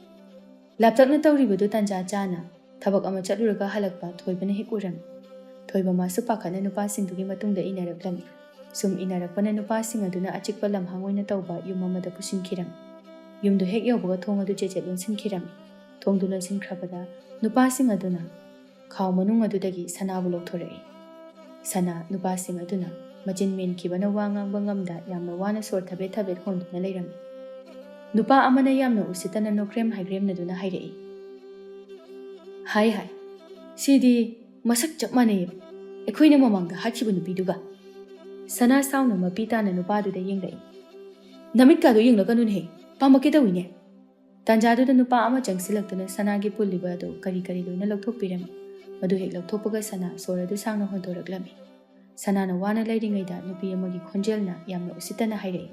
ꯂꯥꯞꯇꯛꯅ ꯇꯧꯔꯤꯕꯗꯨ ꯇꯥꯟꯖꯥ ꯆꯥꯅ ꯊꯕꯛ ꯑꯃ ꯆꯠꯂꯨꯔꯒ ꯍꯜꯂꯛꯄ ꯊꯣꯏꯕꯅ ꯍꯦꯛ ꯎꯔꯝꯃꯤ꯫ ꯊꯣꯏꯕ ꯃꯥꯁꯨ ꯄꯥꯈꯠꯅ ꯅꯨꯄꯥꯁꯤꯡꯗꯨꯒꯤ ꯃꯇꯨꯡꯗ ꯏꯟꯅꯔꯛꯂꯝꯃꯤ꯫ ꯁꯨꯝ ꯏꯟꯅꯔꯛꯄꯅ ꯅꯨꯄꯥꯁꯤꯡ ꯑꯗꯨꯅ ꯑꯆꯤꯛꯄ ꯂꯝꯍꯥꯡ ꯑꯣꯏꯅ ꯇꯧꯕ ꯌꯨꯝ ꯑꯃꯗ ꯄꯨꯁꯤꯟꯈꯤꯔꯝꯃꯤ꯫ ꯌꯨꯝꯗꯨ ꯍꯦꯛ ꯌꯧꯕꯒ ꯊꯣꯡ ꯑꯗꯨ ꯆꯦꯠ ꯆꯦꯠ ꯂꯣꯟꯁꯤꯟꯈꯤꯔꯝꯃꯤ꯫ ꯊꯣꯡꯗꯨ ꯂꯣꯟꯁꯤꯟꯈ꯭ꯔꯕꯗ ꯅꯨꯄꯥꯁꯤꯡ ꯑꯗꯨꯅ ꯈꯥꯎ ꯃꯅꯨꯡ ꯑꯗꯨꯗꯒꯤ ꯁꯅꯥꯕꯨ ꯂꯧꯊꯣꯔꯛꯏ꯫ ꯁꯅꯥ ꯅꯨꯄꯥꯁꯤꯡ ꯑꯗꯨꯅ ꯃꯆꯤꯟ ꯃꯦꯟꯈꯤꯕꯅ ꯋꯥ ꯉꯥꯡꯕ ꯉꯝꯗ ꯌꯥꯝꯅ ꯋꯥꯅ ꯁꯣꯔ ꯊꯕꯦꯠ ꯊꯕꯦꯠ ꯍꯣꯟꯗꯨꯅ ꯂꯩꯔꯝꯃꯤ꯫ ꯅꯨꯄꯥ ꯑꯃꯅ ꯌꯥꯝꯅ ꯎꯁꯤꯠꯇꯅ ꯅꯣꯛꯈ꯭ꯔꯦꯝ ꯍꯥꯏꯒ꯭ꯔꯦꯝꯅꯗꯨꯅ ꯍꯥꯏꯔꯛꯏ, "ꯍꯥꯏ ꯍꯥꯏ, ꯁꯤꯗꯤ ꯃꯁꯛ ꯆꯞ ꯃꯥꯟꯅꯩꯌꯦ꯫ ꯑꯩꯈꯣꯏꯅ ꯃꯃꯥꯡꯗ ꯍꯥꯠꯈꯤꯕ ꯅꯨꯄꯤꯗꯨꯒ꯫" ꯁꯅꯥ ꯁꯥꯎꯅ ꯃꯄꯤ ꯇꯥꯅ ꯅꯨꯄꯥꯗꯨꯗ ꯌꯦꯡꯂꯛꯏ꯫ "ꯅꯃꯤꯠꯀꯥꯗꯣ ꯌꯦꯡꯂꯛꯀꯅꯨꯅꯦꯍꯦ, ꯄꯥꯝꯃꯛꯀꯦ ꯇꯧꯏꯅꯦ꯫" ꯇꯥꯟꯖꯥꯗꯨꯗ ꯅꯨꯄꯥ ꯑꯃ ꯆꯪꯁꯤꯜꯂꯛꯇꯨꯅ ꯁꯅꯥꯒꯤ ꯄꯨꯜꯂꯤꯕ ꯑꯗꯨ ꯀꯔꯤ ꯀꯔꯤ ꯂꯣꯏꯅ ꯂꯧꯊꯣꯛꯄꯤꯔꯝꯃꯤ꯫ ꯃꯗꯨ ꯍꯦꯛ ꯂꯧꯊꯣꯛꯄꯒ ꯁꯅꯥ ꯁꯣꯔ ꯑꯗꯨ ꯁꯥꯡꯅ ꯍꯣꯟꯗꯣꯔꯛꯂꯝꯃꯤ꯫ ꯁꯅꯥꯅ ꯋꯥꯅ ꯂꯩꯔꯤꯉꯩꯗ ꯅꯨꯄꯤ ꯑꯃꯒꯤ ꯈꯣꯟꯖꯦꯜꯅ ꯌꯥꯝꯅ ꯎꯁꯤꯠꯇꯅ ꯍꯥꯏꯔꯛꯏ,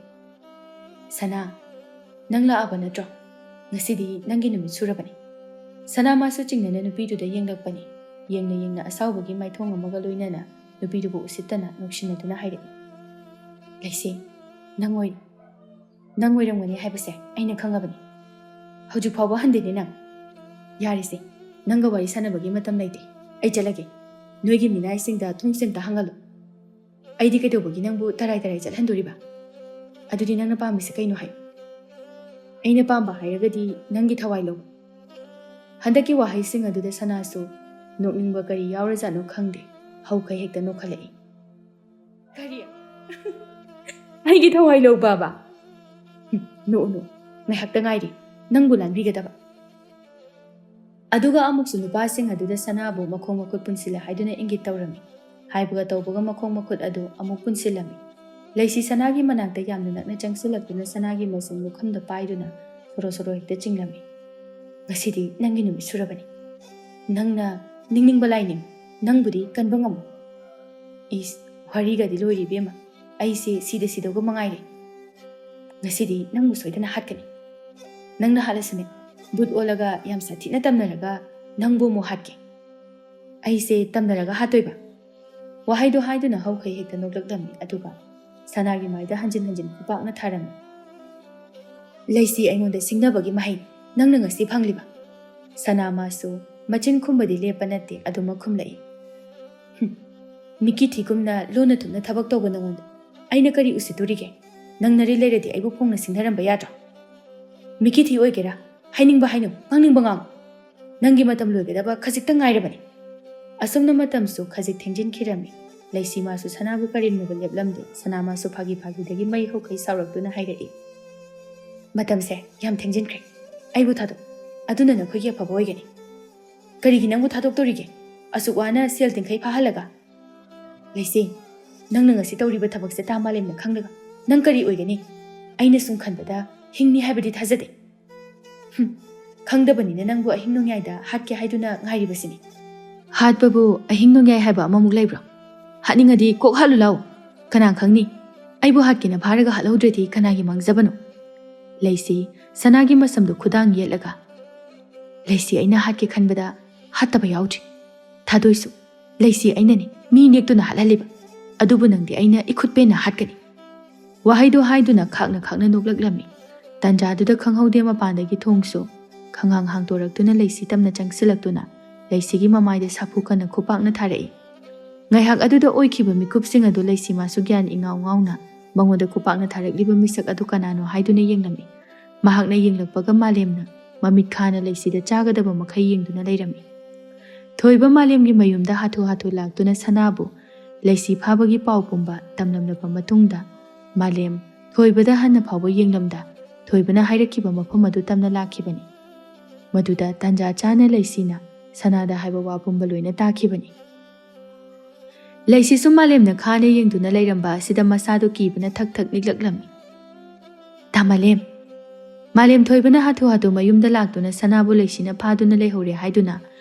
"ꯁꯅꯥ, ꯅꯪ ꯂꯥꯛꯑꯕ ꯅꯠꯇ꯭ꯔꯣ? ꯉꯁꯤꯗꯤ ꯅꯪꯒꯤ ꯅꯨꯃꯤꯠ ꯁꯨꯔꯕꯅꯤ꯫" ꯁꯅꯥ ꯃꯥꯁꯨ ꯆꯤꯡꯅꯅ ꯅꯨꯄꯤꯗꯨꯗ ꯌꯦꯡꯂꯛꯄꯅꯤ꯫ ꯌꯦꯡꯅ ꯌꯦꯡꯅ ꯑꯁꯥꯎꯕꯒꯤ ꯃꯥꯏꯊꯣꯡ ꯑꯃꯒ ꯂꯣꯏꯅꯅ ꯅꯨꯄꯤꯗꯨꯕꯨ ꯎꯁꯤꯠꯇꯅ ꯅꯣꯛꯁꯤꯟꯅꯗꯨꯅ ꯍꯥꯏꯔꯛꯏ, "ꯂꯩꯁꯦ, ꯅꯪ ꯑꯣꯏꯔꯦ꯫ ꯅꯪ ꯑꯣꯏꯔꯝꯒꯅꯤ ꯍꯥꯏꯕꯁꯦ ꯑꯩꯅ ꯈꯪꯉꯕꯅꯤ꯫ ꯍꯧꯖꯤꯛ ꯐꯥꯎꯕ ꯍꯟꯗꯦꯅꯦ ꯅꯪ꯫ ꯌꯥꯔꯦꯁꯦ, ꯅꯪꯒ ꯋꯥꯔꯤ ꯁꯥꯟꯅꯕꯒꯤ ꯃꯇꯝ ꯂꯩꯇꯦ꯫ ꯑꯩ ꯆꯠꯂꯒꯦ꯫ ꯅꯣꯏꯒꯤ ꯃꯤꯅꯥꯏꯁꯤꯡꯗ ꯊꯣꯡꯁꯦ ꯑꯝꯇ ꯍꯥꯡꯍꯜꯂꯣ꯫ ꯑꯩꯗꯤ ꯀꯩꯗꯧꯕꯒꯤ ꯅꯪꯕꯨ ꯇꯔꯥꯏ ꯇꯔꯥꯏ ꯆꯠꯍꯟꯗꯣꯔꯤꯕ? ꯑꯗꯨꯗꯤ ꯅꯪꯅ ꯄꯥꯝꯃꯤꯁꯦ ꯀꯩꯅꯣ ꯍꯥꯏꯌꯨ꯫ ꯑꯩꯅ ꯄꯥꯝꯕ ꯍꯥꯏꯔꯒꯗꯤ ꯅꯪꯒꯤ ꯊꯋꯥꯏ ꯂꯧꯕ꯫" ꯍꯟꯗꯛꯀꯤ ꯋꯥꯍꯩꯁꯤꯡ ꯑꯗꯨꯗ ꯁꯅꯥꯁꯨ ꯅꯣꯛꯅꯤꯡꯕ ꯀꯔꯤ ꯌꯥꯎꯔꯖꯥꯠꯅꯣ ꯈꯪꯗꯦ꯫ ꯍꯧꯈꯩ ꯍꯦꯛꯇ ꯅꯣꯛꯈꯠꯂꯛꯏ꯫ "ꯀꯔꯤ? ꯑꯩꯒꯤ ꯊꯋꯥꯏ ꯂꯧꯕꯕ? ꯍꯨꯝ, ꯅꯣꯛꯎ, ꯅꯣꯛꯎ꯫ ꯉꯥꯏꯍꯥꯛꯇ ꯉꯥꯏꯔꯤ ꯅꯪꯕꯨ ꯂꯥꯟꯕꯤꯒꯗꯕ"꯫ ꯑꯗꯨꯒ ꯑꯃꯨꯛꯁꯨ ꯅꯨꯄꯥꯁꯤꯡ ꯑꯗꯨꯗ ꯁꯅꯥꯕꯨ ꯃꯈꯣꯡ ꯃꯈꯨꯠ ꯄꯨꯟꯁꯤꯜꯂꯦ ꯍꯥꯏꯗꯨꯅ ꯏꯪꯒꯤꯠ ꯇꯧꯔꯝꯃꯤ꯫ ꯍꯥꯏꯕꯒ ꯇꯧꯕꯒ ꯃꯈꯣꯡ ꯃꯈꯨꯠ ꯑꯗꯨ ꯑꯃꯨꯛ ꯄꯨꯟꯁꯤꯜꯂꯝꯃꯤ꯫ ꯂꯩꯁꯤ ꯁꯅꯥꯒꯤ ꯃꯅꯥꯛꯇ ꯌꯥꯝꯅ ꯅꯛꯅ ꯆꯪꯁꯤꯜꯂꯛꯇꯨꯅ ꯁꯅꯥꯒꯤ ꯃꯁꯝ ꯂꯨꯈꯝꯗ ꯄꯥꯏꯗꯨꯅ ꯁꯣꯔꯣ ꯁꯣꯔꯣ ꯍꯦꯛꯇ ꯆꯤꯡꯂꯝꯃꯤ꯫ "ꯉꯁꯤꯗꯤ ꯅꯪꯒꯤ ꯅꯨꯃꯤꯠ ꯁꯨꯔꯕꯅꯤ꯫ ꯅꯪꯅ ꯅꯤꯡꯅꯤꯡꯕ ꯂꯥꯏꯅꯤꯡ, ꯅꯪꯕꯨꯗꯤ ꯀꯟꯕ ꯉꯝꯃꯣ"꯫ ꯏꯁ, ꯋꯥꯔꯤꯒꯗꯤ ꯂꯣꯏꯔꯦ ꯏꯕꯦꯝꯃ꯫ ꯑꯩꯁꯦ ꯁꯤꯗ ꯁꯤꯗꯧꯒ ꯃꯉꯥꯏꯔꯦ꯫ "ꯉꯁꯤꯗꯤ ꯅꯪꯕꯨ ꯁꯣꯏꯗꯅ ꯍꯥꯠꯀꯅꯤ꯫ ꯅꯪꯅ ꯍꯥꯠꯂꯁꯨꯅꯦ, ꯕꯨꯠ ꯑꯣꯜꯂꯒ ꯌꯥꯝ ꯁꯥꯊꯤꯅ ꯇꯝꯅꯔꯒ ꯅꯪꯕꯨ ꯑꯃꯨꯛ ꯍꯥꯠꯀꯦ꯫ ꯑꯩꯁꯦ ꯇꯝꯅꯔꯒ ꯍꯥꯠꯇꯣꯏꯕ"꯫ ꯋꯥꯍꯩꯗꯣ ꯍꯥꯏꯗꯨꯅ ꯍꯧꯈꯩ ꯍꯦꯛꯇ ꯅꯣꯛꯂꯛꯂꯝꯃꯤ, ꯑꯗꯨꯒ ꯁꯅꯥꯒꯤ ꯃꯥꯏꯗ ꯍꯟꯖꯤꯟ ꯍꯟꯖꯤꯟ ꯈꯨꯄꯥꯛꯅ ꯊꯥꯔꯝꯃꯤ꯫ "ꯂꯩꯁꯤ ꯑꯩꯉꯣꯟꯗ ꯁꯤꯡꯅꯕꯒꯤ ꯃꯍꯩ ꯅꯪꯅ ꯉꯁꯤ ꯐꯪꯂꯤꯕ"꯫ ꯁꯅꯥ ꯃꯥꯁꯨ ꯃꯆꯤꯟ ꯈꯨꯝꯕꯗꯤ ꯂꯦꯞꯄ ꯅꯠꯇꯦ, ꯑꯗꯨꯃꯛ ꯈꯨꯝꯂꯛꯏ꯫ "ꯍꯨꯝ, ꯃꯤꯀꯤ ꯊꯤꯒꯨꯝꯅ ꯂꯣꯟꯅ ꯊꯨꯞꯅ ꯊꯕꯛ ꯇꯧꯕ ꯅꯉꯣꯟꯗ ꯑꯩꯅ ꯀꯔꯤ ꯎꯁꯤꯠꯇꯣꯔꯤꯒꯦ? ꯅꯪ ꯅꯔꯤ ꯂꯩꯔꯗꯤ ꯑꯩꯕꯨ ꯐꯣꯡꯅ ꯁꯤꯡꯅꯔꯝꯕ ꯌꯥꯗ꯭ꯔꯣ? ꯃꯤꯀꯤ ꯊꯤ ꯑꯣꯏꯒꯦꯔꯥ, ꯍꯥꯏꯅꯤꯡꯕ ꯍꯥꯏꯅꯨ, ꯉꯥꯡꯅꯤꯡꯕ ꯉꯥꯡꯉꯨ꯫ ꯅꯪꯒꯤ ꯃꯇꯝ ꯂꯣꯏꯒꯗꯕ ꯈꯖꯤꯛꯇ ꯉꯥꯏꯔꯕꯅꯤ"꯫ ꯑꯁꯨꯝꯅ ꯃꯇꯝꯁꯨ ꯈꯖꯤꯛ ꯊꯦꯡꯖꯤꯟꯈꯤꯔꯝꯃꯤ꯫ ꯂꯩꯁꯤ ꯃꯥꯁꯨ ꯁꯅꯥꯕꯨ ꯀꯔꯦꯝꯅꯕ ꯂꯦꯞꯂꯝꯗꯦ꯫ ꯁꯅꯥ ꯃꯥꯁꯨ ꯐꯥꯒꯤ ꯐꯥꯒꯤꯗꯒꯤ ꯃꯩ ꯍꯧꯈꯩ ꯁꯥꯎꯔꯛꯇꯨꯅ ꯍꯥꯏꯔꯛꯏ, "ꯃꯇꯝꯁꯦ ꯌꯥꯝ ꯊꯦꯡꯖꯤꯟꯈ꯭ꯔꯦ꯫ ꯑꯩꯕꯨ ꯊꯥꯗꯣꯛ꯫ ꯑꯗꯨꯅ ꯅꯈꯣꯏꯒꯤ ꯑꯐꯕ ꯑꯣꯏꯒꯅꯤ"꯫ "ꯀꯔꯤꯒꯤ ꯅꯪꯕꯨ ꯊꯥꯗꯣꯛꯇꯣꯔꯤꯒꯦ? ꯑꯁꯨꯛ ꯋꯥꯅ ꯁꯦꯜ ꯇꯤꯡꯈꯩ ꯐꯥꯍꯜꯂꯒ"꯫ "ꯂꯩꯁꯤ, ꯅꯪꯅ ꯉꯁꯤ ꯇꯧꯔꯤꯕ ꯊꯕꯛꯁꯦ ꯇꯥ ꯃꯥꯂꯦꯝꯅ ꯈꯪꯂꯒ ꯅꯪ ꯀꯔꯤ ꯑꯣꯏꯒꯅꯤ? ꯑꯩꯅ ꯁꯨꯝ ꯈꯟꯕꯗ ꯍꯤꯡꯅꯤ ꯍꯥꯏꯕꯗꯤ ꯊꯥꯖꯗꯦ"꯫ "ꯍꯨꯝ, ꯈꯪꯗꯕꯅꯤꯅ ꯅꯪꯕꯨ ꯑꯍꯤꯡ ꯅꯣꯡꯌꯥꯏꯗ ꯍꯥꯠꯀꯦ ꯍꯥꯏꯗꯨꯅ ꯉꯥꯏꯔꯤꯕꯁꯤꯅꯤ"꯫ "ꯍꯥꯠꯄꯕꯨ ꯑꯍꯤꯡ ꯅꯣꯡꯌꯥꯏ ꯍꯥꯏꯕ ꯑꯃꯃꯨꯛ ꯂꯩꯕ꯭ꯔꯣ? ꯍꯥꯠꯅꯤꯡꯉꯗꯤ ꯀꯣꯛ ꯍꯥꯠꯂꯨ ꯂꯥꯎ꯫ ꯀꯅꯥ ꯈꯪꯅꯤ? ꯑꯩꯕꯨ ꯍꯥꯠꯀꯦꯅ ꯐꯥꯔꯒ ꯍꯥꯠꯍꯧꯗ꯭ꯔꯗꯤ ꯀꯅꯥꯒꯤ ꯃꯥꯡꯖꯕꯅꯣ?" ꯂꯩꯁꯤ ꯁꯅꯥꯒꯤ ꯃꯁꯝꯗꯨ ꯈꯨꯗꯥꯡ ꯌꯦꯠꯂꯒ, "ꯂꯩꯁꯤ ꯑꯩꯅ ꯍꯥꯠꯀꯦ ꯈꯟꯕꯗ ꯍꯥꯠꯇꯕ ꯌꯥꯎꯗ꯭ꯔꯤ꯫ ꯊꯥꯗꯣꯏꯁꯨ, ꯂꯩꯁꯤ ꯑꯩꯅꯅꯤ ꯃꯤ ꯅꯦꯛꯇꯨꯅ ꯍꯥꯠꯍꯜꯂꯤꯕ꯫ ꯑꯗꯨꯕꯨ ꯅꯪꯗꯤ ꯑꯩꯅ ꯏꯈꯨꯠ ꯄꯦꯟꯅ ꯍꯥꯠꯀꯅꯤ"꯫ ꯋꯥꯍꯩꯗꯣ ꯍꯥꯏꯗꯨꯅ ꯈꯥꯛꯅ ꯈꯥꯛꯅ ꯅꯣꯛꯂꯛꯂꯝꯃꯤ꯫ ꯇꯥꯟꯖꯥꯗꯨꯗ ꯈꯪꯍꯧꯗꯦ ꯃꯄꯥꯟꯗꯒꯤ ꯊꯣꯡꯁꯨ ꯈꯪꯍꯥꯡ ꯍꯥꯡꯗꯣꯔꯛꯇꯨꯅ ꯂꯩꯁꯤ ꯇꯝꯅ ꯆꯪꯁꯤꯜꯂꯛꯇꯨꯅ ꯂꯩꯁꯤꯒꯤ ꯃꯃꯥꯏꯗ ꯁꯥꯐꯨ ꯀꯟꯅ ꯈꯨꯄꯥꯛꯅ ꯊꯥꯔꯛꯏ꯫ ꯉꯥꯏꯍꯥꯛ ꯑꯗꯨꯗ ꯑꯣꯏꯈꯤꯕ ꯃꯤꯀꯨꯞꯁꯤꯡ ꯑꯗꯨ ꯂꯩꯁꯤ ꯃꯥꯁꯨ ꯒ꯭ꯌꯥꯟ ꯏꯉꯥꯎ ꯉꯥꯎꯅ ꯃꯉꯣꯟꯗ ꯈꯨꯄꯥꯛꯅ ꯊꯥꯔꯛꯂꯤꯕ ꯃꯤꯁꯛ ꯑꯗꯨ ꯀꯅꯥꯅꯣ ꯍꯥꯏꯗꯨꯅ ꯌꯦꯡꯂꯝꯃꯤ꯫ ꯃꯍꯥꯛꯅ ꯌꯦꯡꯂꯛꯄꯒ ꯃꯥꯂꯦꯝꯅ ꯃꯃꯤꯠ ꯈꯥꯅ ꯂꯩꯁꯤꯗ ꯆꯥꯒꯗꯕ ꯃꯈꯩ ꯌꯦꯡꯗꯨꯅ ꯂꯩꯔꯝꯃꯤ꯫ ꯊꯣꯏꯕ ꯃꯥꯂꯦꯝꯒꯤ ꯃꯌꯨꯝꯗ ꯍꯥꯊꯨ ꯍꯥꯊꯨ ꯂꯥꯛꯇꯨꯅ ꯁꯅꯥꯕꯨ ꯂꯩꯁꯤ ꯐꯥꯕꯒꯤ ꯄꯥꯎ ꯄꯨꯝꯕ ꯇꯝꯂꯝꯂꯕ ꯃꯇꯨꯡꯗ, ꯃꯥꯂꯦꯝ ꯊꯣꯏꯕꯗ ꯍꯟꯅ ꯐꯥꯎꯕ ꯌꯦꯡꯂꯝꯗ, ꯊꯣꯏꯕꯅ ꯍꯥꯏꯔꯛꯈꯤꯕ ꯃꯐꯝ ꯑꯗꯨ ꯇꯝꯅ ꯂꯥꯛꯈꯤꯕꯅꯤ꯫ ꯃꯗꯨꯗ ꯇꯥꯟꯖꯥ ꯆꯥꯅ ꯂꯩꯁꯤꯅ ꯁꯅꯥꯗ ꯍꯥꯏꯕ ꯋꯥ ꯄꯨꯝꯕ ꯂꯣꯏꯅ ꯇꯥꯈꯤꯕꯅꯤ꯫ ꯂꯩꯁꯤꯁꯨ ꯃꯥꯂꯦꯝꯅ ꯈꯥꯅ ꯌꯦꯡꯗꯨꯅ ꯂꯩꯔꯝꯕ ꯑꯁꯤꯗ ꯃꯁꯥꯗꯨ ꯀꯤꯕꯅ ꯊꯛ ꯊꯛ ꯅꯤꯛꯂꯛꯂꯝꯃꯤ꯫ "ꯇꯥ ꯃꯥꯂꯦꯝ!" ꯃꯥꯂꯦꯝ ꯊꯣꯏꯕꯅ ꯍꯥꯊꯨ ꯍꯥꯊꯨ ꯃꯌꯨꯝꯗ ꯂꯥꯛꯇꯨꯅ ꯁꯅꯥꯕꯨ ꯂꯩꯁꯤꯅ ꯐꯥꯗꯨꯅ ꯂꯩꯍꯧꯔꯦ ꯍꯥꯏꯗꯨꯅ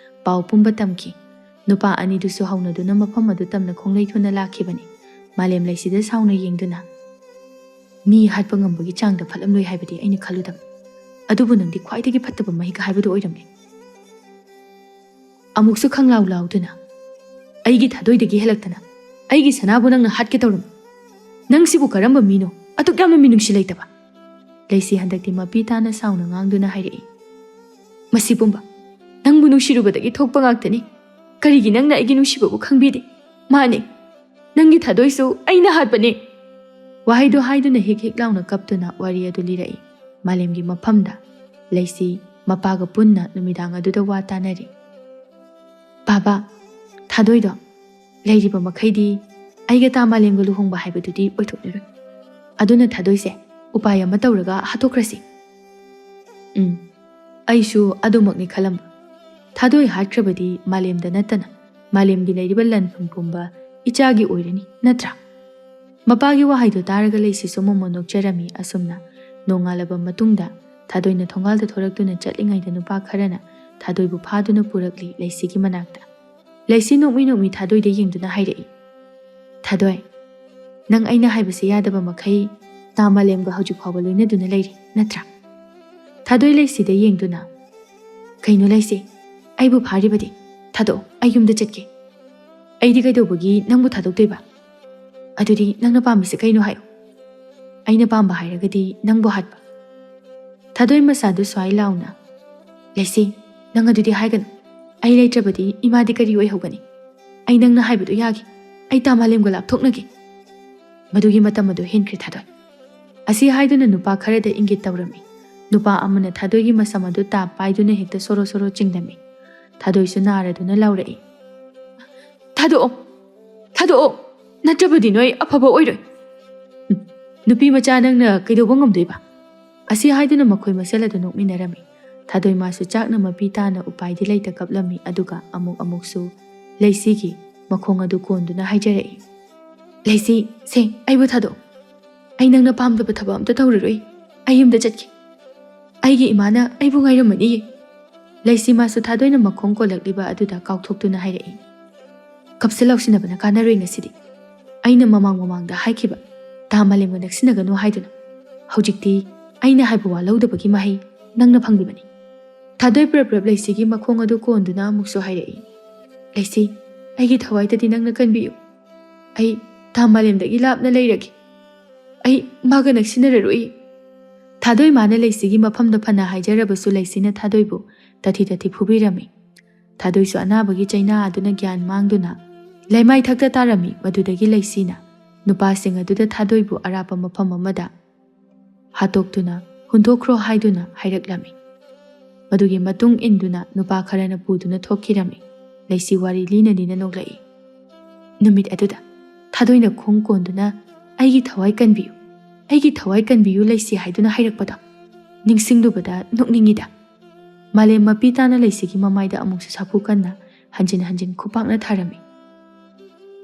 ꯄꯥꯎ ꯄꯨꯝꯕ ꯇꯝꯈꯤ꯫ ꯅꯨꯄꯥ ꯑꯅꯤꯗꯨꯁꯨ ꯍꯧꯅꯗꯨꯅ ꯃꯐꯝ ꯑꯗꯨ ꯇꯝꯅ ꯈꯣꯡꯂꯩ ꯊꯨꯅ ꯂꯥꯛꯈꯤꯕꯅꯤ꯫ ꯃꯥꯂꯦꯝ ꯂꯩꯁꯤꯗ ꯁꯥꯎꯅ ꯌꯦꯡꯗꯨꯅ, "ꯃꯤ ꯍꯥꯠꯄ ꯉꯝꯕꯒꯤ ꯆꯥꯡꯗ ꯐꯠꯂꯝꯂꯣꯏ ꯍꯥꯏꯕꯗꯤ ꯑꯩꯅ ꯈꯜꯂꯨꯗꯕ꯫ ꯑꯗꯨꯕꯨ ꯅꯪꯗꯤ ꯈ꯭ꯋꯥꯏꯗꯒꯤ ꯐꯠꯇꯕ ꯃꯍꯤꯛ ꯍꯥꯏꯕꯗꯨ ꯑꯣꯏꯔꯝꯂꯦ꯫" ꯑꯃꯨꯛꯁꯨ ꯈꯪꯂꯥꯎ ꯂꯥꯎꯗꯨꯅ, "ꯑꯩꯒꯤ ꯊꯥꯗꯣꯏꯗꯒꯤ ꯍꯦꯜꯂꯛꯇꯅ ꯑꯩꯒꯤ ꯁꯅꯥꯕꯨ ꯅꯪꯅ ꯍꯥꯠꯀꯦ ꯇꯧꯔꯝꯃꯤ꯫ ꯅꯪꯁꯤꯕꯨ ꯀꯔꯝꯕ ꯃꯤꯅꯣ? ꯑꯗꯨꯛ ꯌꯥꯝꯅ ꯃꯤꯅꯨꯡꯁꯤ ꯂꯩꯇꯕ!" ꯂꯩꯁꯤ ꯍꯟꯗꯛꯇꯤ ꯃꯄꯤ ꯇꯥꯅ ꯁꯥꯎꯅ ꯉꯥꯡꯗꯨꯅ ꯍꯥꯏꯔꯛꯏ꯫ "ꯃꯁꯤ ꯄꯨꯝꯕ ꯅꯪꯕꯨ ꯅꯨꯡꯁꯤꯔꯨꯕꯗꯒꯤ ꯊꯣꯛꯄ ꯉꯥꯛꯇꯅꯤ꯫ ꯀꯔꯤꯒꯤ ꯅꯪꯅ ꯑꯩꯒꯤ ꯅꯨꯡꯁꯤꯕꯕꯨ ꯈꯪꯕꯤꯗꯦ? ꯃꯥꯅꯦ, ꯅꯪꯒꯤ ꯊꯥꯗꯣꯏꯁꯨ ꯑꯩꯅ ꯍꯥꯠꯄꯅꯦ!" ꯋꯥꯍꯩꯗꯨ ꯍꯥꯏꯗꯨꯅ ꯍꯤꯛ ꯍꯤꯛ ꯂꯥꯎꯅ ꯀꯞꯇꯨꯅ ꯋꯥꯔꯤ ꯑꯗꯨ ꯂꯤꯔꯛꯏ꯫ ꯃꯥꯂꯦꯝꯒꯤ ꯃꯐꯝꯗ ꯂꯩꯁꯤ ꯃꯄꯥꯒ ꯄꯨꯟꯅ ꯅꯨꯃꯤꯗꯥꯡ ꯑꯗꯨꯗ ꯋꯥ ꯇꯥꯅꯔꯤ꯫ "ꯕꯥꯕꯥ, ꯊꯥꯗꯣꯏꯗꯣ ꯂꯩꯔꯤꯕ ꯃꯈꯩꯗꯤ ꯑꯩꯒ ꯇꯥ ꯃꯥꯂꯦꯝꯒ ꯂꯨꯍꯣꯡꯕ ꯍꯥꯏꯕꯗꯨꯗꯤ ꯑꯣꯏꯊꯣꯛꯂꯔꯣꯏ꯫ ꯑꯗꯨꯅ ꯊꯥꯗꯣꯏꯁꯦ ꯎꯄꯥꯏ ꯑꯃ ꯇꯧꯔꯒ ꯍꯥꯠꯇꯣꯛꯈ꯭ꯔꯁꯤ꯫" "ꯎꯝ, ꯑꯩꯁꯨ ꯑꯗꯨꯃꯛꯅꯤ ꯈꯜꯂꯝꯕ꯫ ꯊꯥꯗꯣꯏ ꯍꯥꯠꯈ꯭ꯔꯕꯗꯤ ꯃꯥꯂꯦꯝꯗ ꯅꯠꯇꯅ ꯃꯥꯂꯦꯝꯒꯤ ꯂꯩꯔꯤꯕ ꯂꯟꯐꯝ ꯄꯨꯝꯕ ꯏꯆꯥꯒꯤ ꯑꯣꯏꯔꯅꯤ, ꯅꯠꯇ꯭ꯔꯥ?" ꯃꯄꯥꯒꯤ ꯋꯥꯍꯩꯗꯨ ꯇꯥꯔꯒ ꯂꯩꯁꯤꯁꯨ ꯃꯣꯃꯣꯟ ꯅꯣꯛꯆꯔꯝꯃꯤ꯫ ꯑꯁꯨꯝꯅ ꯅꯣꯡꯉꯥꯜꯂꯕ ꯃꯇꯨꯡꯗ ꯊꯥꯗꯣꯏꯅ ꯊꯣꯡꯒꯥꯜꯗ ꯊꯣꯔꯛꯇꯨꯅ ꯆꯠꯂꯤꯉꯩꯗ ꯅꯨꯄꯥ ꯈꯔꯅ ꯊꯥꯗꯣꯏꯕꯨ ꯐꯥꯗꯨꯅ ꯄꯨꯔꯛꯂꯤ ꯂꯩꯁꯤꯒꯤ ꯃꯅꯥꯛꯇ꯫ ꯂꯩꯁꯤ ꯅꯣꯛꯃꯤ ꯅꯣꯛꯃꯤ ꯊꯥꯗꯣꯏꯗ ꯌꯦꯡꯗꯨꯅ ꯍꯥꯏꯔꯛꯏ, "ꯊꯥꯗꯣꯏ, ꯅꯪ ꯑꯩꯅ ꯍꯥꯏꯕꯁꯦ ꯌꯥꯗꯕ ꯃꯈꯩ ꯇꯥ ꯃꯥꯂꯦꯝꯒ ꯍꯧꯖꯤꯛ ꯐꯥꯎꯕ ꯂꯣꯏꯅꯗꯨꯅ ꯂꯩꯔꯤ, ꯅꯠꯇ꯭ꯔꯥ?" ꯊꯥꯗꯣꯏ ꯂꯩꯁꯤꯗ ꯌꯦꯡꯗꯨꯅ, "ꯀꯩꯅꯣ ꯂꯩꯁꯤ, ꯑꯩꯕꯨ ꯐꯥꯔꯤꯕꯗꯤ? ꯊꯥꯗꯣꯛꯑꯣ, ꯑꯩ ꯌꯨꯝꯗ ꯆꯠꯀꯦ꯫" "ꯑꯩꯗꯤ ꯀꯩꯗꯧꯕꯒꯤ ꯅꯪꯕꯨ ꯊꯥꯗꯣꯛꯇꯣꯏꯕ? ꯑꯗꯨꯗꯤ ꯅꯪꯅ ꯄꯥꯝꯃꯤꯁꯦ ꯀꯩꯅꯣ ꯍꯥꯏꯌꯨ꯫" "ꯑꯩꯅ ꯄꯥꯝꯕ ꯍꯥꯏꯔꯒꯗꯤ ꯅꯪꯕꯨ ꯍꯥꯠꯄ꯫" ꯊꯥꯗꯣꯏ ꯃꯁꯥꯗꯨ ꯁ꯭ꯋꯥꯏ ꯂꯥꯎꯅ, "ꯂꯩꯁꯤ, ꯅꯪ ꯑꯗꯨꯗꯤ ꯍꯥꯏꯒꯅꯨ꯫ ꯑꯩ ꯂꯩꯇ꯭ꯔꯕꯗꯤ ꯏꯃꯥꯗꯤ ꯀꯔꯤ ꯑꯣꯏꯍꯧꯒꯅꯤ? ꯑꯩ ꯅꯪꯅ ꯍꯥꯏꯕꯗꯨ ꯌꯥꯒꯦ꯫ ꯑꯩ ꯇꯥ ꯃꯥꯂꯦꯝꯒ ꯂꯥꯞꯊꯣꯛꯅꯒꯦ꯫" ꯃꯗꯨꯒꯤ ꯃꯇꯝ ꯑꯗꯨ ꯍꯦꯟꯈ꯭ꯔꯦ ꯊꯥꯗꯣꯏ꯫ ꯑꯁꯤ ꯍꯥꯏꯗꯨꯅ ꯅꯨꯄꯥ ꯈꯔꯗ ꯏꯪꯒꯤꯠ ꯇꯧꯔꯝꯃꯤ꯫ ꯅꯨꯄꯥ ꯑꯃꯅ ꯊꯥꯗꯣꯏꯒꯤ ꯃꯁꯝ ꯑꯗꯨ ꯇꯥꯞ ꯄꯥꯏꯗꯨꯅ ꯍꯦꯛꯇ ꯁꯣꯔꯣ ꯁꯣꯔꯣ ꯆꯤꯡꯂꯝꯃꯤ꯫ ꯊꯥꯗꯣꯏꯁꯨ ꯅꯥꯔꯗꯨꯅ ꯂꯥꯎꯔꯛꯏ, "ꯊꯥꯗꯣꯛꯑꯣ, ꯊꯥꯗꯣꯛꯑꯣ, ꯅꯠꯇ꯭ꯔꯕꯗꯤ ꯅꯣꯏ ꯑꯐꯕ ꯑꯣꯏꯔꯣꯏ꯫ ꯎꯝ, ꯅꯨꯄꯤ ꯃꯆꯥ ꯅꯪꯅ ꯀꯩꯗꯧꯕ ꯉꯝꯗꯣꯏꯕ?" ꯑꯁꯤ ꯍꯥꯏꯗꯨꯅ ꯃꯈꯣꯏ ꯃꯁꯦꯜ ꯑꯗꯨ ꯅꯣꯛꯃꯤꯟꯅꯔꯝꯃꯤ꯫ ꯊꯥꯗꯣꯏ ꯃꯥꯁꯨ ꯆꯥꯛꯅ ꯃꯄꯤ ꯇꯥꯅ ꯎꯄꯥꯏꯗꯤ ꯂꯩꯇ ꯀꯞꯂꯝꯃꯤ, ꯑꯗꯨꯒ ꯑꯃꯨꯛ ꯑꯃꯨꯛꯁꯨ ꯂꯩꯁꯤꯒꯤ ꯃꯈꯣꯡ ꯑꯗꯨ ꯀꯣꯟꯗꯨꯅ ꯍꯥꯏꯖꯔꯛꯏ, "ꯂꯩꯁꯤ, ꯁꯦ, ꯑꯩꯕꯨ ꯊꯥꯗꯣꯛꯑꯣ꯫ ꯑꯩ ꯅꯪꯅ ꯄꯥꯝꯗꯕ ꯊꯕꯛ ꯑꯝꯇ ꯇꯧꯔꯔꯣꯏ꯫ ꯑꯩ ꯌꯨꯝꯗ ꯆꯠꯀꯦ꯫ ꯑꯩꯒꯤ ꯏꯃꯥꯅ ꯑꯩꯕꯨ ꯉꯥꯏꯔꯝꯃꯅꯤꯌꯦ꯫" ꯂꯩꯁꯤ ꯃꯥꯁꯨ ꯊꯥꯗꯣꯏꯅ ꯃꯈꯣꯡ ꯀꯣꯜꯂꯛꯂꯤꯕ ꯑꯗꯨꯗ ꯀꯥꯎꯊꯣꯛꯇꯨꯅ ꯍꯥꯏꯔꯛꯏ, "ꯀꯞꯁꯤ ꯂꯥꯎꯁꯤꯟꯅꯕꯅ ꯀꯥꯟꯅꯔꯣꯏ ꯉꯁꯤꯗꯤ꯫ ꯑꯩꯅ ꯃꯃꯥꯡ ꯃꯃꯥꯡꯗ ꯍꯥꯏꯈꯤꯕ, ꯇꯥ ꯃꯥꯂꯦꯝꯒ ꯅꯛꯁꯤꯟꯅꯒꯅꯨ ꯍꯥꯏꯗꯨꯅ꯫ ꯍꯧꯖꯤꯛꯇꯤ ꯑꯩꯅ ꯍꯥꯏꯕ ꯋꯥ ꯂꯧꯗꯕꯒꯤ ꯃꯍꯩ ꯅꯪꯅ ꯐꯪꯂꯤꯕꯅꯤ꯫" ꯊꯥꯗꯣꯏ ꯄ꯭ꯔꯞ ꯄ꯭ꯔꯞ ꯂꯩꯁꯤꯒꯤ ꯃꯈꯣꯡ ꯑꯗꯨ ꯀꯣꯟꯗꯨꯅ ꯑꯃꯨꯛꯁꯨ ꯍꯥꯏꯔꯛꯏ, "ꯂꯩꯁꯤ, ꯑꯩꯒꯤ ꯊꯋꯥꯏꯗꯗꯤ ꯅꯪꯅ ꯀꯟꯕꯤꯌꯨ꯫ ꯑꯩ ꯇꯥ ꯃꯥꯂꯦꯝꯗꯒꯤ ꯂꯥꯞꯅ ꯂꯩꯔꯒꯦ꯫ ꯑꯩ ꯃꯥꯒ ꯅꯛꯁꯤꯟꯅꯔꯔꯣꯏ꯫" ꯊꯥꯗꯣꯏ ꯃꯥꯅ ꯂꯩꯁꯤꯒꯤ ꯃꯐꯝꯗ ꯐꯅ ꯍꯥꯏꯖꯔꯕꯁꯨ ꯂꯩꯁꯤꯅ ꯊꯥꯗꯣꯏꯕꯨ ꯇꯥꯊꯤ ꯇꯥꯊꯤ ꯐꯨꯕꯤꯔꯝꯃꯤ꯫ ꯊꯥꯗꯣꯏꯁꯨ ꯑꯅꯥꯕꯒꯤ ꯆꯩꯅꯥ ꯑꯗꯨꯅ ꯒ꯭ꯌꯥꯟ ꯃꯥꯡꯗꯨꯅ ꯂꯩꯃꯥꯏ ꯊꯛꯇ ꯇꯥꯔꯝꯃꯤ꯫ ꯃꯗꯨꯗꯒꯤ ꯂꯩꯁꯤꯅ ꯅꯨꯄꯥꯁꯤꯡ ꯑꯗꯨꯗ ꯊꯥꯗꯣꯏꯕꯨ ꯑꯔꯥꯞꯄ ꯃꯐꯝ ꯑꯃꯗ ꯍꯥꯠꯇꯣꯛꯇꯨꯅ ꯍꯨꯟꯗꯣꯛꯈ꯭ꯔꯣ ꯍꯥꯏꯗꯨꯅ ꯍꯥꯏꯔꯛꯂꯝꯃꯤ꯫ ꯃꯗꯨꯒꯤ ꯃꯇꯨꯡ ꯏꯟꯗꯨꯅ ꯅꯨꯄꯥ ꯈꯔꯅ ꯄꯨꯗꯨꯅ ꯊꯣꯛꯈꯤꯔꯝꯃꯤ꯫ ꯂꯩꯁꯤ ꯋꯥꯔꯤ ꯂꯤꯅ ꯂꯤꯅ ꯅꯣꯛꯂꯛꯏ꯫ ꯅꯨꯃꯤꯠ ꯑꯗꯨꯗ ꯊꯥꯗꯣꯏꯅ ꯈꯣꯡ ꯀꯣꯟꯗꯨꯅ, "ꯑꯩꯒꯤ ꯊꯋꯥꯏ ꯀꯟꯕꯤꯌꯨ, ꯑꯩꯒꯤ ꯊꯋꯥꯏ ꯀꯟꯕꯤꯌꯨ ꯂꯩꯁꯤ" ꯍꯥꯏꯗꯨꯅ ꯍꯥꯏꯔꯛꯄꯗꯣ ꯅꯤꯡꯁꯤꯡꯂꯨꯕꯗ ꯅꯣꯛꯅꯤꯡꯉꯤꯗ꯫ ꯃꯥꯂꯦꯝ ꯃꯄꯤ ꯇꯥꯅ ꯂꯩꯁꯤꯒꯤ ꯃꯃꯥꯏꯗ ꯑꯃꯨꯛꯁꯨ ꯁꯥꯐꯨ ꯀꯟꯅ ꯍꯟꯖꯤꯟ ꯍꯟꯖꯤꯟ ꯈꯨꯄꯥꯛꯅ ꯊꯥꯔꯝꯃꯤ꯫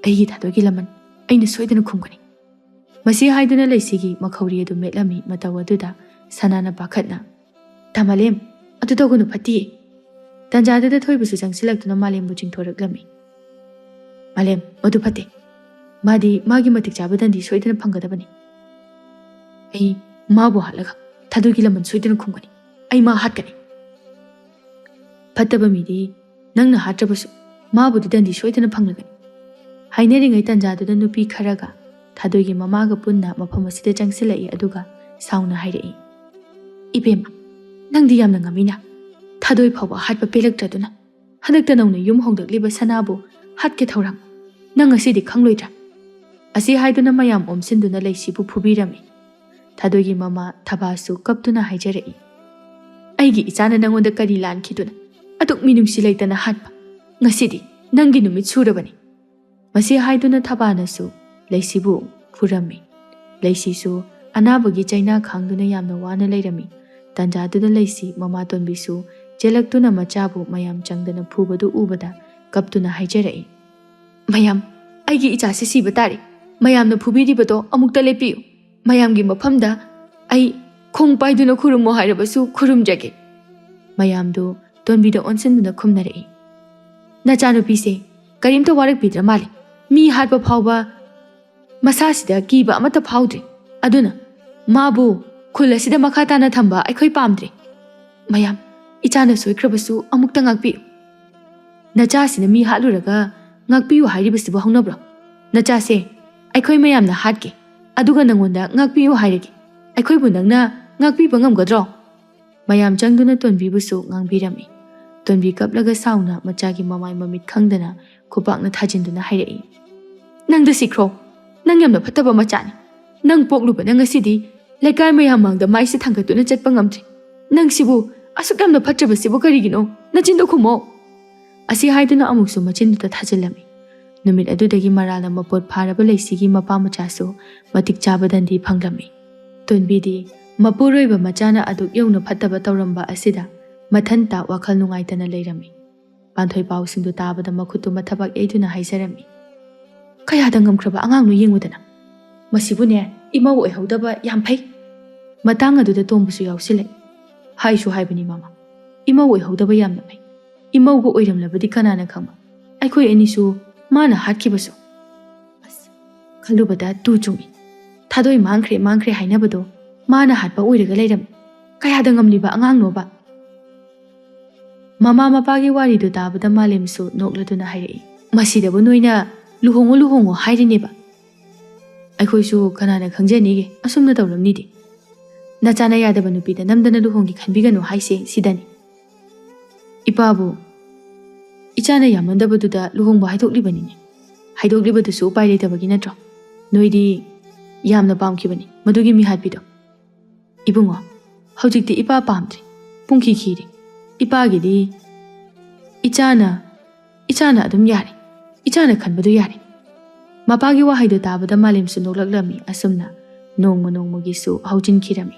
"ꯑꯩꯒꯤ ꯊꯥꯗꯣꯏꯒꯤ ꯂꯃꯟ ꯑꯩꯅ ꯁꯣꯏꯗꯅ ꯈꯨꯝꯒꯅꯤ꯫" ꯃꯁꯤ ꯍꯥꯏꯗꯨꯅ ꯂꯩꯁꯤꯒꯤ ꯃꯈꯧꯔꯤ ꯑꯗꯨ ꯃꯦꯠꯂꯝꯃꯤ꯫ ꯃꯇꯧ ꯑꯗꯨꯗ ꯁꯅꯥꯅ ꯄꯥꯈꯠꯅ, "ꯇꯥ ꯃꯥꯂꯦꯝ, ꯑꯗꯨ ꯇꯧꯒꯅꯨ, ꯐꯠꯇꯤꯌꯦ꯫" ꯇꯟꯖꯥꯗꯨꯗ ꯊꯣꯏꯕꯁꯨ ꯆꯪꯁꯤꯜꯂꯛꯇꯨꯅ ꯃꯥꯂꯦꯝꯕꯨ ꯆꯤꯡꯊꯣꯔꯛꯂꯝꯃꯤ꯫ "ꯃꯥꯂꯦꯝ, ꯃꯗꯨ ꯐꯠꯇꯦ꯫ ꯃꯥꯗꯤ ꯃꯥꯒꯤ ꯃꯇꯤꯛ ꯆꯥꯕ ꯗꯟꯗꯤ ꯁꯣꯏꯗꯅ ꯐꯪꯒꯗꯕꯅꯤ꯫ ꯑꯩ ꯃꯥꯕꯨ ꯍꯥꯠꯂꯒ ꯊꯥꯗꯣꯏꯒꯤ ꯂꯃꯟ ꯁꯣꯏꯗꯅ ꯈꯨꯝꯒꯅꯤ꯫ ꯑꯩ ꯃꯥ ꯍꯥꯠꯀꯅꯤ꯫" "ꯐꯠꯇꯕ ꯃꯤꯗꯤ ꯅꯪꯅ ꯍꯥꯠꯇ꯭ꯔꯕꯁꯨ ꯃꯥꯕꯨꯗꯤ ꯗꯟꯗꯤ ꯁꯣꯏꯗꯅ ꯐꯪꯂꯒꯅꯤ꯫" ꯍꯥꯏꯅꯔꯤꯉꯩ ꯇꯟꯖꯥꯗꯨꯗ ꯅꯨꯄꯤ ꯈꯔꯒ ꯊꯥꯗꯣꯏꯒꯤ ꯃꯃꯥꯒ ꯄꯨꯟꯅ ꯃꯐꯝ ꯑꯁꯤꯗ ꯆꯪꯁꯤꯜꯂꯛꯏ, ꯑꯗꯨꯒ ꯁꯥꯎꯅ ꯍꯥꯏꯔꯛꯏ, "ꯏꯕꯦꯝꯃ, ꯅꯪꯗꯤ ꯌꯥꯝꯅ ꯉꯝꯃꯤꯅ꯫ ꯊꯥꯗꯣꯏ ꯐꯥꯎꯕ ꯍꯥꯠꯄ ꯄꯦꯜꯂꯛꯇ꯭ꯔꯗꯨꯅ ꯍꯟꯗꯛꯇ ꯅꯧꯅ ꯌꯨꯝ ꯍꯣꯡꯗꯛꯂꯤꯕ ꯁꯅꯥꯕꯨ ꯍꯥꯠꯀꯦ ꯊꯧꯔꯥꯡ꯫ ꯅꯪ ꯉꯁꯤꯗꯤ ꯈꯪꯂꯣꯏꯗ꯭ꯔꯥ?" ꯑꯁꯤ ꯍꯥꯏꯗꯨꯅ ꯃꯌꯥꯝ ꯑꯣꯝꯁꯤꯟꯗꯨꯅ ꯂꯩꯁꯤꯕꯨ ꯐꯨꯕꯤꯔꯝꯃꯤ꯫ ꯊꯥꯗꯣꯏꯒꯤ ꯃꯃꯥ ꯊꯕꯥꯁꯨ ꯀꯞꯇꯨꯅ ꯍꯥꯏꯖꯔꯛꯏ, "ꯑꯩꯒꯤ ꯏꯆꯥꯅ ꯅꯪꯉꯣꯟꯗ ꯀꯔꯤ ꯂꯥꯟꯈꯤꯗꯨꯅ? ꯑꯗꯨꯛ ꯃꯤꯅꯨꯡꯁꯤ ꯂꯩꯇꯅ ꯍꯥꯠꯄ꯫ ꯉꯁꯤꯗꯤ ꯅꯪꯒꯤ ꯅꯨꯃꯤꯠ ꯁꯨꯔꯕꯅꯤ꯫ ꯃꯁꯤ ꯍꯥꯏꯗꯨꯅ ꯊꯕꯥꯅꯁꯨ ꯂꯩꯁꯤꯕꯨ ꯐꯨꯔꯝꯃꯤ꯫ ꯂꯩꯁꯤꯁꯨ ꯑꯅꯥꯕꯒꯤ ꯆꯩꯅꯥ ꯈꯥꯡꯗꯨꯅ ꯌꯥꯝꯅ ꯋꯥꯅ ꯂꯩꯔꯝꯃꯤ꯫ ꯇꯥꯟꯖꯥꯗꯨꯗ ꯂꯩꯁꯤ ꯃꯃꯥ ꯇꯣꯟꯕꯤꯁꯨ ꯆꯦꯜꯂꯛꯇꯨꯅ ꯃꯆꯥꯕꯨ ꯃꯌꯥꯝ ꯆꯪꯗꯅ ꯐꯨꯕꯗꯨ ꯎꯕꯗ ꯀꯞꯇꯨꯅ ꯍꯥꯏꯖꯔꯛꯏ, "ꯃꯌꯥꯝ, ꯑꯩꯒꯤ ꯏꯆꯥꯁꯤ ꯁꯤꯕ ꯇꯥꯔꯦ꯫ ꯃꯌꯥꯝꯅ ꯐꯨꯕꯤꯔꯤꯕꯗꯣ ꯑꯃꯨꯛꯇ ꯂꯦꯞꯄꯤꯌꯨ꯫ ꯃꯌꯥꯝꯒꯤ ꯃꯐꯝꯗ ꯑꯩ ꯈꯣꯡ ꯄꯥꯏꯗꯨꯅ ꯈꯨꯔꯨꯝꯃꯣ ꯍꯥꯏꯔꯕꯁꯨ ꯈꯨꯔꯨꯝꯖꯒꯦ꯫" ꯃꯌꯥꯝꯗꯨ ꯇꯣꯟꯕꯤꯗ ꯑꯣꯟꯁꯤꯟꯗꯨꯅ ꯈꯨꯝꯅꯔꯛꯏ, "ꯅꯆꯥꯅꯨꯄꯤꯁꯦ ꯀꯔꯤꯝꯇ ꯋꯥꯔꯛꯄꯤꯗ꯭ꯔ ꯃꯥꯜꯂꯦ꯫ ꯃꯤ ꯍꯥꯠꯄ ꯐꯥꯎꯕ ꯃꯁꯥꯁꯤꯗ ꯀꯤꯕ ꯑꯃꯠꯇ ꯐꯥꯎꯗ꯭ꯔꯦ꯫ ꯑꯗꯨꯅ ꯃꯥꯕꯨ ꯈꯨꯜ ꯑꯁꯤꯗ ꯃꯈꯥ ꯇꯥꯅ ꯊꯝꯕ ꯑꯩꯈꯣꯏ ꯄꯥꯝꯗ꯭ꯔꯦ꯫ ꯃꯌꯥꯝ, ꯏꯆꯥꯅ ꯁꯣꯏꯈ꯭ꯔꯕꯁꯨ ꯑꯃꯨꯛꯇ ꯉꯥꯛꯄꯤꯌꯨ꯫" "ꯅꯆꯥꯁꯤꯅ ꯃꯤ ꯍꯥꯠꯂꯨꯔꯒ ꯉꯥꯛꯄꯤꯌꯨ ꯍꯥꯏꯔꯤꯕꯁꯤꯕꯨ ꯍꯧꯅꯕ꯭ꯔꯣ? ꯅꯆꯥꯁꯦ ꯑꯩꯈꯣꯏ ꯃꯌꯥꯝꯅ ꯍꯥꯠꯀꯦ, ꯑꯗꯨꯒ ꯅꯉꯣꯟꯗ ꯉꯥꯛꯄꯤꯌꯨ ꯍꯥꯏꯔꯒꯦ꯫ ꯑꯩꯈꯣꯏꯕꯨ ꯅꯪꯅ ꯉꯥꯛꯄꯤꯕ ꯉꯝꯒꯗ꯭ꯔꯣ?" ꯃꯌꯥꯝ ꯆꯪꯗꯨꯅ ꯇꯣꯟꯕꯤꯕꯨꯁꯨ ꯉꯥꯡꯕꯤꯔꯝꯃꯤ꯫ ꯇꯣꯟꯕꯤ ꯀꯞꯂꯒ ꯁꯥꯎꯅ ꯃꯆꯥꯒꯤ ꯃꯃꯥꯏ ꯃꯃꯤꯠ ꯈꯪꯗꯅ ꯈꯨꯄꯥꯛꯅ ꯊꯥꯖꯤꯟꯗꯨꯅ ꯍꯥꯏꯔꯛꯏ, "ꯅꯪꯗ ꯁꯤꯈ꯭ꯔꯣ꯫ ꯅꯪ ꯌꯥꯝꯅ ꯐꯠꯇꯕ ꯃꯆꯥꯅꯤ꯫ ꯅꯪ ꯄꯣꯛꯂꯨꯕꯅ ꯉꯁꯤꯗꯤ ꯂꯩꯀꯥꯏ ꯃꯌꯥꯝ ꯃꯥꯡꯗ ꯃꯥꯏꯁꯦ ꯊꯥꯡꯒꯠꯇꯨꯅ ꯆꯠꯄ ꯉꯝꯗ꯭ꯔꯦ꯫ ꯅꯪꯁꯤꯕꯨ ꯑꯁꯨꯛ ꯌꯥꯝꯅ ꯐꯠꯇ꯭ꯔꯕꯁꯤꯕꯨ ꯀꯔꯤꯒꯤꯅꯣ? ꯅꯆꯤꯟꯗꯣ ꯈꯨꯝꯃꯣ꯫" ꯑꯁꯤ ꯍꯥꯏꯗꯨꯅ ꯑꯃꯨꯛꯁꯨ ꯃꯆꯤꯟꯗꯨꯗ ꯊꯥꯖꯤꯜꯂꯝꯃꯤ꯫ ꯅꯨꯃꯤꯠ ꯑꯗꯨꯗꯒꯤ ꯃꯔꯥꯜꯅ ꯃꯄꯣꯠ ꯐꯥꯔꯕ ꯂꯩꯁꯤꯒꯤ ꯃꯄꯥ ꯃꯆꯥꯁꯨ ꯃꯇꯤꯛ ꯆꯥꯕ ꯗꯟꯗꯤ ꯐꯪꯂꯝꯃꯤ꯫ ꯇꯣꯟꯕꯤꯗꯤ ꯃꯄꯨꯔꯣꯏꯕ ꯃꯆꯥꯅ ꯑꯗꯨꯛ ꯌꯧꯅ ꯐꯠꯇꯕ ꯇꯧꯔꯝꯕ ꯑꯁꯤꯗ ꯃꯊꯟꯇ ꯋꯥꯈꯜ ꯅꯨꯡꯉꯥꯏꯇꯅ ꯂꯩꯔꯝꯃꯤ꯫ ꯄꯥꯟꯊꯣꯏ ꯄꯥꯎꯁꯤꯡꯗꯨ ꯇꯥꯕꯗ ꯃꯈꯨꯠꯇꯨ ꯃꯊꯕꯥꯛ ꯌꯩꯗꯨꯅ ꯍꯥꯏꯖꯔꯝꯃꯤ, "ꯀꯌꯥꯗ ꯉꯝꯈ꯭ꯔꯕ ꯑꯉꯥꯡꯅꯣ ꯌꯦꯡꯉꯨꯗꯅ꯫ ꯃꯁꯤꯕꯨꯅꯦ, ꯏꯃꯧ ꯑꯣꯏꯍꯧꯗꯕ ꯌꯥꯝ ꯐꯩ꯫ ꯃꯇꯥꯡ ꯑꯗꯨꯗ ꯇꯣꯝꯕꯁꯨ ꯌꯥꯎꯁꯤꯜꯂꯛꯏ꯫ ꯍꯥꯏꯁꯨ ꯍꯥꯏꯕꯅꯤ ꯃꯃꯥ, ꯏꯃꯧ ꯑꯣꯏꯍꯧꯗꯕ ꯌꯥꯝꯅ ꯐꯩ꯫ ꯏꯃꯧꯒ ꯑꯣꯏꯔꯝꯂꯕꯗꯤ ꯀꯅꯥꯅ ꯈꯪꯕ, ꯑꯩꯈꯣꯏ ꯑꯅꯤꯁꯨ ꯃꯥꯅ ꯍꯥꯠꯈꯤꯕꯁꯨ꯫" ꯑꯁ, ꯈꯜꯂꯨꯕꯗ ꯇꯨ ꯆꯨꯡꯏ꯫ ꯊꯥꯗꯣꯏ ꯃꯥꯡꯈ꯭ꯔꯦ ꯃꯥꯡꯈ꯭ꯔꯦ ꯍꯥꯏꯅꯕꯗꯣ ꯃꯥꯅ ꯍꯥꯠꯄ ꯑꯣꯏꯔꯒ ꯂꯩꯔꯝꯃꯤ꯫ ꯀꯌꯥꯗ ꯉꯝꯂꯤꯕ ꯑꯉꯥꯡꯅꯣꯕ? ꯃꯃꯥ ꯃꯄꯥꯒꯤ ꯋꯥꯔꯤꯗꯨ ꯇꯥꯕꯗ ꯃꯥꯂꯦꯝꯁꯨ ꯅꯣꯛꯂꯗꯨꯅ ꯍꯥꯏꯔꯛꯏ, "ꯃꯁꯤꯗꯕꯨ ꯅꯣꯏꯅ ꯂꯨꯍꯣꯡꯉꯣ ꯂꯨꯍꯣꯡꯉꯣ ꯍꯥꯏꯔꯤꯅꯦꯕ꯫ ꯑꯩꯈꯣꯏꯁꯨ ꯀꯅꯥꯅ ꯈꯪꯖꯅꯤꯒꯦ ꯑꯁꯨꯝꯅ ꯇꯧꯔꯝꯅꯤꯗꯤ꯫ ꯅꯆꯥꯅ ꯌꯥꯗꯕ ꯅꯨꯄꯤꯗ ꯅꯝꯗꯅ ꯂꯨꯍꯣꯡꯒꯦ ꯈꯟꯕꯤꯒꯅꯨ ꯍꯥꯏꯁꯦ ꯁꯤꯗꯅꯤ꯫" "ꯏꯄꯥꯕꯨ ꯏꯆꯥꯅ ꯌꯥꯝꯃꯟꯗꯕꯗꯨꯗ ꯂꯨꯍꯣꯡꯕ ꯍꯥꯏꯗꯣꯛꯂꯤꯕꯅꯤꯅꯦ꯫ ꯍꯥꯏꯗꯣꯛꯂꯤꯕꯗꯨꯁꯨ ꯎꯄꯥꯏ ꯂꯩꯇꯕꯒꯤ ꯅꯠꯇ꯭ꯔꯣ? ꯅꯣꯏꯗꯤ ꯌꯥꯝꯅ ꯄꯥꯝꯈꯤꯕꯅꯤ ꯃꯗꯨꯒꯤ ꯃꯤꯍꯥꯠꯄꯤꯗꯣ꯫ ꯏꯕꯨꯡꯉꯣ, ꯍꯧꯖꯤꯛꯇꯤ ꯏꯄꯥ ꯄꯥꯝꯗ꯭ꯔꯦ꯫ ꯄꯨꯡꯈꯤ ꯈꯤꯔꯦ꯫ ꯏꯄꯥꯒꯤꯗꯤ "ꯏꯆꯥꯅ, ꯏꯆꯥꯅ ꯑꯗꯨꯝ ꯌꯥꯔꯦ꯫ ꯏꯆꯥꯅ ꯈꯟꯕꯗꯨ ꯌꯥꯔꯦ꯫" ꯃꯄꯥꯒꯤ ꯋꯥꯍꯩꯗꯨ ꯇꯥꯕꯗ ꯃꯥꯂꯦꯝꯁꯨ ꯅꯣꯛꯂꯛꯂꯝꯃꯤ꯫ ꯑꯁꯨꯝꯅ ꯅꯣꯡꯃ ꯅꯣꯡꯃꯒꯤꯁꯨ ꯍꯧꯖꯤꯟꯈꯤꯔꯝꯃꯤ꯫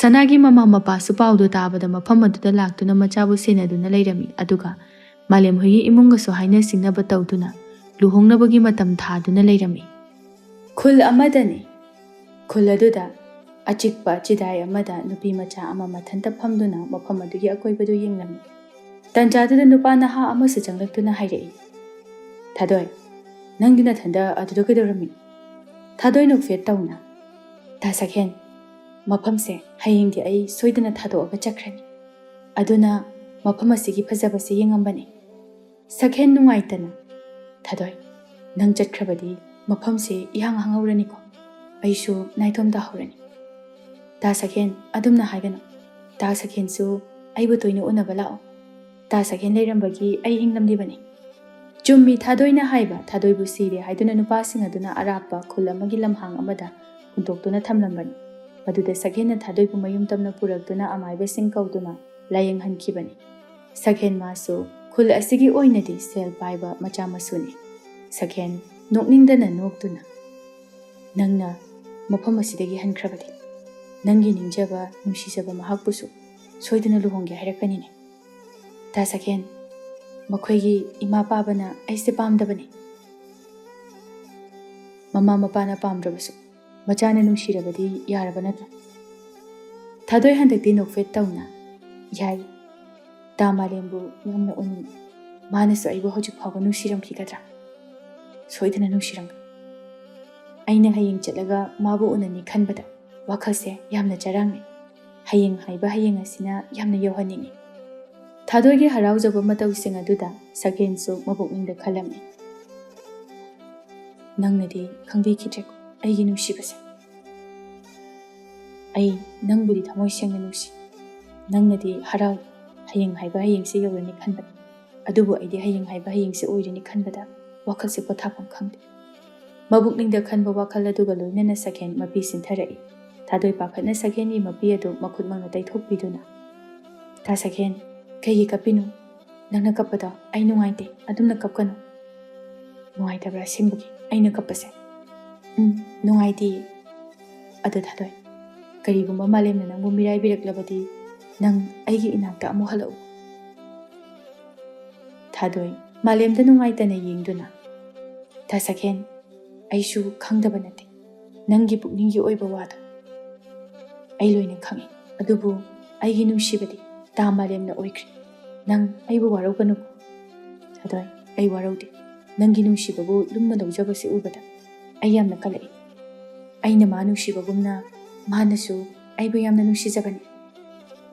ꯁꯅꯥꯒꯤ ꯃꯃꯥ ꯃꯄꯥꯁꯨ ꯄꯥꯎꯗꯨ ꯇꯥꯕꯗ ꯃꯐꯝ ꯑꯗꯨꯗ ꯂꯥꯛꯇꯨꯅ ꯃꯆꯥꯕꯨ ꯁꯦꯟꯅꯗꯨꯅ ꯂꯩꯔꯝꯃꯤ꯫ ꯑꯗꯨꯒ ꯃꯥꯂꯦꯝ ꯍꯣꯏꯒꯤ ꯏꯃꯨꯡꯒꯁꯨ ꯍꯥꯏꯅ ꯁꯤꯡꯅꯕ ꯇꯧꯗꯨꯅ ꯂꯨꯍꯣꯡꯅꯕꯒꯤ ꯃꯇꯝ ꯊꯥꯗꯨꯅ ꯂꯩꯔꯝꯃꯤ꯫ ꯈꯨꯜ ꯑꯃꯗꯅꯤ꯫ ꯈꯨꯜ ꯑꯗꯨꯗ ꯑꯆꯤꯛꯄ ꯆꯤꯗꯥꯏ ꯑꯃꯗ ꯅꯨꯄꯤ ꯃꯆꯥ ꯑꯃ ꯃꯊꯟꯇ ꯐꯝꯗꯨꯅ ꯃꯐꯝ ꯑꯗꯨꯒꯤ ꯑꯀꯣꯏꯕꯗꯨ ꯌꯦꯡꯂꯝꯃꯤ꯫ ꯇꯟꯖꯥꯗꯨꯗ ꯅꯨꯄꯥ ꯅꯍꯥ ꯑꯃꯁꯨ ꯆꯪꯂꯛꯇꯨꯅ ꯍꯥꯏꯔꯛꯏ, "ꯊꯥꯗꯣꯏ, ꯅꯪꯗꯤ ꯅꯊꯟꯗ ꯑꯗꯨꯗ ꯀꯩꯗꯧꯔꯝꯃꯤ?" ꯊꯥꯗꯣꯏ ꯅꯣꯛꯐꯦꯠ ꯇꯧꯅ, "ꯇꯥ ꯁꯛꯍꯦꯟ, ꯃꯐꯝꯁꯦ ꯍꯌꯦꯡꯗꯤ ꯑꯩ ꯁꯣꯏꯗꯅ ꯊꯥꯗꯣꯛꯑꯒ ꯆꯠꯈ꯭ꯔꯅꯤ꯫ ꯑꯗꯨꯅ ꯃꯐꯝ ꯑꯁꯤꯒꯤ ꯐꯖꯕꯁꯦ ꯌꯦꯡꯉꯝꯕꯅꯤ꯫" ꯁꯛꯍꯦꯟ ꯅꯨꯡꯉꯥꯏꯇꯅ, "ꯊꯥꯗꯣꯏ, ꯅꯪ ꯆꯠꯈ꯭ꯔꯕꯗꯤ ꯃꯐꯝꯁꯦ ꯏꯍꯥꯡ ꯍꯥꯡꯍꯧꯔꯅꯤꯀꯣ꯫ ꯑꯩꯁꯨ ꯅꯥꯏꯇꯣꯝ ꯇꯥꯍꯧꯔꯅꯤ꯫" "ꯇꯥ ꯁꯛꯍꯦꯟ, ꯑꯗꯨꯝꯅ ꯍꯥꯏꯒꯅꯨ꯫ ꯇꯥ ꯁꯛꯍꯦꯟꯁꯨ ꯑꯩꯕꯨ ꯇꯣꯏꯅ ꯎꯅꯕ ꯂꯥꯛꯑꯣ꯫ ꯇꯥ ꯁꯛꯍꯦꯟ ꯂꯩꯔꯝꯕꯒꯤ ꯑꯩ ꯍꯤꯡꯂꯝꯂꯤꯕꯅꯤ꯫" ꯆꯨꯝꯃꯤ ꯊꯥꯗꯣꯏꯅ ꯍꯥꯏꯕ꯫ ꯊꯥꯗꯣꯏꯕꯨ ꯁꯤꯔꯦ ꯍꯥꯏꯗꯨꯅ ꯅꯨꯄꯥꯁꯤꯡ ꯑꯗꯨꯅ ꯑꯔꯥꯞꯄ ꯈꯨꯜ ꯑꯃꯒꯤ ꯂꯝꯍꯥꯡ ꯑꯃꯗ ꯍꯨꯟꯗꯣꯛꯇꯨꯅ ꯊꯝꯂꯝꯕꯅꯤ꯫ ꯃꯗꯨꯗ ꯁꯛꯍꯦꯟꯅ ꯊꯥꯗꯣꯏꯕꯨ ꯃꯌꯨꯝ ꯇꯝꯅ ꯄꯨꯔꯛꯇꯨꯅ ꯑꯃꯥꯏꯕꯁꯤꯡ ꯀꯧꯗꯨꯅ ꯂꯥꯌꯦꯡꯍꯟꯈꯤꯕꯅꯤ꯫ ꯁꯛꯍꯦꯟ ꯃꯥꯁꯨ ꯈꯨꯜ ꯑꯁꯤꯒꯤ ꯑꯣꯏꯅꯗꯤ ꯁꯦꯜ ꯄꯥꯏꯕ ꯃꯆꯥ ꯃꯁꯨꯅꯤ꯫ ꯁꯛꯍꯦꯟ ꯅꯣꯛꯅꯤꯡꯗꯅ ꯅꯣꯛꯇꯨꯅ, "ꯅꯪꯅ ꯃꯐꯝ ꯑꯁꯤꯗꯒꯤ ꯍꯟꯈ꯭ꯔꯕꯗꯤ ꯅꯪꯒꯤ ꯅꯤꯡꯖꯕ ꯅꯨꯡꯁꯤꯖꯕ ꯃꯍꯥꯛꯄꯨꯁꯨ ꯁꯣꯏꯗꯅ ꯂꯨꯍꯣꯡꯒꯦ ꯍꯥꯏꯔꯛꯀꯅꯤꯅꯦ꯫ ꯇꯥ ꯁꯛꯍꯦꯟ, ꯃꯈꯣꯏꯒꯤ ꯏꯃꯥ ꯄꯥꯕꯅ ꯑꯩꯁꯦ ꯄꯥꯝꯗꯕꯅꯤ꯫ ꯃꯃꯥ ꯃꯄꯥꯅ ꯄꯥꯝꯗ꯭ꯔꯕꯁꯨ ꯃꯆꯥꯅ ꯅꯨꯡꯁꯤꯔꯕꯗꯤ ꯌꯥꯔꯕ ꯅꯠꯇ꯭ꯔꯥ?" ꯊꯥꯗꯣꯏ ꯍꯟꯗꯛꯇꯤ ꯅꯣꯛꯐꯦꯠ ꯇꯧꯅ, "ꯌꯥꯏ, ꯇꯥ ꯃꯥꯂꯦꯝꯕꯨ ꯌꯥꯝꯅ ꯎꯅꯤꯡꯏ꯫ ꯃꯥꯅꯁꯨ ꯑꯩꯕꯨ ꯍꯧꯖꯤꯛ ꯐꯥꯎꯕ ꯅꯨꯡꯁꯤꯔꯝꯈꯤꯒꯗ꯭ꯔꯥ? ꯁꯣꯏꯗꯅ ꯅꯨꯡꯁꯤꯔꯝꯒꯅꯤ꯫ ꯑꯩꯅ ꯍꯌꯦꯡ ꯆꯠꯂꯒ ꯃꯥꯕꯨ ꯎꯅꯅꯤ ꯈꯟꯕꯗ ꯋꯥꯈꯜꯁꯦ ꯌꯥꯝꯅ ꯆꯔꯥꯡꯅꯩ꯫ ꯍꯌꯦꯡ ꯍꯥꯏꯕ ꯍꯌꯦꯡ ꯑꯁꯤꯅ ꯌꯥꯝꯅ ꯌꯧꯍꯟꯅꯤꯡꯏ꯫" ꯊꯥꯗꯣꯏꯒꯤ ꯍꯔꯥꯎꯖꯕ ꯃꯇꯧꯁꯤꯡ ꯑꯗꯨꯗ ꯁꯛꯍꯦꯟꯁꯨ ꯃꯕꯨꯛꯅꯤꯡꯗ ꯈꯜꯂꯝꯃꯤ, "ꯅꯪꯅꯗꯤ ꯈꯪꯕꯤꯈꯤꯗ꯭ꯔꯦꯀꯣ ꯑꯩꯒꯤ ꯅꯨꯡꯁꯤꯕꯁꯦ꯫ ꯑꯩ ꯅꯪꯕꯨꯗꯤ ꯊꯃꯣꯏ ꯁꯦꯡꯅ ꯅꯨꯡꯁꯤ꯫ ꯅꯪꯅꯗꯤ ꯍꯔꯥꯎ, ꯍꯌꯦꯡ ꯍꯥꯏꯕ ꯍꯌꯦꯡꯁꯦ ꯌꯧꯔꯅꯤ ꯈꯟꯕꯗ꯫ ꯑꯗꯨꯕꯨ ꯑꯩꯗꯤ ꯍꯌꯦꯡ ꯍꯥꯏꯕ ꯍꯌꯦꯡꯁꯦ ꯑꯣꯏꯔꯅꯤ ꯈꯟꯕꯗ ꯋꯥꯈꯜꯁꯦ ꯄꯣꯊꯥꯐꯝ ꯈꯪꯗꯦ꯫" ꯃꯕꯨꯛꯅꯤꯡꯗ ꯈꯟꯕ ꯋꯥꯈꯜ ꯑꯗꯨꯒ ꯂꯣꯏꯅꯅ ꯁꯛꯍꯦꯟ ꯃꯄꯤ ꯁꯤꯟꯊꯔꯛꯏ꯫ ꯊꯥꯗꯣꯏ ꯄꯥꯈꯠꯅ ꯁꯛꯍꯦꯟꯒꯤ ꯃꯄꯤ ꯑꯗꯨ ꯃꯈꯨꯠꯃꯛꯅ ꯇꯩꯊꯣꯛꯄꯤꯗꯨꯅ, "ꯇꯥ ꯁꯛꯍꯦꯟ, ꯀꯩꯒꯤ ꯀꯞꯄꯤꯅꯣ? ꯅꯪꯅ ꯀꯞꯄꯗꯣ ꯑꯩ ꯅꯨꯡꯉꯥꯏꯇꯦ, ꯑꯗꯨꯝꯅ ꯀꯞꯀꯅꯨ꯫ ꯅꯨꯡꯉꯥꯏꯇꯕ꯭ꯔꯥ ꯑꯁꯦꯡꯕꯒꯤ ꯑꯩꯅ ꯀꯞꯄꯁꯦ? ꯎꯝ, ꯅꯨꯡꯉꯥꯏꯇꯦꯌꯦ꯫ ꯑꯗꯣ ꯊꯥꯗꯣꯏ, ꯀꯔꯤꯒꯨꯝꯕ ꯃꯥꯂꯦꯝꯅ ꯅꯪꯕꯨ ꯃꯤꯔꯥꯏꯕꯤꯔꯛꯂꯕꯗꯤ ꯅꯪ ꯑꯩꯒꯤ ꯏꯅꯥꯛꯇ ꯑꯃꯨꯛ ꯍꯜꯂꯛꯎ꯫ ꯊꯥꯗꯣꯏ, ꯃꯥꯂꯦꯝꯗ ꯅꯨꯡꯉꯥꯏꯇꯅ ꯌꯦꯡꯗꯨꯅ, ꯗꯥ ꯁꯛꯍꯦꯟ, ꯑꯩꯁꯨ ꯈꯪꯗꯕ ꯅꯠꯇꯦ ꯅꯪꯒꯤ ꯄꯨꯛꯅꯤꯡꯒꯤ ꯑꯣꯏꯕ ꯋꯥꯗꯣ꯫ ꯑꯩ ꯂꯣꯏꯅ ꯈꯪꯏ, ꯑꯗꯨꯕꯨ ꯑꯩꯒꯤ ꯅꯨꯡꯁꯤꯕꯗꯤ ꯇꯥ ꯃꯥꯂꯦꯝꯅ ꯑꯣꯏꯈ꯭ꯔꯦ꯫ ꯅꯪ ꯑꯩꯕꯨ ꯋꯥꯔꯧꯒꯅꯨꯀꯣ꯫ ꯊꯥꯗꯣꯏ, ꯑꯩ ꯋꯥꯔꯧꯗꯦ꯫ ꯅꯪꯒꯤ ꯅꯨꯡꯁꯤꯕꯕꯨ ꯂꯨꯝꯅ ꯂꯧꯖꯕꯁꯤ ꯎꯕꯗ ꯑꯩ ꯌꯥꯝꯅ ꯀꯜꯂꯛꯏ꯫ ꯑꯩꯅ ꯃꯥ ꯅꯨꯡꯁꯤꯕꯒꯨꯝꯅ ꯃꯥꯅꯁꯨ ꯑꯩꯕꯨ ꯌꯥꯝꯅ ꯅꯨꯡꯁꯤꯖꯕꯅꯤ꯫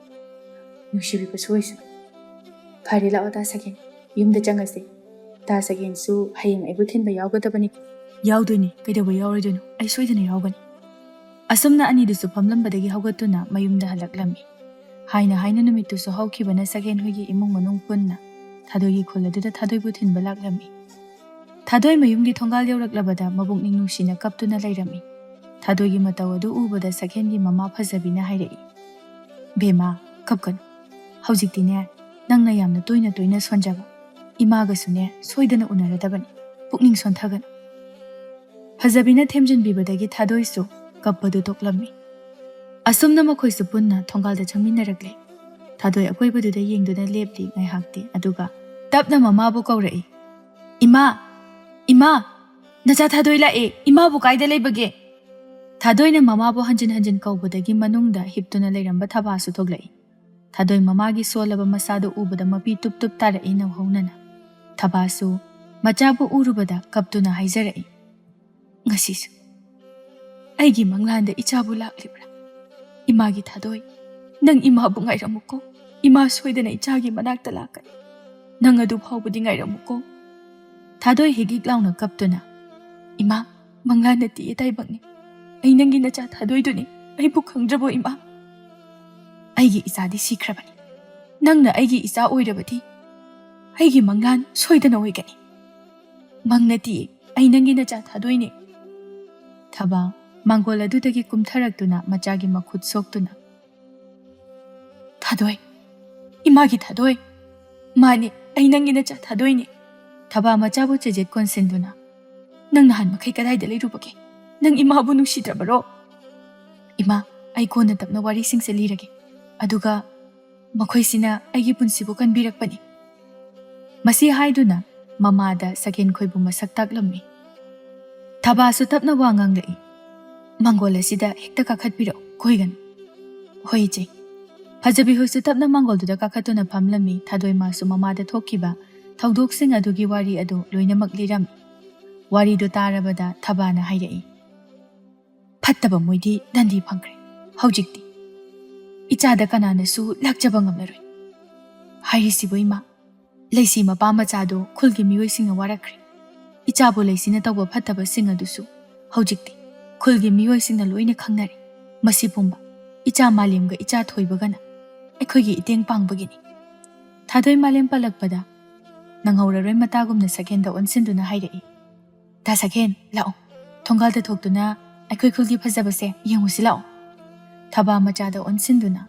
ꯅꯨꯡꯁꯤꯕꯤꯕꯁꯨ ꯑꯣꯏꯁꯅꯨ꯫ ꯐꯔꯦ, ꯂꯥꯛꯑꯣ ꯗꯥ ꯁꯛꯍꯦꯟ, ꯌꯨꯝꯗ ꯆꯪꯉꯁꯤ꯫ ꯗꯥ ꯁꯛꯍꯦꯟꯁꯨ ꯍꯌꯦꯡ ꯑꯩꯕꯨ ꯊꯤꯟꯕ ꯌꯥꯎꯒꯗꯕꯅꯤ꯫ ꯌꯥꯎꯗꯣꯏꯅꯤ, ꯀꯩꯗꯧꯕ ꯌꯥꯎꯔꯣꯏꯗꯣꯏꯅꯣ? ꯑꯩ ꯁꯣꯏꯗꯅ ꯌꯥꯎꯒꯅꯤ꯫ ꯑꯁꯨꯝꯅ ꯑꯅꯤꯗꯨꯁꯨ ꯐꯝꯂꯝꯕꯗꯒꯤ ꯍꯧꯒꯠꯇꯨꯅ ꯃꯌꯨꯝꯗ ꯍꯜꯂꯛꯂꯝꯃꯤ꯫ ꯍꯥꯏꯅ ꯍꯥꯏꯅ ꯅꯨꯃꯤꯠꯇꯨꯁꯨ ꯍꯧꯈꯤꯕꯅ ꯁꯛꯍꯦꯟ ꯍꯣꯏꯒꯤ ꯏꯃꯨꯡ ꯃꯅꯨꯡ ꯄꯨꯟꯅ ꯊꯥꯗꯣꯏꯒꯤ ꯈꯨꯜ ꯑꯗꯨꯗ ꯊꯥꯗꯣꯏꯕꯨ ꯊꯤꯟꯕ ꯂꯥꯛꯂꯝꯃꯤ꯫ ꯊꯥꯗꯣꯏ ꯃꯌꯨꯝꯒꯤ ꯊꯣꯡꯒꯥꯜ ꯌꯧꯔꯛꯂꯕꯗ ꯃꯕꯨꯛꯅꯤꯡ ꯅꯨꯡꯁꯤꯅ ꯀꯞꯇꯨꯅ ꯂꯩꯔꯝꯃꯤ꯫ ꯊꯥꯗꯣꯏꯒꯤ ꯃꯇꯧ ꯑꯗꯨ ꯎꯕꯗ ꯁꯛꯍꯦꯟꯒꯤ ꯃꯃꯥ ꯐꯖꯕꯤꯅ ꯍꯥꯏꯔꯛꯏ, "ꯕꯦꯝꯃ, ꯀꯞꯀꯅꯨ꯫ ꯍꯧꯖꯤꯛꯇꯤꯅꯦ, ꯅꯪꯅ ꯌꯥꯝꯅ ꯇꯣꯏꯅ ꯇꯣꯏꯅ ꯁꯣꯟꯖꯕ ꯏꯃꯥꯒꯁꯨꯅꯦ ꯁꯣꯏꯗꯅ ꯎꯅꯔꯗꯕꯅꯤ꯫ ꯄꯨꯛꯅꯤꯡ ꯁꯣꯟꯊꯒꯅꯨ꯫" ꯐꯖꯕꯤꯅ ꯊꯦꯝꯖꯤꯟꯕꯤꯕꯗꯒꯤ ꯊꯥꯗꯣꯏꯁꯨ ꯀꯞꯄꯗꯨ ꯇꯣꯛꯂꯝꯃꯤ꯫ ꯑꯁꯨꯝꯅ ꯃꯈꯣꯏꯁꯨ ꯄꯨꯟꯅ ꯊꯣꯡꯒꯥꯜꯗ ꯆꯪꯃꯤꯟꯅꯔꯛꯂꯦ꯫ ꯊꯥꯗꯣꯏ ꯑꯀꯣꯏꯕꯗꯨꯗ ꯌꯦꯡꯗꯨꯅ ꯂꯦꯞꯂꯤ ꯉꯥꯏꯍꯥꯛꯇꯤ, ꯑꯗꯨꯒ ꯇꯞꯅ ꯃꯃꯥꯕꯨ ꯀꯧꯔꯛꯏ, "ꯏꯃꯥ! ꯏꯃꯥ! ꯅꯆꯥ ꯊꯥꯗꯣꯏ ꯂꯥꯛꯑꯦ! ꯏꯃꯥꯕꯨ ꯀꯥꯏꯗ ꯂꯩꯕꯒꯦ?" ꯊꯥꯗꯣꯏꯅ ꯃꯃꯥꯕꯨ ꯍꯟꯖꯤꯟ ꯍꯟꯖꯤꯟ ꯀꯧꯕꯗꯒꯤ ꯃꯅꯨꯡꯗ ꯍꯤꯞꯇꯨꯅ ꯂꯩꯔꯝꯕ ꯊꯕꯥꯁꯨ ꯊꯣꯛꯂꯛꯏ꯫ ꯊꯥꯗꯣꯏ ꯃꯃꯥꯒꯤ ꯁꯣꯜꯂꯕ ꯃꯁꯥꯗꯨ ꯎꯕꯗ ꯃꯄꯤ ꯇꯨꯞ ꯇꯨꯞ ꯇꯥꯔꯛꯏ ꯅꯧꯍꯧꯅꯅ꯫ ꯊꯕꯥꯁꯨ ꯃꯆꯥꯕꯨ ꯎꯔꯨꯕꯗ ꯀꯞꯇꯨꯅ ꯍꯥꯏꯖꯔꯛꯏ, "ꯉꯁꯤꯁꯨ ꯑꯩꯒꯤ ꯃꯪꯂꯥꯟꯗ ꯏꯆꯥꯕꯨ ꯂꯥꯛꯂꯤꯕ꯭ꯔꯥ? ꯏꯃꯥꯒꯤ ꯊꯥꯗꯣꯏ, ꯅꯪ ꯏꯃꯥꯕꯨ ꯉꯥꯏꯔꯝꯃꯨꯀꯣ꯫ ꯏꯃꯥ ꯁꯣꯏꯗꯅ ꯏꯆꯥꯒꯤ ꯃꯅꯥꯛꯇ ꯂꯥꯛꯀꯅꯤ꯫ ꯅꯪ ꯑꯗꯨ ꯐꯥꯎꯕꯗꯤ ꯉꯥꯏꯔꯝꯃꯨꯀꯣ꯫" ꯊꯥꯗꯣꯏ ꯍꯤꯛ ꯍꯤꯛ ꯂꯥꯎꯅ ꯀꯞꯇꯨꯅ, "ꯏꯃꯥ, ꯃꯪꯂꯥꯟ ꯅꯠꯇꯤꯌꯦ ꯇꯥꯏꯕꯪꯅꯤ꯫ ꯑꯩ ꯅꯪꯒꯤ ꯅꯆꯥ ꯊꯥꯗꯣꯏꯗꯨꯅꯤ꯫ ꯑꯩꯕꯨ ꯈꯪꯗ꯭ꯔꯕꯣ ꯏꯃꯥ? ꯑꯩꯒꯤ ꯏꯆꯥꯗꯤ ꯁꯤꯈ꯭ꯔꯕꯅꯤ꯫ ꯅꯪꯅ ꯑꯩꯒꯤ ꯏꯆꯥ ꯑꯣꯏꯔꯕꯗꯤ ꯑꯩꯒꯤ ꯃꯪꯂꯥꯟ ꯁꯣꯏꯗꯅ ꯑꯣꯏꯒꯅꯤ꯫ ꯃꯪ ꯅꯠꯇꯤꯌꯦ, ꯑꯩ ꯅꯪꯒꯤ ꯅꯆꯥ ꯊꯥꯗꯣꯏꯅꯤ꯫" ꯊꯕꯥ ꯃꯥꯡꯒꯣꯜ ꯑꯗꯨꯗꯒꯤ ꯀꯨꯝꯊꯔꯛꯇꯨꯅ ꯃꯆꯥꯒꯤ ꯃꯈꯨꯠ ꯁꯣꯛꯇꯨꯅ, "ꯊꯥꯗꯣꯏ, ꯏꯃꯥꯒꯤ ꯊꯥꯗꯣꯏ, "ꯃꯥꯅꯤ, ꯑꯩ ꯅꯪꯒꯤ ꯅꯆꯥ ꯊꯥꯗꯣꯏꯅꯤ꯫" ꯊꯕꯥ ꯃꯆꯥꯕꯨ ꯆꯦꯖꯦꯠ ꯀꯣꯟꯁꯤꯟꯗꯨꯅ, "ꯅꯪ ꯅꯍꯥꯟ ꯃꯈꯩ ꯀꯗꯥꯏꯗ ꯂꯩꯔꯨꯕꯒꯦ? ꯅꯪ ꯏꯃꯥꯕꯨ ꯅꯨꯡꯁꯤꯗ꯭ꯔꯕꯔꯣ?" "ꯏꯃꯥ, ꯑꯩ ꯀꯣꯟꯅ ꯇꯞꯅ ꯋꯥꯔꯤꯁꯤꯡꯁꯦ ꯂꯤꯔꯒꯦ꯫ ꯑꯗꯨꯒ ꯃꯈꯣꯏꯁꯤꯅ ꯑꯩꯒꯤ ꯄꯨꯟꯁꯤꯕꯨ ꯀꯟꯕꯤꯔꯛꯄꯅꯤ꯫" ꯃꯁꯤ ꯍꯥꯏꯗꯨꯅ ꯃꯃꯥꯗ ꯁꯒꯦꯟ ꯈꯣꯏꯕꯨ ꯃꯁꯛ ꯇꯥꯛꯂꯝꯃꯤ꯫ ꯊꯕꯥꯁꯨ ꯇꯞꯅ ꯋꯥ ꯉꯥꯡꯂꯛꯏ, "ꯃꯥꯡꯒꯣꯜ ꯑꯁꯤꯗ ꯍꯦꯛꯇ ꯀꯥꯈꯠꯄꯤꯔꯛꯎ, ꯀꯣꯏꯒꯅꯨ꯫" "ꯍꯣꯏ, ꯏꯆꯦ꯫" ꯐꯖꯕꯤ ꯍꯣꯏꯁꯨ ꯇꯞꯅ ꯃꯥꯡꯒꯣꯜꯗꯨꯗ ꯀꯥꯈꯠꯇꯨꯅ ꯐꯝꯂꯝꯃꯤ꯫ ꯊꯥꯗꯣꯏꯃꯥꯁꯨ ꯃꯃꯥꯗ ꯊꯣꯛꯈꯤꯕ ꯊꯧꯗꯣꯛꯁꯤꯡ ꯑꯗꯨꯒꯤ ꯋꯥꯔꯤ ꯑꯗꯨ ꯂꯣꯏꯅꯃꯛ ꯂꯤꯔꯝꯃꯤ꯫ ꯋꯥꯔꯤꯗꯨ ꯇꯥꯔꯕꯗ ꯊꯕꯥꯅ ꯍꯥꯏꯔꯛꯏ, "ꯐꯠꯇꯕ ꯃꯣꯏꯗꯤ ꯗꯟꯗꯤ ꯐꯪꯈ꯭ꯔꯦ꯫ ꯍꯧꯖꯤꯛꯇꯤ ꯏꯆꯥꯗ ꯀꯅꯥꯅꯁꯨ ꯂꯥꯛꯆꯕ ꯉꯝꯂꯔꯣꯏ꯫ ꯍꯥꯏꯔꯤꯁꯤꯕꯨ ꯏꯃꯥ, ꯂꯩꯁꯤ ꯃꯄꯥ ꯃꯆꯥꯗꯣ ꯈꯨꯜꯒꯤ ꯃꯤꯑꯣꯏꯁꯤꯡꯅ ꯋꯥꯔꯛꯈ꯭ꯔꯦ꯫ ꯏꯆꯥꯕꯨ ꯂꯩꯁꯤꯅ ꯇꯧꯕ ꯐꯠꯇꯕꯁꯤꯡ ꯑꯗꯨꯁꯨ ꯍꯧꯖꯤꯛꯇꯤ ꯈꯨꯜꯒꯤ ꯃꯤꯑꯣꯏꯁꯤꯡꯅ ꯂꯣꯏꯅ ꯈꯪꯅꯔꯦ꯫ ꯃꯁꯤ ꯄꯨꯝꯕ ꯏꯆꯥ ꯃꯥꯂꯦꯝꯒ ꯏꯆꯥ ꯊꯣꯏꯕꯒꯅ ꯑꯩꯈꯣꯏꯒꯤ ꯏꯇꯦꯡ ꯄꯥꯡꯕꯒꯤꯅꯤ꯫" ꯊꯥꯗꯣꯏ ꯃꯥꯂꯦꯝ ꯄꯜꯂꯛꯄꯗ ꯅꯪꯍꯧꯔꯔꯣꯏ ꯃꯇꯥꯒꯨꯝꯅ ꯁꯒꯦꯟꯗ ꯑꯣꯟꯁꯤꯟꯗꯨꯅ ꯍꯥꯏꯔꯛꯏ, "ꯇꯥ ꯁꯒꯦꯟ, ꯂꯥꯛꯑꯣ, ꯊꯣꯡꯒꯥꯜꯗ ꯊꯣꯛꯇꯨꯅ ꯑꯩꯈꯣꯏ ꯈꯨꯜꯒꯤ ꯐꯖꯕꯁꯦ ꯌꯦꯡꯉꯨꯁꯤ ꯂꯥꯛꯑꯣ꯫" ꯊꯕꯥ ꯃꯆꯥꯗ ꯑꯣꯟꯁꯤꯟꯗꯨꯅ,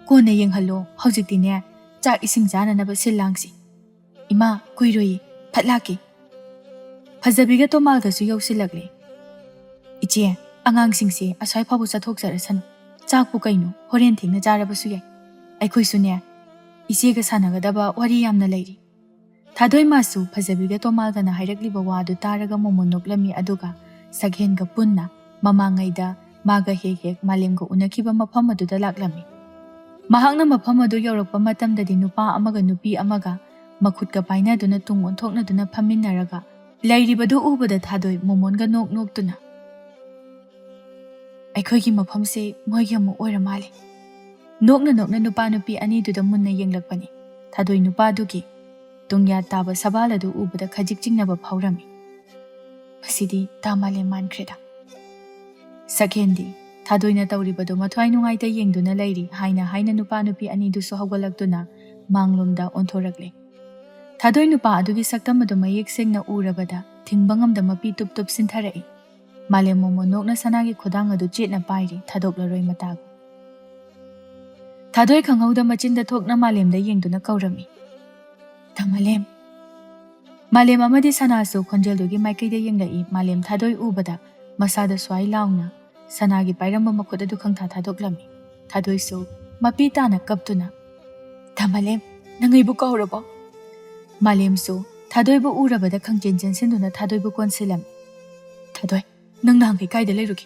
"ꯀꯣꯟꯅ ꯌꯦꯡꯍꯜꯂꯣ, ꯍꯧꯖꯤꯛꯇꯤꯅꯦ ꯆꯥꯛ ꯏꯁꯤꯡ ꯆꯥꯅꯅꯕ ꯁꯤꯜ ꯂꯥꯡꯁꯤ꯫ ꯏꯃꯥ, ꯀꯨꯏꯔꯣꯏꯌꯦ, ꯐꯠ ꯂꯥꯛꯀꯦ꯫" ꯐꯖꯕꯤꯒ ꯇꯣꯃꯥꯜꯒꯁꯨ ꯌꯧꯁꯤꯜꯂꯛꯂꯦ꯫ "ꯏꯆꯦ, ꯑꯉꯥꯡꯁꯤꯡꯁꯦ ꯑꯁ꯭ꯋꯥꯏ ꯐꯥꯎꯕ ꯆꯠꯊꯣꯛꯆꯔꯁꯅꯨ꯫ ꯆꯥꯛꯄꯨ ꯀꯩꯅꯣ, ꯍꯣꯔꯦꯟ ꯊꯦꯡꯅ ꯆꯥꯔꯕꯁꯨ ꯌꯥꯏ꯫ ꯑꯩꯈꯣꯏꯁꯨꯅꯦ ꯏꯆꯦꯒ ꯁꯥꯟꯅꯒꯗꯕ ꯋꯥꯔꯤ ꯌꯥꯝꯅ ꯂꯩꯔꯤ꯫" ꯊꯥꯗꯣꯏꯃꯥꯁꯨ ꯐꯖꯕꯤꯒ ꯇꯣꯃꯥꯜꯒꯅ ꯍꯥꯏꯔꯛꯂꯤꯕ ꯋꯥꯗꯨ ꯇꯥꯔꯒ ꯃꯣꯃꯣꯟ ꯅꯣꯛꯂꯝꯃꯤ, ꯑꯗꯨꯒ ꯁꯒꯦꯟꯒ ꯄꯨꯟꯅ ꯃꯃꯥꯡꯉꯩꯗ ꯃꯥꯒ ꯍꯦꯛ ꯍꯦꯛ ꯃꯥꯂꯦꯝꯒ ꯎꯅꯈꯤꯕ ꯃꯐꯝ ꯑꯗꯨꯗ ꯂꯥꯛꯂꯝꯃꯤ꯫ ꯃꯍꯥꯛꯅ ꯃꯐꯝ ꯑꯗꯨ ꯌꯧꯔꯛꯄ ꯃꯇꯝꯗꯗꯤ ꯅꯨꯄꯥ ꯑꯃꯒ ꯅꯨꯄꯤ ꯑꯃꯒ ꯃꯈꯨꯠꯀ ꯄꯥꯏꯅꯗꯨꯅ ꯇꯨꯡ ꯑꯣꯟꯊꯣꯛꯅꯗꯨꯅ ꯐꯝꯃꯤꯟꯅꯔꯒ ꯂꯩꯔꯤꯕꯗꯨ ꯎꯕꯗ ꯊꯥꯗꯣꯏ ꯃꯣꯃꯣꯟꯒ ꯅꯣꯛ ꯅꯣꯛꯇꯨꯅ, "ꯑꯩꯈꯣꯏꯒꯤ ꯃꯐꯝꯁꯦ ꯃꯣꯏꯒꯤ ꯑꯃꯨꯛ ꯑꯣꯏꯔ ꯃꯥꯜꯂꯦ꯫" ꯅꯣꯛꯅ ꯅꯣꯛꯅ ꯅꯨꯄꯥ ꯅꯨꯄꯤ ꯑꯅꯤꯗꯨꯗ ꯃꯨꯟꯅ ꯌꯦꯡꯂꯛꯄꯅꯤ꯫ ꯊꯥꯗꯣꯏ ꯅꯨꯄꯥꯗꯨꯒꯤ ꯇꯨꯡꯌꯥꯠ ꯇꯥꯕ ꯁꯕꯥꯜ ꯑꯗꯨ ꯎꯕꯗ ꯈꯖꯤꯛ ꯆꯤꯡꯅꯕ ꯐꯥꯎꯔꯝꯃꯤ꯫ "ꯃꯁꯤꯗꯤ ꯇꯥ ꯃꯥꯂꯦꯝ ꯃꯥꯟꯈ꯭ꯔꯦꯗ꯫" ꯁꯛꯍꯦꯟꯗꯤ ꯊꯥꯗꯣꯏꯅ ꯇꯧꯔꯤꯕꯗꯨ ꯃꯊ꯭ꯋꯥꯏ ꯅꯨꯡꯉꯥꯏꯇ ꯌꯦꯡꯗꯨꯅ ꯂꯩꯔꯤ ꯍꯥꯏꯅ ꯍꯥꯏꯅ ꯅꯨꯄꯥ ꯅꯨꯄꯤ ꯑꯅꯤꯗꯨꯁꯨ ꯍꯧꯒꯠꯂꯛꯇꯨꯅ ꯃꯥꯡꯂꯣꯝꯗ ꯑꯣꯟꯊꯣꯔꯛꯂꯦ꯫ ꯊꯥꯗꯣꯏ ꯅꯨꯄꯥ ꯑꯗꯨꯒꯤ ꯁꯛꯇꯝ ꯑꯗꯨ ꯃꯌꯦꯛ ꯁꯦꯡꯅ ꯎꯔꯕꯗ ꯊꯤꯡꯕ ꯉꯝꯗ ꯃꯄꯤ ꯇꯨꯞ ꯇꯨꯞ ꯁꯤꯟꯊꯔꯛꯏ꯫ ꯃꯥꯂꯦꯝ ꯃꯣꯃꯣꯟ ꯅꯣꯛꯅ ꯁꯅꯥꯒꯤ ꯈꯨꯗꯥꯡ ꯑꯗꯨ ꯆꯦꯠꯅ ꯄꯥꯏꯔꯤ, ꯊꯥꯗꯣꯛꯂꯔꯣꯏ ꯃꯇꯥꯒꯨꯝ꯫ ꯊꯥꯗꯣꯏ ꯈꯪꯍꯧꯗ ꯃꯆꯤꯟꯗ ꯊꯣꯛꯅ ꯃꯥꯂꯦꯝꯗ ꯌꯦꯡꯗꯨꯅ ꯀꯧꯔꯝꯃꯤ꯫ "ꯇꯥ ꯃꯥꯂꯦꯝ!" ꯃꯥꯂꯦꯝ ꯑꯃꯗꯤ ꯁꯅꯥꯁꯨ ꯈꯣꯟꯖꯦꯜꯗꯨꯒꯤ ꯃꯥꯏꯀꯩꯗ ꯌꯦꯡꯂꯛꯏ꯫ ꯃꯥꯂꯦꯝ ꯊꯥꯗꯣꯏ ꯎꯕꯗ ꯃꯁꯥꯗ ꯁ꯭ꯋꯥꯏ ꯂꯥꯎꯅ ꯁꯅꯥꯒꯤ ꯄꯥꯏꯔꯝꯕ ꯃꯈꯨꯠ ꯑꯗꯨ ꯈꯪꯊꯥ ꯊꯥꯗꯣꯛꯂꯝꯃꯤ꯫ ꯊꯥꯗꯣꯏꯁꯨ ꯃꯄꯤ ꯇꯥꯅ ꯀꯞꯇꯨꯅ, "ꯇꯥ ꯃꯥꯂꯦꯝ, ꯅꯪ ꯑꯩꯕꯨ ꯀꯥꯎꯔꯕꯣ?" ꯃꯥꯂꯦꯝꯁꯨ ꯊꯥꯗꯣꯏꯕꯨ ꯎꯔꯕꯗ ꯈꯪꯆꯦꯟ ꯆꯦꯟꯁꯤꯟꯗꯨꯅ ꯊꯥꯗꯣꯏꯕꯨ ꯀꯣꯟꯁꯤꯜꯂꯝꯃꯤ꯫ "ꯊꯥꯗꯣꯏ, ꯅꯪ ꯅꯍꯥꯟꯈꯩ ꯀꯥꯏꯗ ꯂꯩꯔꯨꯒꯦ?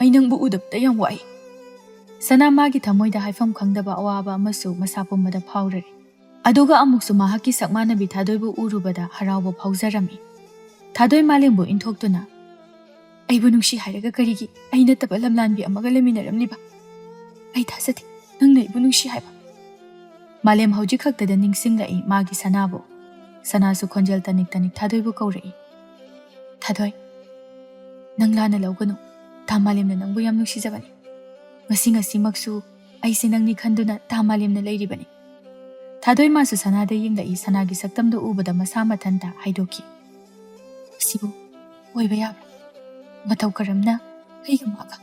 ꯑꯩ ꯅꯪꯕꯨ ꯎꯗꯕꯗ ꯌꯥꯝ ꯋꯥꯏ꯫" ꯁꯅꯥ ꯃꯥꯒꯤ ꯊꯃꯣꯏꯗ ꯍꯥꯏꯐꯝ ꯈꯪꯗꯕ ꯑꯋꯥꯕ ꯑꯃꯁꯨ ꯃꯁꯥ ꯄꯨꯝꯕꯗ ꯐꯥꯎꯔꯔꯤ꯫ ꯑꯗꯨꯒ ꯑꯃꯨꯛꯁꯨ ꯃꯍꯥꯛꯀꯤ ꯁꯛ ꯃꯥꯟꯅꯕꯤ ꯊꯥꯗꯣꯏꯕꯨ ꯎꯔꯨꯕꯗ ꯍꯔꯥꯎꯕ ꯐꯥꯎꯖꯔꯝꯃꯤ꯫ ꯊꯥꯗꯣꯏ ꯃꯥꯂꯦꯝꯕꯨ ꯏꯟꯊꯣꯛꯇꯨꯅ, "ꯑꯩꯕꯨ ꯅꯨꯡꯁꯤ ꯍꯥꯏꯔꯒ ꯀꯔꯤꯒꯤ ꯑꯩ ꯅꯠꯇꯕ ꯂꯝꯂꯥꯟꯕꯤ ꯑꯃꯒ ꯂꯩꯃꯤꯟꯅꯔꯝꯂꯤꯕ? ꯑꯩ ꯊꯥꯖꯗꯦ ꯅꯪꯅ ꯑꯩꯕꯨ ꯅꯨꯡꯁꯤ ꯍꯥꯏꯕ꯫" ꯃꯥꯂꯦꯝ ꯍꯧꯖꯤꯛ ꯈꯛꯇꯗ ꯅꯤꯡꯁꯤꯡꯂꯛꯏ ꯃꯥꯒꯤ ꯁꯅꯥꯕꯨ꯫ ꯁꯅꯥꯁꯨ ꯈꯣꯟꯖꯦꯜ ꯇꯅꯤꯛ ꯇꯅꯤꯛ ꯊꯥꯗꯣꯏꯕꯨ ꯀꯧꯔꯛꯏ꯫ "ꯊꯥꯗꯣꯏ, ꯅꯪ ꯂꯥꯟꯅ ꯂꯧꯒꯅꯨ꯫ ꯇꯥ ꯃꯥꯂꯦꯝꯅ ꯅꯪꯕꯨ ꯌꯥꯝ ꯅꯨꯡꯁꯤꯖꯕꯅꯤ꯫ ꯉꯁꯤ ꯉꯁꯤꯃꯛꯁꯨ ꯑꯩꯁꯦ ꯅꯪꯅꯤ ꯈꯟꯗꯨꯅ ꯇꯥ ꯃꯥꯂꯦꯝꯅ ꯂꯩꯔꯤꯕꯅꯤ꯫" ꯊꯥꯗꯣꯏ ꯃꯥꯁꯨ ꯁꯅꯥꯗ ꯌꯦꯡꯂꯛꯏ꯫ ꯁꯅꯥꯒꯤ ꯁꯛꯇꯝꯗꯨ ꯎꯕꯗ ꯃꯁꯥ ꯃꯊꯟꯇ ꯍꯥꯏꯗꯣꯛꯈꯤ, "ꯃꯁꯤꯕꯨ ꯑꯣꯏꯕ ꯌꯥꯕ꯭ꯔꯥ? ꯃꯇꯧ ꯀꯔꯝꯅ ꯑꯩꯒ ꯃꯥꯒ?"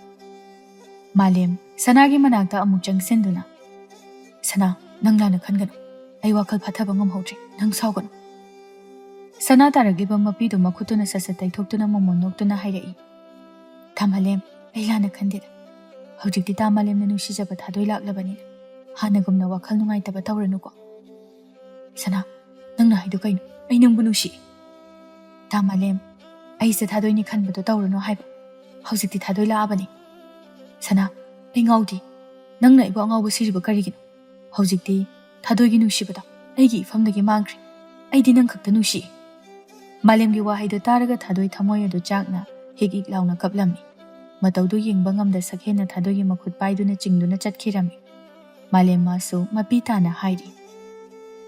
ꯃꯥꯂꯦꯝ ꯁꯅꯥꯒꯤ ꯃꯅꯥꯛꯇ ꯑꯃꯨꯛ ꯆꯪꯁꯤꯟꯗꯨꯅ, "ꯁꯅꯥ, ꯅꯪ ꯂꯥꯟꯅ ꯈꯟꯒꯅꯨ꯫ ꯑꯩ ꯋꯥꯈꯜ ꯐꯥꯊꯕ ꯉꯝꯍꯧꯗ꯭ꯔꯦ꯫ ꯅꯪ ꯁꯥꯎꯒꯅꯨ꯫" ꯁꯅꯥ ꯇꯥꯔꯛꯂꯤꯕ ꯃꯄꯤꯗꯨ ꯃꯈꯨꯠꯇꯨꯅ ꯁꯠ ꯁꯠ ꯇꯩꯊꯣꯛꯇꯨꯅ ꯃꯣꯃꯣꯟ ꯅꯣꯛꯇꯨꯅ ꯍꯥꯏꯔꯛꯏ, "ꯇꯥ ꯃꯥꯂꯦꯝ, ꯑꯩ ꯂꯥꯟꯅ ꯈꯟꯗꯦꯗ꯫ ꯍꯧꯖꯤꯛꯇꯤ ꯇꯥ ꯃꯥꯂꯦꯝꯅ ꯅꯨꯡꯁꯤꯖꯕ ꯊꯥꯗꯣꯏ ꯂꯥꯛꯂꯕꯅꯤꯅ ꯍꯥꯟꯅꯒꯨꯝꯅ ꯋꯥꯈꯜ ꯅꯨꯡꯉꯥꯏꯇꯕ ꯇꯧꯔꯅꯨꯀꯣ꯫ ꯁꯅꯥ, ꯅꯪꯅ ꯍꯥꯏꯗꯣ ꯀꯩꯅꯣ? ꯑꯩ ꯅꯪꯕꯨ ꯅꯨꯡꯁꯤ꯫" "ꯇꯥ ꯃꯥꯂꯦꯝ, ꯑꯩꯁꯦ ꯊꯥꯗꯣꯏꯅꯤ ꯈꯟꯕꯗꯣ ꯇꯧꯔꯅꯨ ꯍꯥꯏꯕ꯫ ꯍꯧꯖꯤꯛꯇꯤ ꯊꯥꯗꯣꯏ ꯂꯥꯛꯑꯕꯅꯤ꯫" "ꯁꯅꯥ, ꯑꯩ ꯉꯥꯎꯗꯦ꯫ ꯅꯪꯅ ꯑꯩꯕꯨ ꯑꯉꯥꯎꯕ ꯁꯤꯔꯤꯕ ꯀꯔꯤꯒꯤꯅꯣ? ꯍꯧꯖꯤꯛꯇꯤ ꯊꯥꯗꯣꯏꯒꯤ ꯅꯨꯡꯁꯤꯕꯗꯣ ꯑꯩꯒꯤ ꯏꯐꯝꯗꯒꯤ ꯃꯥꯡꯈ꯭ꯔꯦ꯫ ꯑꯩꯗꯤ ꯅꯪ ꯈꯛꯇ ꯅꯨꯡꯁꯤ꯫" ꯃꯥꯂꯦꯝꯒꯤ ꯋꯥꯍꯩꯗꯣ ꯇꯥꯔꯒ ꯊꯥꯗꯣꯏ ꯊꯃꯣꯏ ꯑꯗꯨ ꯆꯥꯛꯅ ꯍꯤꯛ ꯍꯤꯛ ꯂꯥꯎꯅ ꯀꯞꯂꯝꯃꯤ꯫ ꯃꯇꯧꯗꯨ ꯌꯦꯡꯕ ꯉꯝꯗ ꯁꯛꯍꯦꯟꯅ ꯊꯥꯗꯣꯏꯒꯤ ꯃꯈꯨꯠ ꯄꯥꯏꯗꯨꯅ ꯆꯤꯡꯗꯨꯅ ꯆꯠꯈꯤꯔꯝꯃꯤ꯫ ꯃꯥꯂꯦꯝ ꯃꯥꯁꯨ ꯃꯄꯤ ꯇꯥꯅ ꯍꯥꯏꯔꯤ,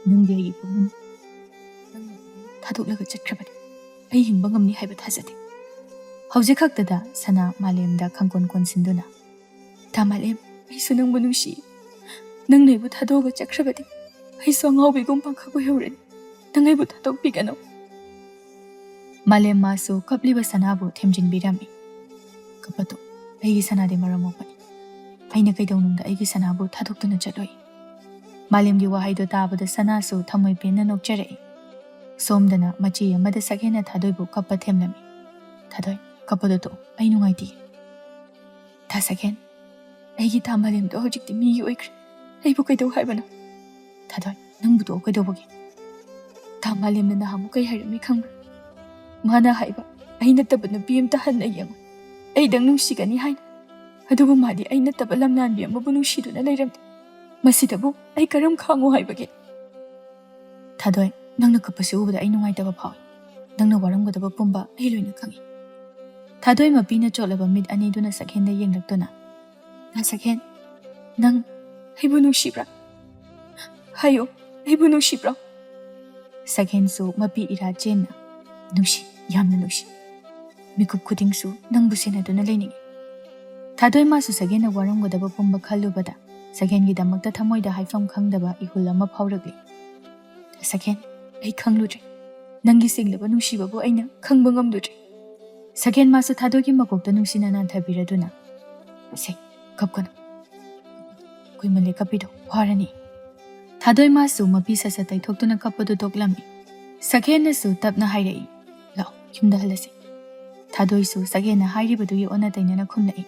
"ꯅꯪꯗꯤ ꯑꯩꯒꯤ ꯄꯨꯛꯅꯤꯡ ꯊꯥꯗꯣꯛꯂꯒ ꯆꯠꯈ꯭ꯔꯕꯅꯤ꯫ ꯑꯩ ꯍꯤꯡꯕ ꯉꯝꯅꯤ ꯍꯥꯏꯕ ꯊꯥꯖꯗꯦ꯫" ꯍꯧꯖꯤꯛ ꯈꯛꯇꯗ ꯁꯅꯥ ꯃꯥꯂꯦꯝꯗ ꯈꯪꯀꯣꯟ ꯀꯣꯟꯁꯤꯟꯗꯨꯅ, "ꯇꯥ ꯃꯥꯂꯦꯝ, ꯑꯩꯁꯨ ꯅꯪꯕꯨ ꯅꯨꯡꯁꯤ꯫ ꯅꯪꯅ ꯑꯩꯕꯨ ꯊꯥꯗꯣꯛꯑꯒ ꯆꯠꯈ꯭ꯔꯕꯗꯤ ꯑꯩꯁꯨ ꯑꯉꯥꯎꯕꯤꯒꯨꯝ ꯄꯥꯡꯈꯛ ꯑꯣꯏꯍꯧꯔꯅꯤ꯫ ꯅꯪ ꯑꯩꯕꯨ ꯊꯥꯗꯣꯛꯄꯤꯒꯅꯨ꯫" ꯃꯥꯂꯦꯝ ꯃꯥꯁꯨ ꯀꯞꯂꯤꯕ ꯁꯅꯥꯕꯨ ꯊꯦꯝꯖꯤꯟꯕꯤꯔꯝꯃꯤ꯫ "ꯀꯞꯄꯗꯨ ꯑꯩꯒꯤ ꯁꯅꯥꯗꯤ ꯃꯔꯝ ꯃꯣꯛꯄꯅꯤ꯫ ꯑꯩꯅ ꯀꯩꯗꯧꯅꯨꯡꯗ ꯑꯩꯒꯤ ꯁꯅꯥꯕꯨ ꯊꯥꯗꯣꯛꯇꯨꯅ ꯆꯠꯂꯣꯏ꯫" ꯃꯥꯂꯦꯝꯒꯤ ꯋꯥꯍꯩꯗꯣ ꯇꯥꯕꯗ ꯁꯅꯥꯁꯨ ꯊꯃꯣꯏ ꯄꯦꯟꯅ ꯅꯣꯛꯆꯔꯛꯏ꯫ ꯁꯣꯝꯗꯅ ꯃꯆꯤ ꯑꯃꯗ ꯁꯛꯍꯦꯟꯅ ꯊꯥꯗꯣꯏꯕꯨ ꯀꯞꯄ ꯊꯦꯝꯂꯝꯃꯤ꯫ "ꯊꯥꯗꯣꯏ, ꯀꯞꯄꯗꯣ ꯇꯣꯛꯑꯣ, ꯑꯩ ꯅꯨꯡꯉꯥꯏꯇꯦ"꯫ "ꯊꯥ ꯁꯛꯍꯦꯟ, ꯑꯩꯒꯤ ꯊꯥ ꯃꯥꯂꯦꯝꯗꯣ ꯍꯧꯖꯤꯛꯇꯤ ꯃꯤꯒꯤ ꯑꯣꯏꯈ꯭ꯔꯦ꯫ ꯑꯩꯕꯨ ꯀꯩꯗꯧ ꯍꯥꯏꯕꯅꯣ?" "ꯊꯥꯗꯣꯏ, ꯅꯪꯕꯨ ꯇꯣꯛꯑꯣ ꯀꯩꯗꯧꯕꯒꯦ?" "ꯊꯥ ꯃꯥꯂꯦꯝꯅ ꯅꯍꯥꯟꯃꯨꯛ ꯀꯩ ꯍꯥꯏꯔꯝꯃꯤ ꯈꯪꯕ꯭ꯔꯥ? ꯃꯥꯅ ꯍꯥꯏꯕ, ꯑꯩ ꯅꯠꯇꯕ ꯅꯨꯄꯤ ꯑꯝꯇ ꯍꯟꯅ ꯌꯦꯡꯉꯨ, ꯑꯩꯗꯪ ꯅꯨꯡꯁꯤꯒꯅꯤ ꯍꯥꯏꯅ꯫ ꯑꯗꯨꯕꯨ ꯃꯥꯗꯤ ꯑꯩ ꯅꯠꯇꯕ ꯂꯝꯂꯥꯟꯕꯤ ꯑꯃꯕꯨ ꯅꯨꯡꯁꯤꯗꯨꯅ ꯂꯩꯔꯝꯃꯤ꯫ ꯃꯁꯤꯗꯕꯨ ꯑꯩ ꯀꯔꯝ ꯈꯥꯡꯉꯨ ꯍꯥꯏꯕꯒꯦ?" "ꯊꯥꯗꯣꯏ, ꯅꯪꯅ ꯀꯞꯄꯁꯤ ꯎꯕꯗ ꯑꯩ ꯅꯨꯡꯉꯥꯏꯇꯕ ꯐꯥꯎꯏ꯫ ꯅꯪꯅ ꯋꯥꯔꯝꯒꯗꯕ ꯄꯨꯝꯕ ꯑꯩ ꯂꯣꯏꯅ ꯈꯪꯏ"꯫ ꯊꯥꯗꯣꯏ ꯃꯄꯤꯅ ꯆꯣꯠꯂꯕ ꯃꯤꯠ ꯑꯅꯤꯗꯨꯅ ꯁꯛꯍꯦꯟꯗ ꯌꯦꯡꯂꯛꯇꯨꯅ, "ꯊꯥ ꯁꯛꯍꯦꯟ, ꯅꯪ ꯑꯩꯕꯨ ꯅꯨꯡꯁꯤꯕ꯭ꯔꯥ? ꯍꯥꯏꯌꯨ, ꯑꯩꯕꯨ ꯅꯨꯡꯁꯤꯕ꯭ꯔꯣ?" ꯁꯛꯍꯦꯟꯁꯨ ꯃꯄꯤ ꯏꯔꯥ ꯆꯦꯟꯅ, "ꯅꯨꯡꯁꯤ, ꯌꯥꯝꯅ ꯅꯨꯡꯁꯤ꯫ ꯃꯤꯀꯨꯞ ꯈꯨꯗꯤꯡꯁꯨ ꯅꯪꯕꯨ ꯁꯦꯟꯅꯗꯨꯅ ꯂꯩꯅꯤꯡꯏ"꯫ ꯊꯥꯗꯣꯏ ꯃꯥꯁꯨ ꯁꯛꯍꯦꯟꯅ ꯋꯥꯔꯝꯒꯗꯕ ꯄꯨꯝꯕ ꯈꯜꯂꯨꯕꯗ ꯁꯛꯍꯦꯟꯒꯤꯗꯃꯛꯇ ꯊꯃꯣꯏꯗ ꯍꯥꯏꯐꯝ ꯈꯪꯗꯕ ꯏꯍꯨꯜ ꯑꯃ ꯐꯥꯎꯔꯛꯂꯤ꯫ "ꯁꯛꯍꯦꯟ, ꯑꯩ ꯈꯪꯂꯨꯗ꯭ꯔꯦ꯫ ꯅꯪꯒꯤ ꯁꯦꯡꯂꯕ ꯅꯨꯡꯁꯤꯕꯕꯨ ꯑꯩꯅ ꯈꯪꯕ ꯉꯝꯂꯨꯗ꯭ꯔꯦ"꯫ ꯁꯛꯍꯦꯟ ꯃꯥꯁꯨ ꯊꯥꯗꯣꯏꯒꯤ ꯃꯀꯣꯛꯇ ꯅꯨꯡꯁꯤꯅ ꯅꯥꯟꯊꯕꯤꯔꯗꯨꯅ, "ꯁꯦ, ꯀꯞꯀꯅꯨ꯫ ꯀꯨꯏꯃꯜꯂꯦ ꯀꯞꯄꯤꯗꯣ, ꯋꯥꯔꯅꯤ"꯫ ꯊꯥꯗꯣꯏ ꯃꯥꯁꯨ ꯃꯄꯤ ꯁꯠ ꯁꯠ ꯇꯩꯊꯣꯛꯇꯨꯅ ꯀꯞꯄꯗꯨ ꯇꯣꯛꯂꯝꯃꯤ꯫ ꯁꯛꯍꯦꯟꯅꯁꯨ ꯇꯞꯅ ꯍꯥꯏꯔꯛꯏ, "ꯂꯥꯛꯑꯣ, ꯌꯨꯝꯗ ꯍꯜꯂꯁꯤ"꯫ ꯊꯥꯗꯣꯏꯁꯨ ꯁꯛꯍꯦꯟꯅ ꯍꯥꯏꯔꯤꯕꯗꯨꯒꯤ ꯑꯣꯟꯅ ꯇꯩꯅꯅ ꯈꯨꯝꯂꯛꯏ,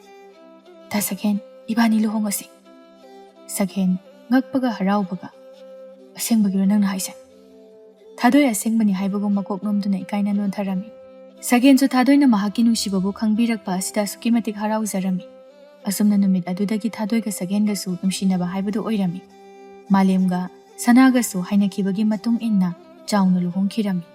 "ꯊꯥ ꯁꯛꯍꯦꯟ, ꯏꯕꯥꯅꯤ ꯂꯨꯍꯣꯡꯉꯁꯤ"꯫ ꯁꯛꯍꯦꯟ ꯉꯛꯄꯒ ꯍꯔꯥꯎꯕꯒ, "ꯑꯁꯦꯡꯕꯒꯤꯔꯣ ꯅꯪꯅ ꯍꯥꯏꯁꯦ?" ꯊꯥꯗꯣꯏ ꯑꯁꯦꯡꯕꯅꯤ ꯍꯥꯏꯕꯒꯨꯝ ꯃꯀꯣꯛ ꯅꯣꯝꯗꯨꯅ ꯏꯀꯥꯏꯅ ꯅꯣꯟꯊꯔꯝꯃꯤ꯫ ꯁꯛꯍꯦꯟꯁꯨ ꯊꯥꯗꯣꯏꯅ ꯃꯍꯥꯛꯀꯤ ꯅꯨꯡꯁꯤꯕꯕꯨ ꯈꯪꯕꯤꯔꯛꯄ ꯑꯁꯤꯗ ꯑꯁꯨꯛꯀꯤ ꯃꯇꯤꯛ ꯍꯔꯥꯎꯖꯔꯝꯃꯤ꯫ ꯑꯁꯨꯝꯅ ꯅꯨꯃꯤꯠ ꯑꯗꯨꯗꯒꯤ ꯊꯥꯗꯣꯏꯒ ꯁꯛꯍꯦꯟꯒꯁꯨ ꯅꯨꯡꯁꯤꯅꯕ ꯍꯥꯏꯕꯗꯨ ꯑꯣꯏꯔꯝꯃꯤ꯫ ꯃꯥꯂꯦꯝꯒ ꯁꯅꯥꯒꯁꯨ ꯍꯥꯏꯅꯈꯤꯕꯒꯤ ꯃꯇꯨꯡ ꯏꯟꯅ ꯆꯥꯎꯅ ꯂꯨꯍꯣꯡꯈꯤꯔꯝꯃꯤ꯫